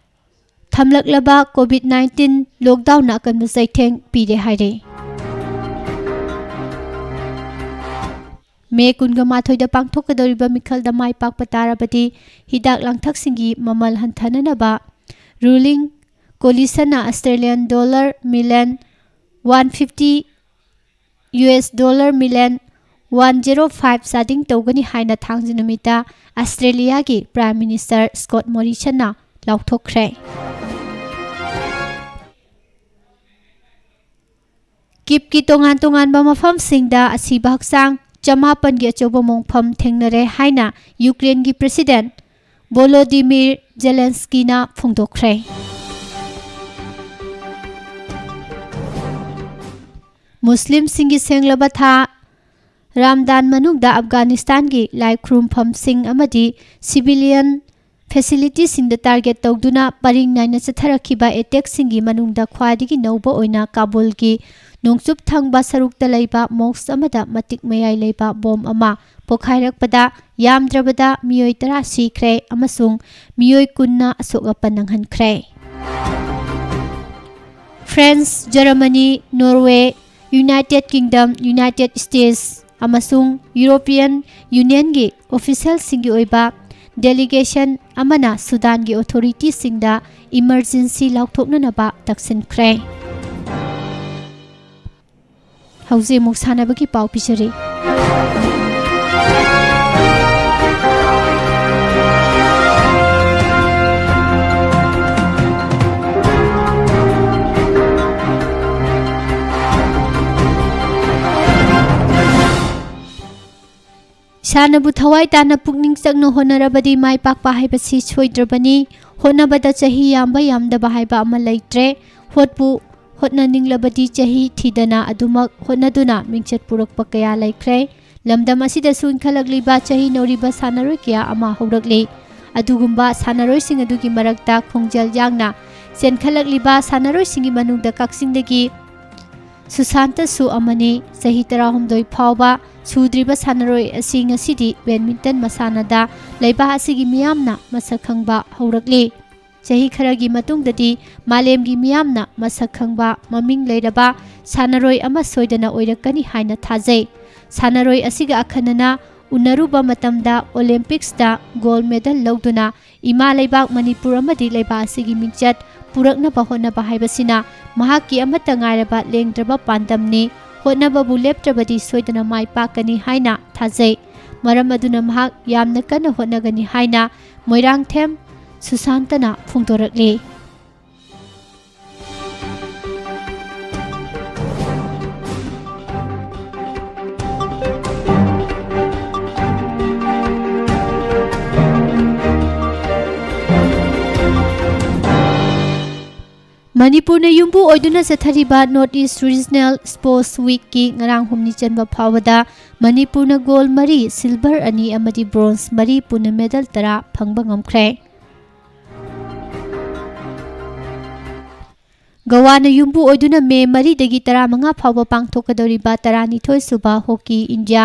ꯊꯝꯂꯛꯂꯕ ꯀꯣꯚꯤꯗ ꯅꯥꯏꯟꯇꯤꯟ ꯂꯣꯛꯗꯥꯎꯟꯅ ꯑꯀꯟꯕ ꯆꯩꯊꯦꯡ ꯄꯤꯔꯦ ꯍꯥꯏꯔꯦ꯫ ꯃꯦ ꯀꯨꯟꯒ ꯃꯥꯊꯣꯏꯗ ꯄꯥꯡꯊꯣꯛꯀꯗꯧꯔꯤꯕ ꯃꯤꯈꯜꯗ ꯃꯥꯏ ꯄꯥꯛꯄ ꯇꯥꯔꯕꯗꯤ ꯍꯤꯗꯥꯛ ꯂꯥꯡꯊꯛꯁꯤꯡꯒꯤ ꯃꯃꯜ ꯍꯟꯊꯅꯅꯕ ꯔꯨꯂꯤꯡ ꯀꯣꯂꯤꯁꯟꯅ Australian dollar million one fifty, U S dollar million one zero five ꯆꯥꯗꯤꯡ ꯇꯧꯒꯅꯤ ꯍꯥꯏꯅ ꯊꯥꯡꯖ ꯅꯨꯃꯤꯠꯇ ꯑꯁꯇ꯭ꯔꯦꯂꯤꯌꯥꯒꯤ ꯄ꯭ꯔꯥꯏꯝ ꯃꯤꯅꯤꯁꯇꯔ ꯁ꯭ꯀꯣꯠ ꯃꯣꯔꯤꯁꯟꯅ ꯂꯥꯎꯊꯣꯛꯈ꯭ꯔꯦ꯫ ꯀꯤꯞꯀꯤ ꯇꯣꯉꯥꯟ ꯇꯣꯉꯥꯟꯕ ꯃꯐꯝꯁꯤꯡꯗ ꯑꯁꯤꯕ ꯍꯛꯆꯥꯡ ꯆꯃꯥꯄꯟꯒꯤ ꯑꯆꯧꯕ ꯃꯣꯡꯐꯝ ꯊꯦꯡꯅꯔꯦ ꯍꯥꯏꯅ ꯌꯨꯀ꯭ꯔꯦꯟꯒꯤ ꯄ꯭ꯔꯦꯁꯤꯗꯦꯟꯠ ꯚꯣꯂꯣꯗꯤꯃꯤꯔ ꯖꯦꯂꯦꯟꯁꯀꯤꯅ ꯐꯣꯡꯗꯣꯛꯈ꯭ꯔꯦ꯫ ꯃꯨꯁꯂꯤꯝꯁꯤꯡꯒꯤ ꯁꯦꯡꯂꯕ ꯊꯥ ꯔꯥꯝꯗꯥꯟ ꯃꯅꯨꯡꯗ ꯑꯐꯒꯥꯅꯤꯁꯇꯥꯟꯒꯤ ꯂꯥꯏ ꯈꯨꯔꯨꯝꯐꯝꯁꯤꯡ ꯑꯃꯗꯤ ꯁꯤꯚꯤꯂꯤꯌꯟ ꯐꯦꯁꯤꯂꯤꯇꯤꯁꯤꯡꯗ ꯇꯥꯔꯒꯦꯠ ꯇꯧꯗꯨꯅ ꯄꯔꯤꯡ ꯅꯥꯏꯅ ꯆꯠꯊꯔꯛꯈꯤꯕ ꯑꯦꯇꯦꯛꯁꯤꯡꯒꯤ ꯃꯅꯨꯡꯗ ꯈ꯭ꯋꯥꯏꯗꯒꯤ ꯅꯧꯕ ꯑꯣꯏꯅ ꯀꯥꯕꯨꯜꯒꯤ ꯅꯣꯡꯆꯨꯞ ꯊꯪꯕ ꯁꯔꯨꯛꯇ ꯂꯩꯕ ꯃꯣꯁꯛ ꯑꯃꯗ ꯃꯇꯤꯛ ꯃꯌꯥꯏ ꯂꯩꯕ ꯕꯣꯝ ꯑꯃ ꯄꯣꯈꯥꯏꯔꯛꯄꯗ ꯌꯥꯝꯗ꯭ꯔꯕꯗ ꯃꯤꯑꯣꯏ ꯇꯔꯥ ꯁꯤꯈ꯭ꯔꯦ ꯑꯃꯁꯨꯡ ꯃꯤꯑꯣꯏ ꯀꯨꯟꯅ ꯑꯁꯣꯛ ꯑꯄꯟ ꯅꯪꯍꯟꯈ꯭ꯔꯦ꯫ France, Germany, Norway, United Kingdom, United States ꯑꯃꯁꯨꯡ ꯌꯨꯔꯣꯄꯤꯌꯟ ꯌꯨꯅꯤꯌꯟꯒꯤ ꯑꯣꯐꯤꯁꯤꯌꯦꯜꯁꯤꯡꯒꯤ ꯑꯣꯏꯕ ꯗꯦꯂꯤꯒꯦꯁꯟ ꯑꯃꯅ ꯁꯨꯗꯥꯟꯒꯤ ꯑꯣꯊꯣꯔꯤꯇꯤꯁꯤꯡꯗ ꯏꯃꯔꯖꯦꯟꯁꯤ ꯂꯥꯎꯊꯣꯛꯅꯅꯕ ꯇꯛꯁꯤꯟꯈ꯭ꯔꯦ꯫ ꯍꯧꯖꯤꯛ ꯑꯃꯨꯛ ꯁꯥꯟꯅꯕꯒꯤ ꯄꯥꯎ ꯄꯤꯖꯔꯤ꯫ ꯏꯁꯥꯅꯕꯨ ꯊꯋꯥꯏ ꯇꯥꯅ ꯄꯨꯛꯅꯤꯡ ꯆꯪꯅ ꯍꯣꯠꯅꯔꯕꯗꯤ ꯃꯥꯏ ꯄꯥꯛꯄ ꯍꯥꯏꯕꯁꯤ ꯁꯣꯏꯗ꯭ꯔꯕꯅꯤ꯫ ꯍꯣꯠꯅꯕꯗ ꯆꯍꯤ ꯌꯥꯝꯕ ꯌꯥꯝꯗꯕ ꯍꯥꯏꯕ ꯑꯃ ꯂꯩꯇ꯭ꯔꯦ꯫ ꯍꯣꯠꯄꯨ ꯍꯣꯠꯅꯅꯤꯡꯂꯕꯗꯤ ꯆꯍꯤ ꯊꯤꯗꯅ ꯑꯗꯨꯃꯛ ꯍꯣꯠꯅꯗꯨꯅ ꯃꯤꯡꯆꯠ ꯄꯨꯔꯛꯄ ꯀꯌꯥ ꯂꯩꯈ꯭ꯔꯦ꯫ ꯂꯝꯗꯝ ꯑꯁꯤꯗꯁꯨ ꯏꯟꯈꯠꯂꯛꯂꯤꯕ ꯆꯍꯤ ꯅꯧꯔꯤꯕ ꯁꯥꯟꯅꯔꯣꯏ ꯀꯌꯥ ꯑꯃ ꯍꯧꯔꯛꯂꯤ꯫ ꯑꯗꯨꯒꯨꯝꯕ ꯁꯥꯟꯅꯔꯣꯏꯁꯤꯡ ꯑꯗꯨꯒꯤ ꯃꯔꯛꯇ ꯈꯣꯡꯖꯦꯜ ꯌꯥꯡꯅ ꯆꯦꯟꯈꯠꯂꯛꯂꯤꯕ ꯁꯥꯟꯅꯔꯣꯏꯁꯤꯡꯒꯤ ꯃꯅꯨꯡꯗ ꯀꯛꯆꯤꯡꯗꯒꯤ ꯁꯨꯁꯥꯟꯇꯁꯨ ꯑꯃꯅꯤ꯫ ꯆꯍꯤ ꯇꯔꯥꯍꯨꯝꯗꯣꯏ ꯐꯥꯎꯕ ꯁꯨꯗ꯭ꯔꯤꯕ ꯁꯥꯟꯅꯔꯣꯏ ꯑꯁꯤ ꯉꯁꯤꯗꯤ ꯕꯦꯗꯃꯤꯟꯇꯟ ꯃꯁꯥꯟꯅꯗ ꯂꯩꯕꯥꯛ ꯑꯁꯤꯒꯤ ꯃꯤꯌꯥꯝꯅ ꯃꯁꯛ ꯈꯪꯕ ꯍꯧꯔꯛꯂꯤ꯫ ꯆꯍꯤ ꯈꯔꯒꯤ ꯃꯇꯨꯡꯗꯗꯤ ꯃꯥꯂꯦꯝꯒꯤ ꯃꯤꯌꯥꯝꯅ ꯃꯁꯛ ꯈꯪꯕ, ꯃꯃꯤꯡ ꯂꯩꯔꯕ ꯁꯥꯟꯅꯔꯣꯏ ꯑꯃ ꯁꯣꯏꯗꯅ ꯑꯣꯏꯔꯛꯀꯅꯤ ꯍꯥꯏꯅ ꯊꯥꯖꯩ꯫ ꯁꯥꯟꯅꯔꯣꯏ ꯑꯁꯤꯒ ꯑꯈꯟꯅꯅ ꯎꯅꯔꯨꯕ ꯃꯇꯝꯗ ꯑꯣꯂꯦꯝꯄꯤꯛꯁꯇ ꯒꯣꯜ ꯃꯦꯗꯜ ꯂꯧꯗꯨꯅ ꯏꯃꯥ ꯂꯩꯕꯥꯛ ꯃꯅꯤꯄꯨꯔ ꯑꯃꯗꯤ ꯂꯩꯕꯥꯛ ꯑꯁꯤꯒꯤ ꯃꯤꯡꯆꯠ ꯄꯨꯔꯛꯅꯕ ꯍꯣꯠꯅꯕ ꯍꯥꯏꯕꯁꯤꯅ ꯃꯍꯥꯛꯀꯤ ꯑꯃꯠꯇ ꯉꯥꯏꯔꯕ ꯂꯦꯡꯗ꯭ꯔꯕ ꯄꯥꯟꯗꯝꯅꯤ꯫ ꯍꯣꯠꯅꯕꯕꯨ ꯂꯦꯞꯇ꯭ꯔꯕꯗꯤ ꯁꯣꯏꯗꯅ ꯃꯥꯏ ꯄꯥꯛꯀꯅꯤ ꯍꯥꯏꯅ ꯊꯥꯖꯩ꯫ ꯃꯔꯝ ꯑꯗꯨꯅ ꯃꯍꯥꯛ ꯌꯥꯝꯅ ꯀꯟꯅ ꯍꯣꯠꯅꯒꯅꯤ ꯍꯥꯏꯅ ꯃꯣꯏꯔꯥꯡꯊꯦꯝ ꯁꯨꯁꯥꯟꯇꯅ ꯐꯣꯡꯗꯣꯔꯛꯂꯤ꯫ ꯃꯅꯤꯄꯨꯔꯅ ꯌꯨꯝꯕꯨ ꯑꯣꯏꯗꯨꯅ ꯆꯠꯊꯔꯤꯕ North East Regional Sports Weekꯀꯤ ꯉꯔꯥꯡ ꯍꯨꯝꯅꯤ ꯆꯟꯕ ꯐꯥꯎꯕꯗ ꯃꯅꯤꯄꯨꯔꯅ ꯒꯣꯜ ꯃꯔꯤ, ꯁꯤꯜꯚꯔ ꯑꯅꯤ ꯑꯃꯗꯤ ꯕ꯭ꯔꯣꯟꯖ ꯃꯔꯤ, ꯄꯨꯟꯅ ꯃꯦꯗꯜ ꯇꯔꯥ ꯐꯪꯕ ꯉꯝꯈ꯭ꯔꯦ꯫ ꯒꯋꯥꯅ ꯌꯨꯝꯕꯨ ꯑꯣꯏꯗꯨꯅ ꯃꯦ ꯃꯔꯤꯗꯒꯤ ꯇꯔꯥꯃꯉꯥ ꯐꯥꯎꯕ ꯄꯥꯡꯊꯣꯛꯀꯗꯧꯔꯤꯕ ꯇꯔꯥꯅꯤꯊꯣꯏ ꯁꯨꯕ hockey India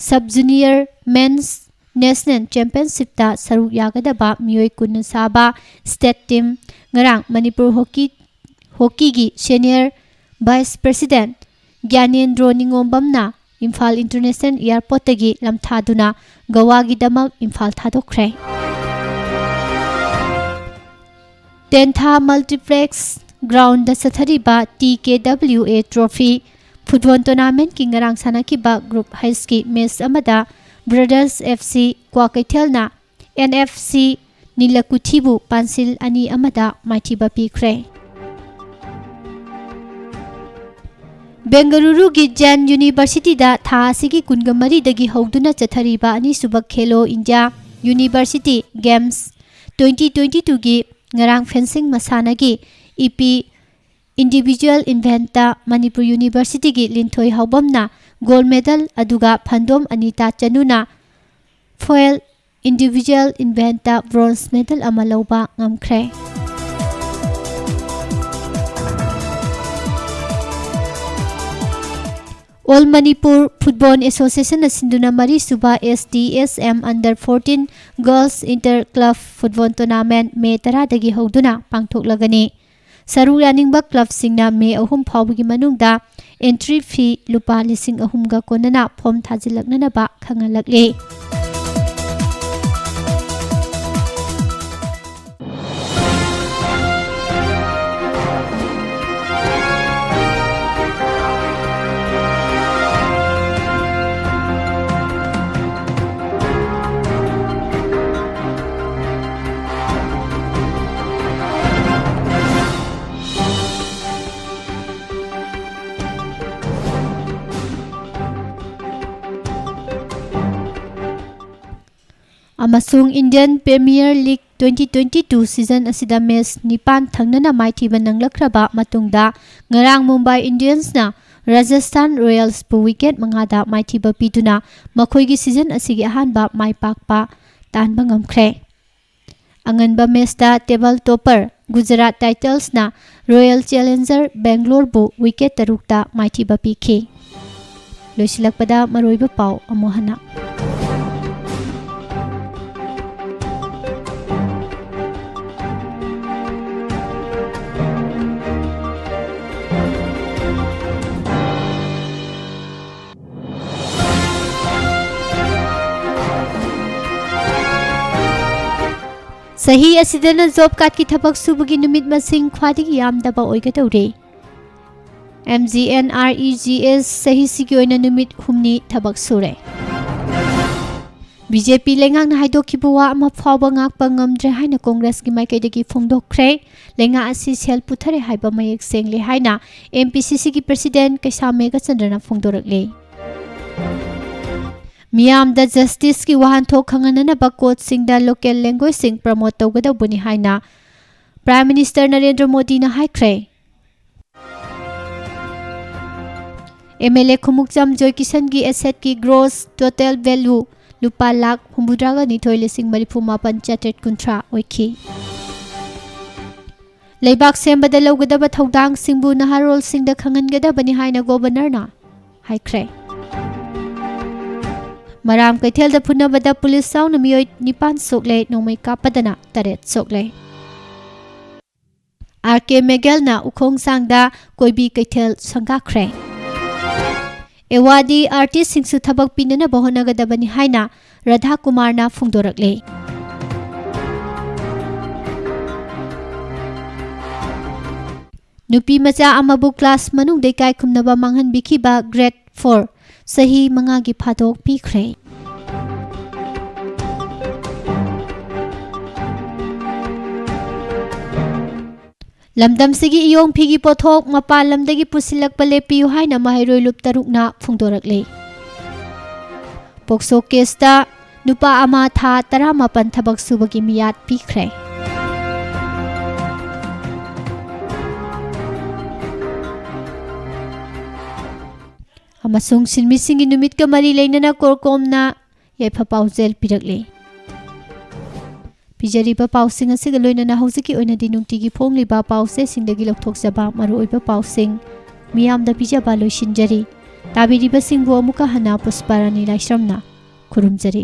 sub junior men's national ꯆꯦꯝꯄꯤꯌꯟꯁꯤꯞꯇ ꯁꯔꯨꯛ ꯌꯥꯒꯗꯕ ꯃꯤꯑꯣꯏ ꯀꯨꯟꯅ ꯁꯥꯕ ꯁ꯭ꯇꯦꯠ ꯇꯤꯝ ꯉꯔꯥꯡ ꯃꯅꯤꯄꯨꯔ ꯍꯣꯀꯤ, ꯍꯣꯀꯤꯒꯤ ꯁꯦꯅꯤꯌꯔ ꯚꯥꯏꯁ ꯄ꯭ꯔꯦꯁꯤꯗꯦꯟꯠ ꯒ꯭ꯌꯥꯅꯦꯟꯗ꯭ꯔꯣ ꯅꯤꯉꯣꯝꯕꯝꯅ ꯏꯝꯐꯥꯜ ꯏꯟꯇꯔꯅꯦꯁꯅꯦꯜ ꯑꯦꯌꯔꯄꯣꯔꯠꯇꯒꯤ ꯂꯝꯊꯥꯗꯨꯅ ꯒꯋꯥꯒꯤꯗꯃꯛ ꯏꯝꯐꯥꯜ ꯊꯥꯗꯣꯛꯈ꯭ꯔꯦ꯫ ꯇꯦꯟꯊꯥ ꯃꯜꯇꯤꯄ꯭ꯂꯦꯛꯁ ꯒ꯭ꯔꯥꯎꯟꯗ ꯆꯠꯊꯔꯤꯕ T K W A trophy football ꯇꯣꯔꯅꯥꯃꯦꯟꯠꯀꯤ ꯉꯔꯥꯡ ꯁꯥꯟꯅꯈꯤꯕ ꯒ꯭ꯔꯨꯞ ꯍꯩꯆꯀꯤ ꯃꯦꯆ ꯑꯃꯗ ꯕ꯭ꯔꯗꯔꯁ ꯑꯦꯐ ꯁꯤ ꯀ꯭ꯋꯥꯀꯩꯊꯦꯜꯅ ꯑꯦꯟ ꯑꯦꯐ ꯁꯤ ꯅꯤꯂꯀꯨꯊꯤꯕꯨ ꯄꯥꯟꯁꯤꯜ ꯑꯅꯤ ꯑꯃꯗ ꯃꯥꯏꯊꯤꯕ ꯄꯤꯈ꯭ꯔꯦ꯫ ꯕꯦꯡꯒꯂꯨꯔꯨꯒꯤ ꯖꯦꯟ ꯌꯨꯅꯤꯚꯔꯁꯤꯇꯤꯗ ꯊꯥ ꯑꯁꯤꯒꯤ ꯀꯨꯟꯃꯔꯤꯗꯒꯤ ꯍꯧꯗꯨꯅ ꯆꯠꯊꯔꯤꯕ ꯑꯅꯤꯁꯨꯕ Khelo India university games twenty twenty ꯇꯨꯒꯤ ꯉꯔꯥꯡ ꯐꯦꯟꯁꯤꯡ ꯃꯁꯥꯟꯅꯒꯤ ꯏꯄꯤ ꯏꯟꯗꯤꯚꯤꯖꯨꯋꯦꯜ ꯏꯚꯦꯟꯠꯇ ꯃꯅꯤꯄꯨꯔ ꯌꯨꯅꯤꯚꯔꯁꯤꯇꯤꯒꯤ ꯂꯤꯟꯊꯣꯏ ꯍꯥꯎꯕꯝꯅ ꯒꯣꯜꯗ ꯃꯦꯗꯜ, ꯑꯗꯨꯒ ꯐꯟꯗꯣꯝ ꯑꯅꯤꯇꯥ ꯆꯅꯨꯅ ꯐꯣꯏꯜ ꯏꯟꯗꯤꯚꯤꯖꯨꯋꯦꯜ ꯏꯚꯦꯟꯠꯇ ꯕ꯭ꯔꯣꯟꯖ ꯃꯦꯗꯜ ꯑꯃ ꯂꯧꯕ ꯉꯝꯈ꯭ꯔꯦ꯫ ꯑꯣꯜ ꯃꯅꯤꯄꯨꯔ ꯐꯨꯠꯕꯣꯜ ꯑꯦꯁꯣꯁꯤꯌꯦꯁꯟꯅ ꯁꯤꯟꯗꯨꯅ ꯃꯔꯤꯁꯨꯕ S T S M under fourteen girls inter club football tournament May ꯇꯔꯥꯗꯒꯤ ꯍꯧꯗꯨꯅ ꯄꯥꯡꯊꯣꯛꯂꯒꯅꯤ꯫ ꯁꯔꯨꯛ ꯌꯥꯅꯤꯡꯕ ꯀ꯭ꯂꯕꯁꯤꯡꯅ ꯃꯦ ꯑꯍꯨꯝ ꯐꯥꯎꯕꯒꯤ ꯃꯅꯨꯡꯗ ꯑꯦꯟꯇ꯭ꯔꯤ ꯐꯤ ꯂꯨꯄꯥ ꯂꯤꯁꯤꯡ ꯑꯍꯨꯝꯒ ꯀꯣꯟꯅꯅ ꯐꯣꯔꯝ ꯊꯥꯖꯤꯜꯂꯛꯅꯅꯕ ꯈꯪꯍꯜꯂꯛꯂꯤ꯫ ꯑꯃꯁꯨꯡ Indian premier league twenty twenty two season ꯑꯁꯤꯗ ꯃꯦꯆ ꯅꯤꯄꯥꯟ ꯊꯪꯅꯅ ꯃꯥꯏꯊꯤꯕ ꯅꯪꯂꯛꯈ꯭ꯔꯕ ꯃꯇꯨꯡꯗ, ꯉꯔꯥꯡ ꯃꯨꯝꯕꯥꯏ ꯏꯟꯗꯤꯌꯟꯁꯅ ꯔꯥꯖꯁꯊꯥꯟ ꯔꯣꯌꯦꯜꯁꯄꯨ ꯋꯤꯀꯦꯠ ꯃꯉꯥꯗ ꯃꯥꯏꯊꯤꯕ ꯄꯤꯗꯨꯅ ꯃꯈꯣꯏꯒꯤ ꯁꯤꯖꯟ ꯑꯁꯤꯒꯤ ꯑꯍꯥꯟꯕ ꯃꯥꯏ ꯄꯥꯛꯄ ꯇꯥꯟꯕ ꯉꯝꯈ꯭ꯔꯦ꯫ ꯑꯉꯟꯕ ꯃꯦꯆꯇ ꯇꯦꯕꯜ ꯇꯣꯄꯔ ꯒꯨꯖꯔꯥꯠ ꯇꯥꯏꯇꯜꯁꯅ ꯔꯣꯌꯦꯜ ꯆꯦꯂꯦꯟꯖꯔ ꯕꯦꯡꯒ꯭ꯂꯣꯔꯕꯨ ꯋꯤꯀꯦꯠ ꯇꯔꯨꯛꯇ ꯃꯥꯏꯊꯤꯕ ꯄꯤꯈꯤ꯫ ꯂꯣꯏꯁꯤꯜꯂꯛꯄꯗ ꯃꯔꯨꯑꯣꯏꯕ ꯄꯥꯎ ꯑꯃꯨꯛ ꯍꯟꯅ꯫ ꯆꯍꯤ ꯑꯁꯤꯗꯅ ꯖꯣꯕ ꯀꯥꯔꯗꯀꯤ ꯊꯕꯛ ꯁꯨꯕꯒꯤ ꯅꯨꯃꯤꯠ ꯃꯁꯤꯡ ꯈ꯭ꯋꯥꯏꯗꯒꯤ ꯌꯥꯝꯗꯕ ꯑꯣꯏꯒꯗꯧꯔꯦ꯫ M G N R E G S ꯆꯍꯤꯁꯤꯒꯤ ꯑꯣꯏꯅ ꯅꯨꯃꯤꯠ ꯍꯨꯝꯅꯤ ꯊꯕꯛ ꯁꯨꯔꯦ꯫ ꯕꯤ ꯖꯦ ꯄꯤ ꯂꯩꯉꯥꯛꯅ ꯍꯥꯏꯗꯣꯛꯈꯤꯕ ꯋꯥ ꯑꯃ ꯐꯥꯎꯕ ꯉꯥꯛꯄ ꯉꯝꯗ꯭ꯔꯦ ꯍꯥꯏꯅ ꯀꯣꯡꯒ꯭ꯔꯦꯁꯀꯤ ꯃꯥꯏꯀꯩꯗꯒꯤ ꯐꯣꯡꯗꯣꯛꯈ꯭ꯔꯦ꯫ ꯂꯩꯉꯥꯛ ꯑꯁꯤ ꯁꯦꯜ ꯄꯨꯊꯔꯦ ꯍꯥꯏꯕ ꯃꯌꯦꯛ ꯁꯦꯡꯂꯦ ꯍꯥꯏꯅ ꯑꯦꯝ ꯄꯤ ꯁꯤ ꯁꯤꯒꯤ ꯄ꯭ꯔꯁꯤꯗꯦꯟ ꯀꯩꯁꯥꯝ ꯃꯦꯘꯆꯟꯗ꯭ꯔꯅ ꯐꯣꯡꯗꯣꯔꯛꯂꯦ꯫ ꯃꯤꯌꯥꯝꯗ ꯖꯁꯇꯤꯁꯀꯤ ꯋꯥꯍꯟꯊꯣꯛ ꯈꯪꯍꯟꯅꯅꯕ ꯀꯣꯔꯠꯁꯤꯡꯗ ꯂꯣꯀꯦꯜ ꯂꯦꯡꯒ꯭ꯋꯦꯖꯁꯤꯡ ꯄ꯭ꯔꯃꯣꯠ ꯇꯧꯒꯗꯧꯕꯅꯤ ꯍꯥꯏꯅ ꯄ꯭ꯔꯥꯏꯝ ꯃꯤꯅꯤꯁꯇꯔ ꯅꯔꯦꯟꯗ꯭ꯔ ꯃꯣꯗꯤꯅ ꯍꯥꯏꯈ꯭ꯔꯦ꯫ ꯑꯦꯝ ꯑꯦꯜ ꯑꯦ ꯈꯨꯃꯨꯛꯆꯝ ꯖꯣꯏꯀꯤꯁꯟꯒꯤ ꯑꯦꯁꯦꯠꯀꯤ ꯒ꯭ꯔꯣꯁ ꯇꯣꯇꯦꯜ ꯚꯦꯂꯨ ꯂꯨꯄꯥ ꯂꯥꯈ ꯍꯨꯝꯐꯨꯇꯔꯥꯒ ꯅꯤꯊꯣꯏ ꯂꯤꯁꯤꯡ ꯃꯔꯤꯐꯨ ꯃꯥꯄꯟ ꯆꯥꯇ꯭ꯔꯦꯠ ꯀꯨꯟꯊ꯭ꯔꯥ ꯑꯣꯏꯈꯤ꯫ ꯂꯩꯕꯥꯛ ꯁꯦꯝꯕꯗ ꯂꯧꯒꯗꯕ ꯊꯧꯗꯥꯡꯁꯤꯡꯕꯨ ꯅꯍꯥꯔꯣꯜꯁꯤꯡꯗ ꯈꯪꯍꯟꯒꯗꯕꯅꯤ ꯍꯥꯏꯅ ꯒꯣꯚꯔꯅꯔꯅ ꯍꯥꯏꯈ꯭ꯔꯦ꯫ ꯃꯔꯥꯝ ꯀꯩꯊꯦꯜꯗ ꯐꯨꯅꯕꯗ ꯄꯨꯂꯤꯁ ꯌꯥꯎꯅ ꯃꯤꯑꯣꯏ ꯅꯤꯄꯥꯟ ꯁꯣꯛꯂꯦ, ꯅꯣꯡꯃꯩ ꯀꯥꯞꯄꯗꯅ ꯇꯔꯦꯠ ꯁꯣꯛꯂꯦ꯫ ꯑꯥꯔ ꯀꯦ ꯃꯦꯒꯦꯜꯅ ꯎꯈꯣꯡꯁꯥꯡꯗ ꯀꯣꯏꯕꯤ ꯀꯩꯊꯦꯜ ꯁꯪꯒꯥꯈ꯭ꯔꯦ꯫ ꯑꯦꯋꯥꯔꯗꯤ ꯑꯥꯔꯇꯤꯁꯁꯤꯡꯁꯨ ꯊꯕꯛ ꯄꯤꯅꯅꯕ ꯍꯣꯠꯅꯒꯗꯕꯅꯤ ꯍꯥꯏꯅ ꯔꯥꯙꯥ ꯀꯨꯃꯥꯔꯅ ꯐꯣꯡꯗꯣꯔꯛꯂꯦ꯫ ꯅꯨꯄꯤ ꯃꯆꯥ ꯑꯃꯕꯨ ꯀ꯭ꯂꯥꯁ ꯃꯅꯨꯡꯗ ꯏꯀꯥꯏ ꯈꯨꯝꯅꯕ ꯃꯥꯡꯍꯟꯕꯤꯈꯤꯕ ꯒ꯭ꯔꯦꯗ ꯐꯣꯔ ꯆꯍꯤ ꯃꯉꯥꯒꯤ ꯐꯥꯗꯣꯛ ꯄꯤꯈ꯭ꯔꯦ꯫ ꯂꯝꯗꯝꯁꯤꯒꯤ ꯏꯌꯣꯡ ꯐꯤꯒꯤ ꯄꯣꯠꯊꯣꯛ ꯃꯄꯥꯟ ꯂꯝꯗꯒꯤ ꯄꯨꯁꯤꯜꯂꯛꯄ ꯂꯦꯞꯄꯤꯌꯨ ꯍꯥꯏꯅ ꯃꯍꯩꯔꯣꯏ ꯂꯨꯞ ꯇꯔꯨꯛꯅ ꯐꯣꯡꯗꯣꯔꯛꯂꯤ꯫ ꯄꯣꯛꯁꯣ ꯀꯦꯁꯇ ꯅꯨꯄꯥ ꯑꯃ ꯊꯥ ꯇꯔꯥꯃꯥꯄꯟ ꯊꯕꯛ ꯁꯨꯕꯒꯤ ꯃꯤꯌꯥꯠ ꯄꯤꯈ꯭ꯔꯦ꯫ ꯑꯃꯁꯨꯡ ꯁꯤꯟꯃꯤꯁꯤꯡꯒꯤ ꯅꯨꯃꯤꯠꯀ ꯃꯔꯤ ꯂꯩꯅꯅ ꯀꯣꯔꯀꯣꯝꯅ ꯌꯥꯏꯐ ꯄꯥꯎꯖꯦꯜ ꯄꯤꯔꯛꯂꯤ꯫ ꯄꯤꯖꯔꯤꯕ ꯄꯥꯎꯁꯤꯡ ꯑꯁꯤꯒ ꯂꯣꯏꯅꯅ ꯍꯧꯖꯤꯛꯀꯤ ꯑꯣꯏꯅꯗꯤ ꯅꯨꯡꯇꯤꯒꯤ ꯐꯣꯡꯂꯤꯕ ꯄꯥꯎꯆꯦꯁꯤꯡꯗꯒꯤ ꯂꯧꯊꯣꯛꯆꯕ ꯃꯔꯨꯑꯣꯏꯕ ꯄꯥꯎꯁꯤꯡ ꯃꯤꯌꯥꯝꯗ ꯄꯤꯖꯕ ꯂꯣꯏꯁꯤꯟꯖꯔꯤ꯫ ꯇꯥꯕꯤꯔꯤꯕꯁꯤꯡꯕꯨ ꯑꯃꯨꯛꯀ ꯍꯟꯅ ꯄꯨꯁꯄꯥꯔꯥꯅꯤ ꯂꯥꯏꯁ꯭ꯔꯝꯅ ꯈꯨꯔꯨꯝꯖꯔꯤ꯫